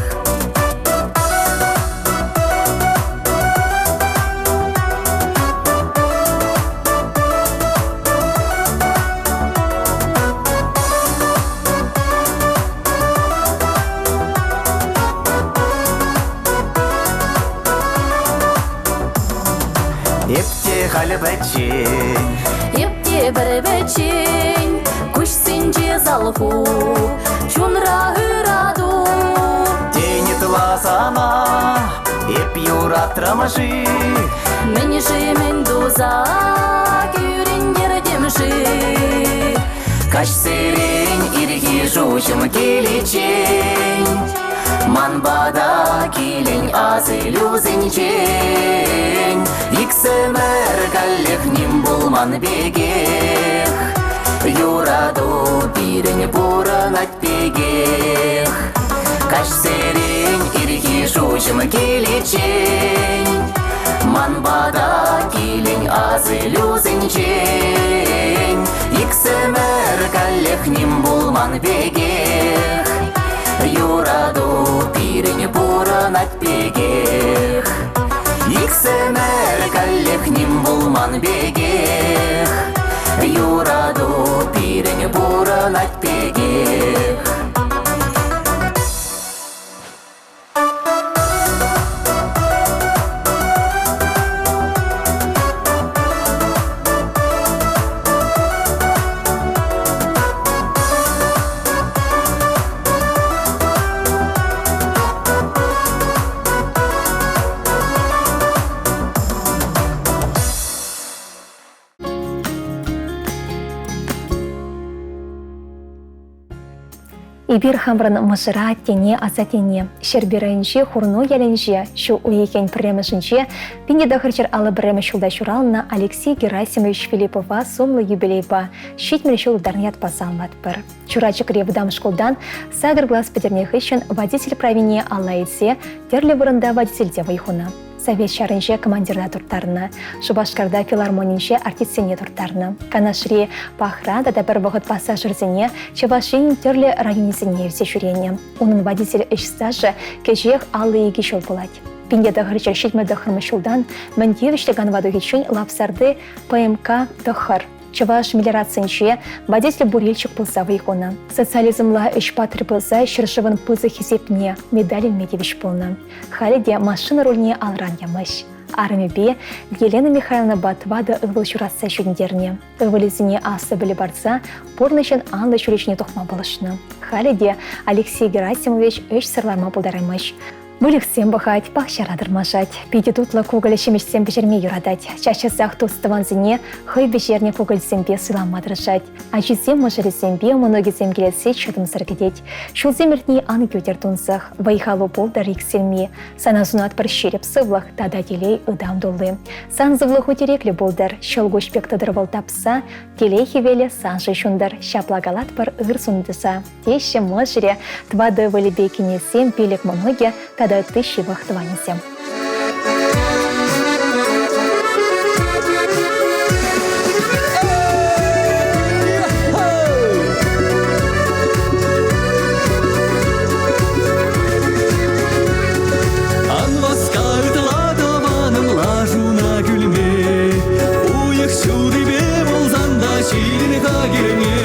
S16: Эп те халӗ пӗччен.
S13: Эп те пӗр пӗччен, куҫсенче салху, чунра ырату.
S16: Тен, ытла сана эп юратнӑ. юратрӑм-ши?
S13: Мӗн-ши, мӗн туса кӳрентертӗм-ши?
S16: Каҫсерен ирхи шуҫӑм киличчен Ман пата килен асилӳсенчен Иксӗмӗр каллех ним пулман пекех Юрату пирӗн пурӑнать пекех Каҫсерен ирхи шуҫӑм киличчен Ман пата килен асилӳсенчен Иксӗмӗр каллех ним пулман пекех Юрату пирӗн пурӑнать пекех Иксӗмӗр каллех ним пулман пекех Юрату пирӗн пурӑнать пекех.
S1: Эпир хамӑрӑн мӑшӑра аттене, асаттене Ҫӗрпӳ районӗнчи Хурну ялӗнче ҫу уйӑхӗн пӗрремӗшӗнче 1951 ҫулта ҫуралнӑ Алексей Герасимович Филиппова сумлӑ юбилейпа 70 ҫул тултарнӑ ятпа саламлатпӑр. Чурачӑкри вӑтам шкултан сакӑр класс пӗтернӗ хыҫҫӑн водитель правине алла илсе тӗрлӗ вырӑнта водительте вӑй хунӑ. Совет ҫарӗнче командирта турттарнӑ, Шупашкарта филармонинче артистсене турттарнӑ. Канашри Пахра тата пӗр вӑхӑт пассажирсене Чӑваш Енӗн тӗрлӗ районӗсене илсе ҫӳренӗ. Унӑн водитель ӗҫ стажӗ кӗҫех 52 ҫул пулать. 1979 ҫултан мӗн тивӗҫлӗ канӑва тухиччен Лапсарти ПМК тӑххӑр Чӑваш мелиорацинче водитель-бурильщик пулса вӑй хунӑ. Социализмла ӗҫ паттӑрӗ пулса ҫӗршывӑн пысӑк хисепне медаль илме тивӗҫ пулнӑ. Халӗ те машина рульне алран ямасть. Арӑмӗпе Елена Михайловнӑпа тӑватӑ ывӑл ҫуратса ҫитӗнтернӗ. Ывӑлӗсене аслӑ пӗлӳ парса пурнӑҫӑн анлӑ ҫулӗ ҫине тухма пулӑшнӑ. Халӗ те Алексей Герасимович ӗҫсӗр ларма пултараймасть. Выльӑхсем пӑхать, пахчара тӑрмашать. Питӗ тутлӑ кукӑль ҫимӗҫсем пӗҫерме юратать. Час-часах тус-тӑвансене хӑй пӗҫернӗ кукӑльсемпе сӑйлама тӑрӑшать. Ачисем мӑшӑрӗсемпе мӑнукӗсем килессе чӑтӑмсӑр кӗтет. Ҫулсем иртни ан кӳтӗр тунсӑх, вӑй-халу пултӑр иксӗлми. Сана сунатпӑр ҫирӗп сывлӑх тата телей ытам тулли. Сан сывлӑху тӗреклӗ пултӑр, ҫӑлкуҫ пек тӑтӑр вӑл тапса, телей хӗвелӗ саншӑн ҫунтӑр, ҫапла калатпӑр ыр сунтӑса. Теҫҫӗ мӑшӑрӗ, тӑватӑ ывӑлӗпе кинӗсем, пилӗк мӑнукӗ тата ытти ҫывӑх тӑванӗсем.
S2: Ан васка ытла тӑванӑм лашуна кӳлме, Уйӑх ҫутипе пулсан та ҫитӗн-ха килме.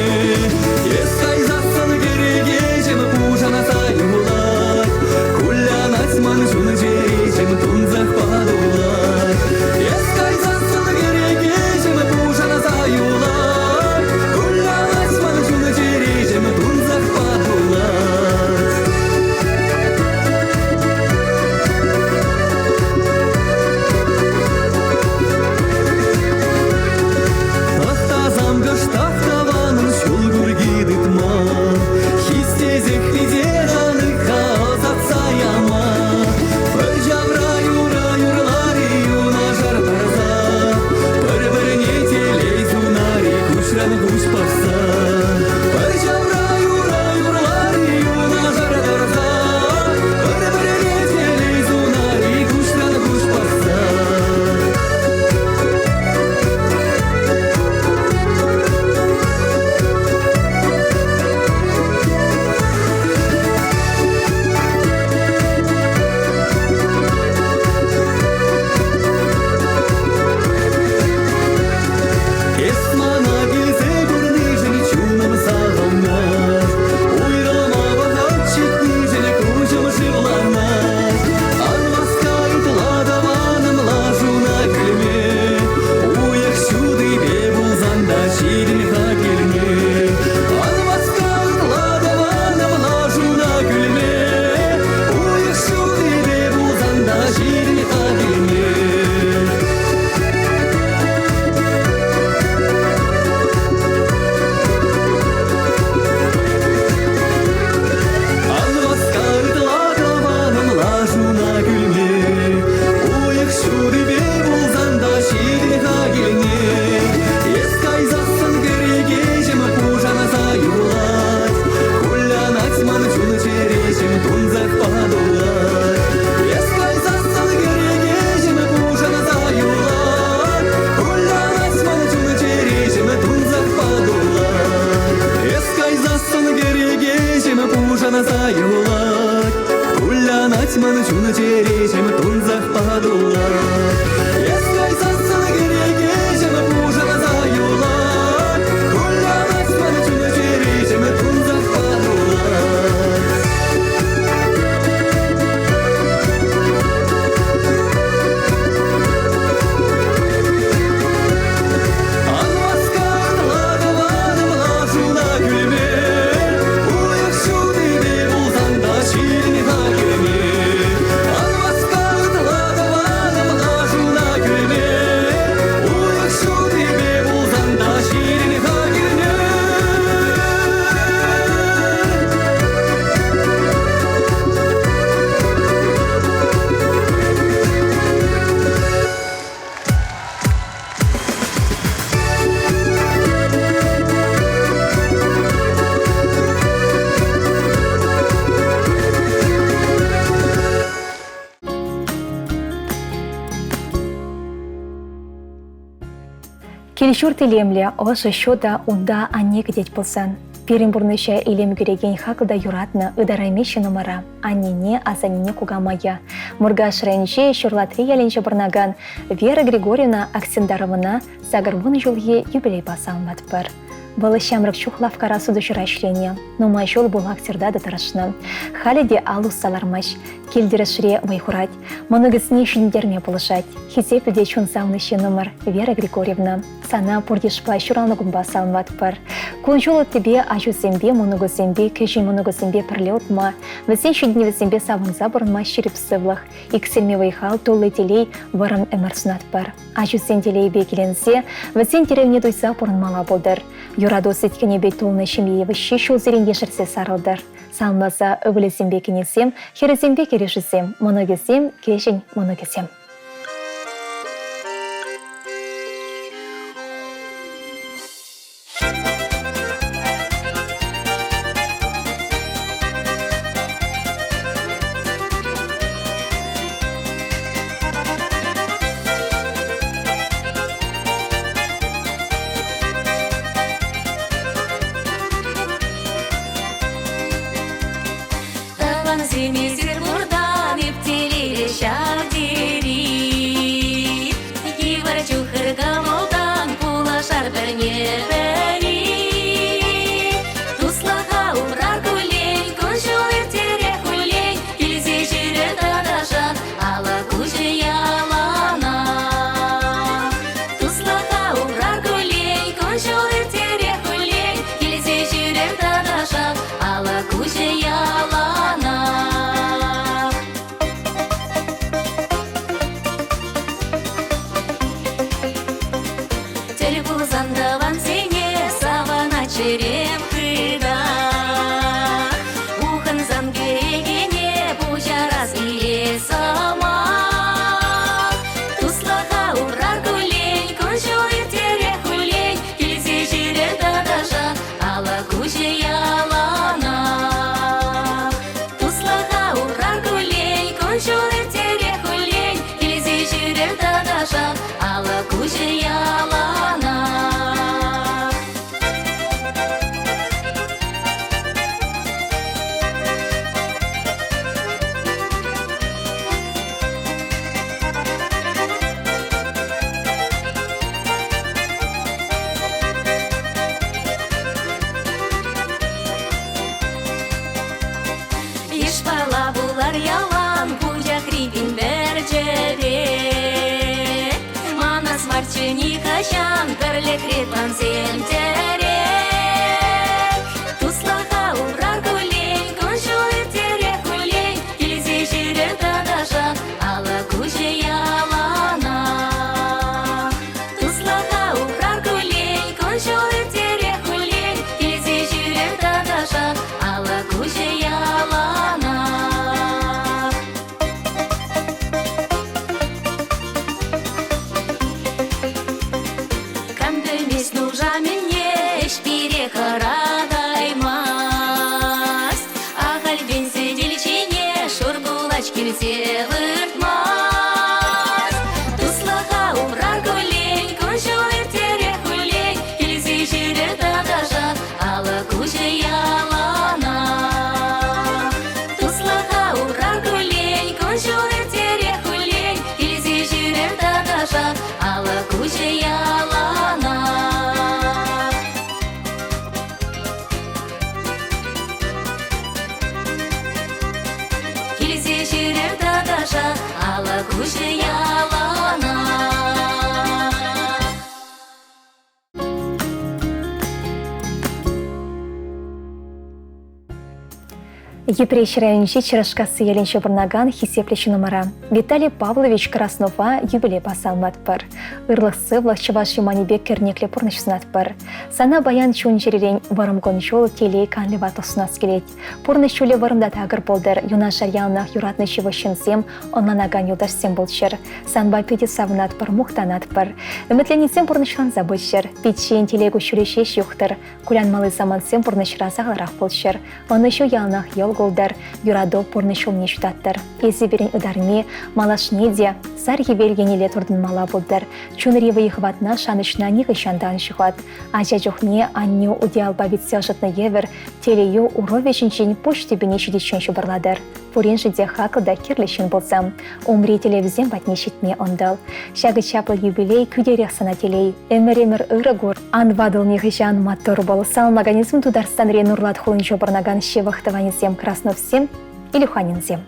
S2: Эс кайсассӑн кӗрекеҫӗм пушанса юлать, Кулянать ман чун-чӗреҫӗм.
S1: Кил-ҫурт илемлӗ, ӑшӑ, ҫутӑ, унта анне кӗтет пулсан. Пирӗн пурнӑҫа илем кӳрекен хаклӑ та юратнӑ ытарайми ҫыннӑмӑра, аннене, асаннене, кукамая. Муркаш районӗнчи Ҫурлатри ялӗнче пурӑнакан Вера Григорьевна Аксендаровӑна 80 ҫулхи юбилейпа саламлатпӑр. Вӑл ҫамрӑк чух лавккара сутуҫӑра ӗҫленӗ, нумай ҫул бухгалтерта та тӑрӑшнӑ. Халӗ те ал усса лармасть, кил-тӗрӗшре вӑй хурать, мӑнукӗсене ҫитӗнтерме пулӑшать. Хисеплӗ те чун савнӑ ҫыннӑмӑр Вера Григорьевна, сана пур йышпа ҫуралнӑ кунпа саламлатпӑр. Кун-ҫул ыттипе ачусемпе, мӑнукусемпе, кӗҫӗн мӑнукусемпе пӗрле утма, вӗсен ҫитӗнӗвӗсемпе савӑнса пурӑнма ҫирӗп сывлӑх, иксӗлми вӑй-хал, тулли телей, вӑрӑм ӗмӗр сунатпӑр. Ачусен телейӗпе киленсе, вӗсен тӗревне туйса пурӑнмалла пултӑр. Юрату сӗткенӗпе тулнӑ ҫемье йывӑҫҫи ҫулсерен ешерсе сарӑлтӑр. Саламласа ывӑлӗсемпе кинӗсем, хӗрӗсемпе кӗрешӳсем, мӑнукӗсем, кӗҫӗн мӑнукӗсем.
S13: Тӑвансем эсир пуртан эп телейлӗ ҫав тери. Йывӑр чух ыр кӑмӑлтан пулӑшар пӗрне-пӗри. Туслӑха упрар куллен, кун-ҫул ирттерех хуллен, килсе ҫӳрер тӑтӑшах, алӑк уҫӑ яланах. Туслӑха упрар куллен, кун-ҫул ирттерех хуллен, килсе ҫӳрер тӑтӑшах, алӑк уҫӑ яланах. Тӗл пулсан тӑвансене савӑнать чӗрем хытах. Ухӑнсан кӗрекене пуҫарас килет сӑмах. Туслӑха упрар куллен, кун-ҫул ирттерех хуллен, килсе ҫӳрер тӑтӑшах, алӑк уҫӑ яланах. Туслӑха упрар куллен, кун-ҫул ирттерех хуллен, килсе ҫӳрер тӑтӑшах, алӑк уҫӑ яланах. Йышпала пулар ялан пучахри пин пӗрчӗре. Манас марччӗ нихӑҫан пӗрлӗхре тӑвансем тӗрек. Туслӑха упрар куллен, кун-ҫул ирттерех хуллен, килсе ҫӳрер тӑтӑшах, алӑк уҫӑ яланах. Туслӑха упрар куллен, кун-ҫул ирттерех хуллен, килсе ҫӳрер тӑтӑшах, алӑк уҫӑ яланах. Кам пӗлмест нуша мӗнне, ӗҫ пире хӑратаймасть. Ахальтен сӗтел ҫине шур кулач килсе выртмасть. Туслӑха упрар куллен, кун-ҫул ирттерех хуллен, килсе ҫӳрер тӑтӑшах, алӑк уҫӑ яланах. Туслӑха упрар куллен, кун-ҫул ирттерех хуллен, килсе ҫӳрер тӑтӑшах, алӑк уҫӑ яланах. Килсе ҫӳрер тӑтӑшах, алӑк уҫӑ яланах.
S1: Йӗпреҫ районӗнчи Чӑрӑшкасси ялӗнче пурӑнакан хисеплӗ ҫыннӑмӑра Виталий Павлович Краснова юбилейпа саламлатпӑр. Ырлӑх-сывлӑх чӑваш юманӗпе кӗрнеклӗ пурнӑҫ сунатпӑр. Сана паян чун-чӗререн вӑрӑм кун-ҫул, телей, канлӗ ватлӑх сунас килет. Пурнӑҫ ҫулӗ вӑрӑм та такӑр пултӑр, юнашар яланах юратнӑ ҫывӑх ҫынсем, ӑнланакан юлташсем пулччӑр. Санпа питӗ савӑнатпӑр, мухтанатпӑр. Ӗмӗтленнисем пурнӑҫланса пыччӑр. Пиччен телей куҫҫулӗ ҫеҫ юхтӑр. Кулянмалли самантсем пурнӑҫра сахалрах пулччӑр. Ӑнӑҫу яланах йӑл. култӑр, юрату пурнӑҫ ҫулне ҫутаттӑр. Эсӗ пирӗн ытарми, малашне те сар хӗвел еннелле туртӑнмалла пултӑр. Чунри вӑй-хӑватна, шанӑҫна нихӑҫан та ан ҫухат. Ача чухне аннӳ утиялпа витсе ӑшӑтнӑ евӗр телейӳ уру вӗҫӗнчен пуҫ тӳпине ҫитиччен ҫупӑрлатӑр. Пуриншӗн те хаклӑ та кирлӗ ҫын пулсам, умри тӗллевсем патне ҫитме ӑнтӑл. Ҫакӑ чаплӑ юбилей кӳтерех сана телей. Ӗмӗр-ӗмӗр ырӑ кур. Ан ватӑл нихӑҫан, маттур пул. Саламлаканӗсем Тутарстанри Нурлат хулинче пурӑнакан ҫывӑх тӑванӗсем Красновсем, Илюханинсем.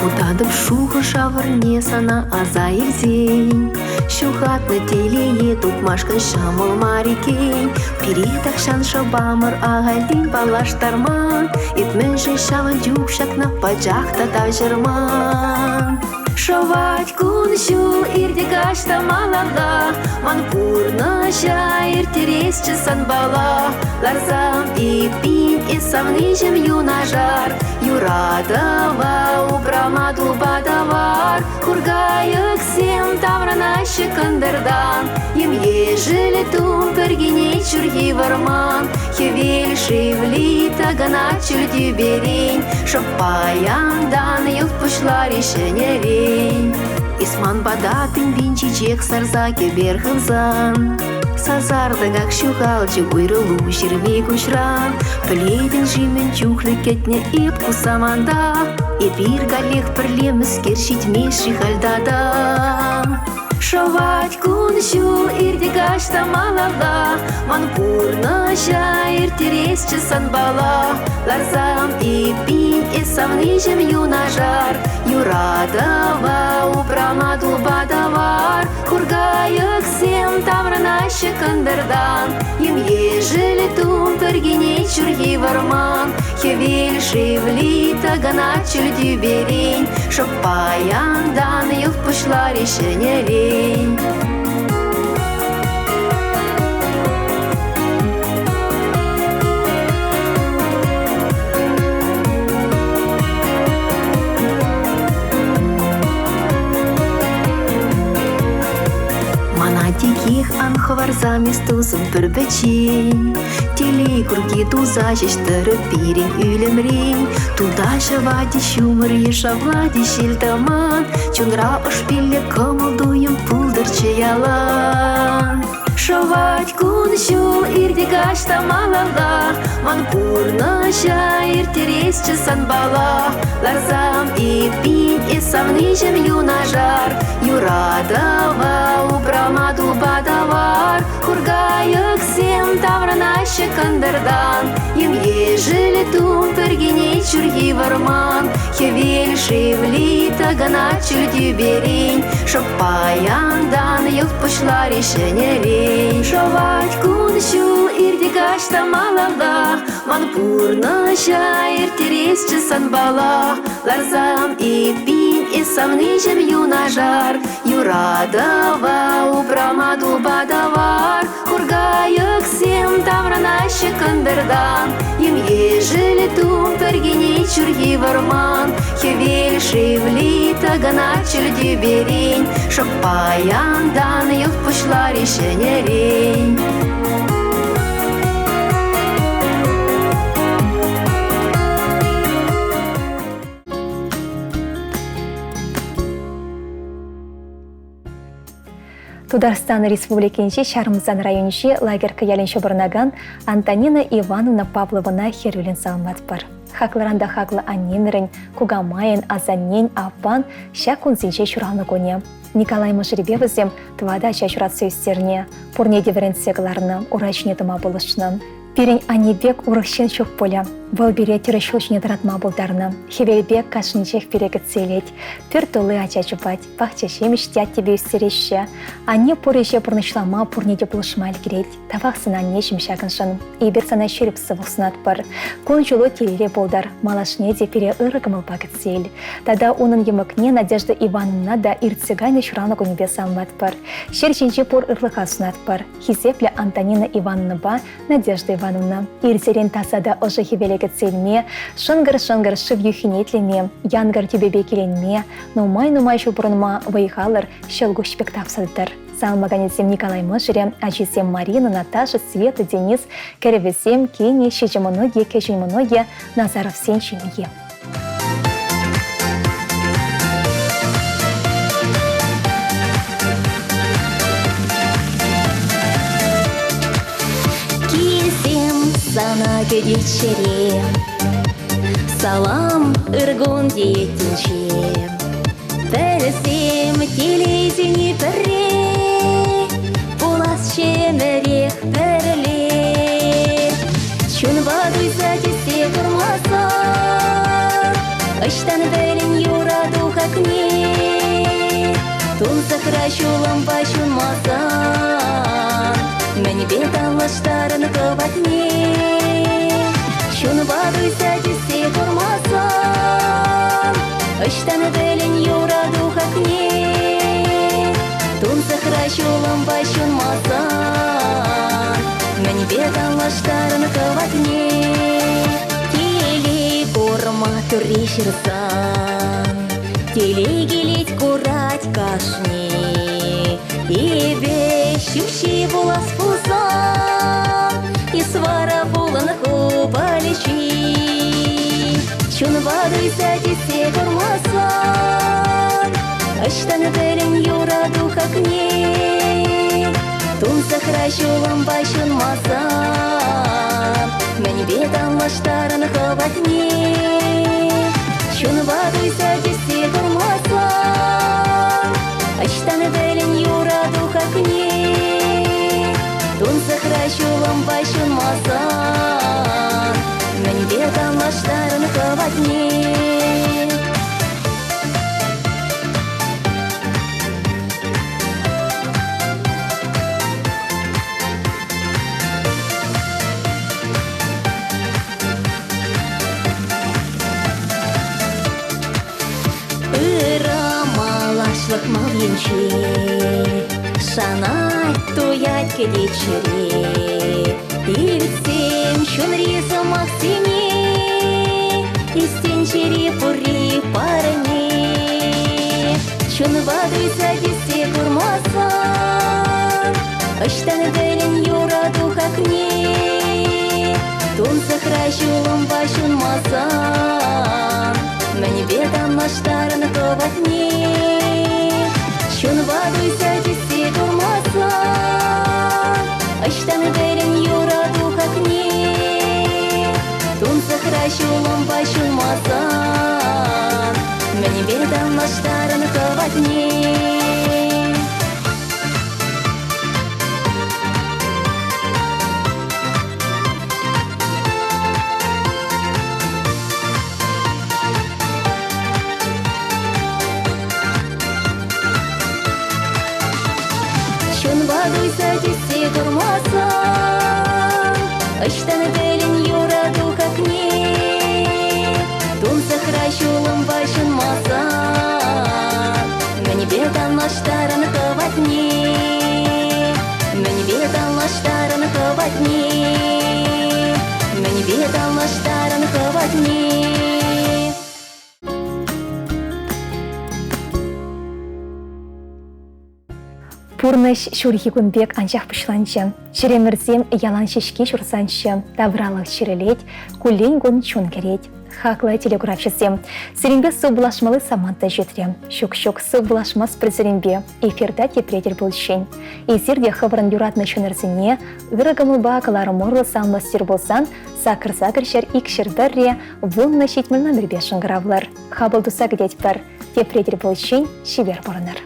S3: Утатӑп шухӑш авӑрне сана аса илсен Ҫухатнӑ телее тупмашкӑн ҫӑмӑл мар иккен. Пире тахҫан шӑпамӑр ахальтен паллаштарман. Эп мӗншӗн ҫавӑн чух ҫакна пачах та тавҫӑрман. Шӑвать кун-ҫул иртӗ каҫ та малалла, Ман пурнӑҫа ирттересчӗ санпала. Ларсам эппин эс савниҫӗм юнашар, Юратӑва упрама тупа тӑвар. Хуркайӑксем таврӑнаҫҫӗ кӑнтӑртан, Ем-ешӗл тум пӗркенет ҫурхи вӑрман. Хӗвел шевли такӑнать ҫӳл тӳперен, Шӑп паянтан йӑлт пуҫларӗ ҫӗнӗрен. Эс ман пата пин-пин чечек сарса кӗпер хывсан, Сасартӑках ҫухалчӗ уйрӑлу ҫырми куҫран. Пӗлетӗн-ши мӗн чухлӗ кӗтнӗ эп ку саманта? Эпир каллех пӗрле мӗскер ҫитмест-ши халь тата? Шӑвать кун-ҫул иртӗ каҫ та малалла, Ман пурнӑҫа ирттересчӗ санпала. Ларсам эппин эс савниҫӗм юнашар, Юратӑва упрама тупа тӑвар. Хуркайӑксем таврӑнаҫҫӗ кӑнтӑртан, Ем-ешӗл тум пӗркенет ҫурхи вӑрман. Хӗвел шевли тӑкӑнать ҫӳл тӳперен, Шӑп паянтан йӑлт пуҫларӗ ҫӗнӗрен. Мана текех ан хӑварсам эс тусӑм пӗр-пӗччен. Телей курки туса ҫеҫ тӑрӑп пирӗн ӳлӗмрен. Тулта ҫӑвать ҫумӑр е шавлать ҫил-тӑман. Чунра ӑш-пиллӗ кӑмӑл-туйӑм пултӑрччӗ ялан. Шӑвать кун-ҫул иртӗ каҫ та малалла. Ман пурнӑҫа ирттересчӗ санпала. Ларсам эппин эс савниҫӗм юнашар. Юратӑва упрама тупа тӑвар. Хуркайӑксем таврӑнаҫҫӗ кӑнтӑртан, Ем-ешӗл тум пӗркенет ҫурхи вӑрман. Хӗвел шевли тӑкӑнать ҫӳл тӳперен, Шӑп паянтан йӑлт пуҫларӗ ҫӗнӗрен. Шӑвать кун-ҫул иртӗ каҫ та малалла, Ман пурнӑҫа ирттересчӗ санпала. Ларсам эппин эс савниҫӗм юнашар, Юратӑва упрама тупа тӑвар. Хуркайӑксем таврӑнаҫҫӗ кӑнтӑртан, Ем-ешӗл тум пӗркенет ҫурхи вӑрман. Хӗвел шевли тӑкӑнать ҫӳл тӳперен, Шӑп паянтан йӑлт пуҫларӗ ҫӗнӗрен.
S1: Тутарстан Республикинчи Ҫарӑмсан районӗнчи Лагерка ялӗнче пурӑнакан Антонина Ивановна Павловӑна хӗрӳллӗн саламлатпӑр. Хаклӑран та хаклӑ аннемӗрӗн, кукамайӑн, асаннен, аппан ҫак кунсенче ҫуралнӑ кунӗ. Николай мӑшӑрӗпе вӗсем тӑватӑ ача ҫуратса ӳстернӗ, пурне те вӗрентсе кӑларнӑ, ура ҫине тӑма пулӑшнӑ. Пирӗн анне пек урӑх ҫын ҫук пулӗ. Вӑл пире тӗрӗс ҫул ҫине тӑратма пултарнӑ. Хӗвел пек кашнинчех пире кӗтсе илет. Пӳрт тулли ача чупать, пахча ҫимӗҫ те аттепе ӳстереҫҫӗ. Анне пур ӗҫе пурнӑҫлама пурне те пулӑшма ӗлкӗрет. Тавах сана, аннеҫӗм, ҫакӑншӑн. Эпир сана ҫирӗп сывлӑх сунатпӑр. Кун-ҫулу телейлӗ пултӑр. Малашне те пире ырӑ кӑмӑлпа кӗтсе ил. Тата унӑн йӑмӑкне Надежда Ивановна та иртсе кайнӑ ҫуралнӑ кунӗпе саламлатпӑр. Ҫӗр ҫинчи пур ырлӑха сунатпӑр. Хисеплӗ Антонина Ивановнӑпа Надежда Ивановна. Ивановна. Ирсерен таса та ӑшӑ хӗвеле кӗтсе илме, шӑнкӑр-шӑнкӑр шыв юххине итлеме, янкӑр тӳпепе киленме, нумай-нумай ҫул пурӑнма вӑй-халӑр ҫӑлкуҫ пек тапса тӑтӑр. Саламлаканӗсем Николай мӑшӑрӗ, ачисем Марина, Наташа, Света, Денис, кӗрӗвӗсем, кинӗ, ҫичӗ мӑнукӗ, кӗҫӗн мӑнукӗ, Назаровсен ҫемйи.
S13: Килсем сана кӗтет чӗре, Салам, ыркун теет тӗнче. Пӗлсем телейсене пӗрре, Пулас ӗмӗрех пӗрле. Чунпа туйса тӳссе курмасан, Ӑҫтан пӗлӗн юрату хакне? Тунсӑхра ҫулӑмпа ҫунмасан, Мӗнпе танлаштарӑн хӑватне? Чунпа туйса тӳссе курмасан, Ӑҫтан пӗлӗн юрату хакне? Тунсӑхра ҫулӑмпа ҫунмасан, Мӗнпе танлаштарӑн хӑватне? Телей курма турри ҫырсан, Телей килет курать кашни. Эпӗ ҫӳпҫи пулас пулсан, Эс вара пулӑн ху палӗҫи. Чунпа туйса тӳссе курмасан, Ӑҫтан пӗлӗн юрату хакне? Тунсӑхра ҫулӑмпа ҫунмасан, Мӗнпе танлаштарӑн хӑватне? Чунпа туйса тӳссе курмасан, Ӑҫтан пӗлӗн юрату хакне? Тунсӑхра ҫулӑмпа ҫунмасан, Мӗнпе танлаштарӑн хӑватне? Ырӑ малашлӑх мал енче Шанать, туять кӗтет чӗре. Илтсем чунри сӑмахсене, Истенчери пурри парне. Чунпа туйса тӳссе курмасан, Ӑҫтан пӗлӗн юрату хакне? Тунсӑхра ҫулӑмпа ҫунмасан, Мӗнпе танлаштарӑн хӑватне? Чунпа туйса тӳссе курмасан, Ӑҫтан пӗлӗн юрату хакне? Тунсӑхра ҫулӑмпа ҫунмасан, Мӗнпе танлаштарӑн хӑватне? Чунпа туйса тӳссе курмасан, Ӑҫтан пӗлӗн юрату хакне? Тунсӑхра ҫулӑмпа ҫунмасан, Мӗнпе танлаштарӑн хӑватне? Мӗнпе танлаштарӑн хӑватне? Мӗнпе танлаштарӑн хӑватне?
S1: Пурнӑҫ ҫурхи кун пек анчах пуҫланчӗ. Чӗремӗрсем ялан ҫеҫке ҫурсанччӗ, тавралӑх чӗрӗлет, куллен-кун чун кӗрет. Хаклӑ телекуравҫӑсем, сирӗнпе сывпуллашмалли самант та ҫитрӗ. Ҫук-ҫук, сывпуллашмастпӑр сирӗнпе. Эфирта тепре тӗл пуличчен. Эсир те хӑвӑрӑн юратнӑ чунӑрсене ырӑ кӑмӑлпа кӑларӑм урлӑ саламлас пулсан сакӑр-сакӑр 102 1 10 70 номерпе шӑнкӑравлӑр. Хапӑл туса кӗтетпӗр. Тепре тӗл пуличчен чипер пурӑнӑр.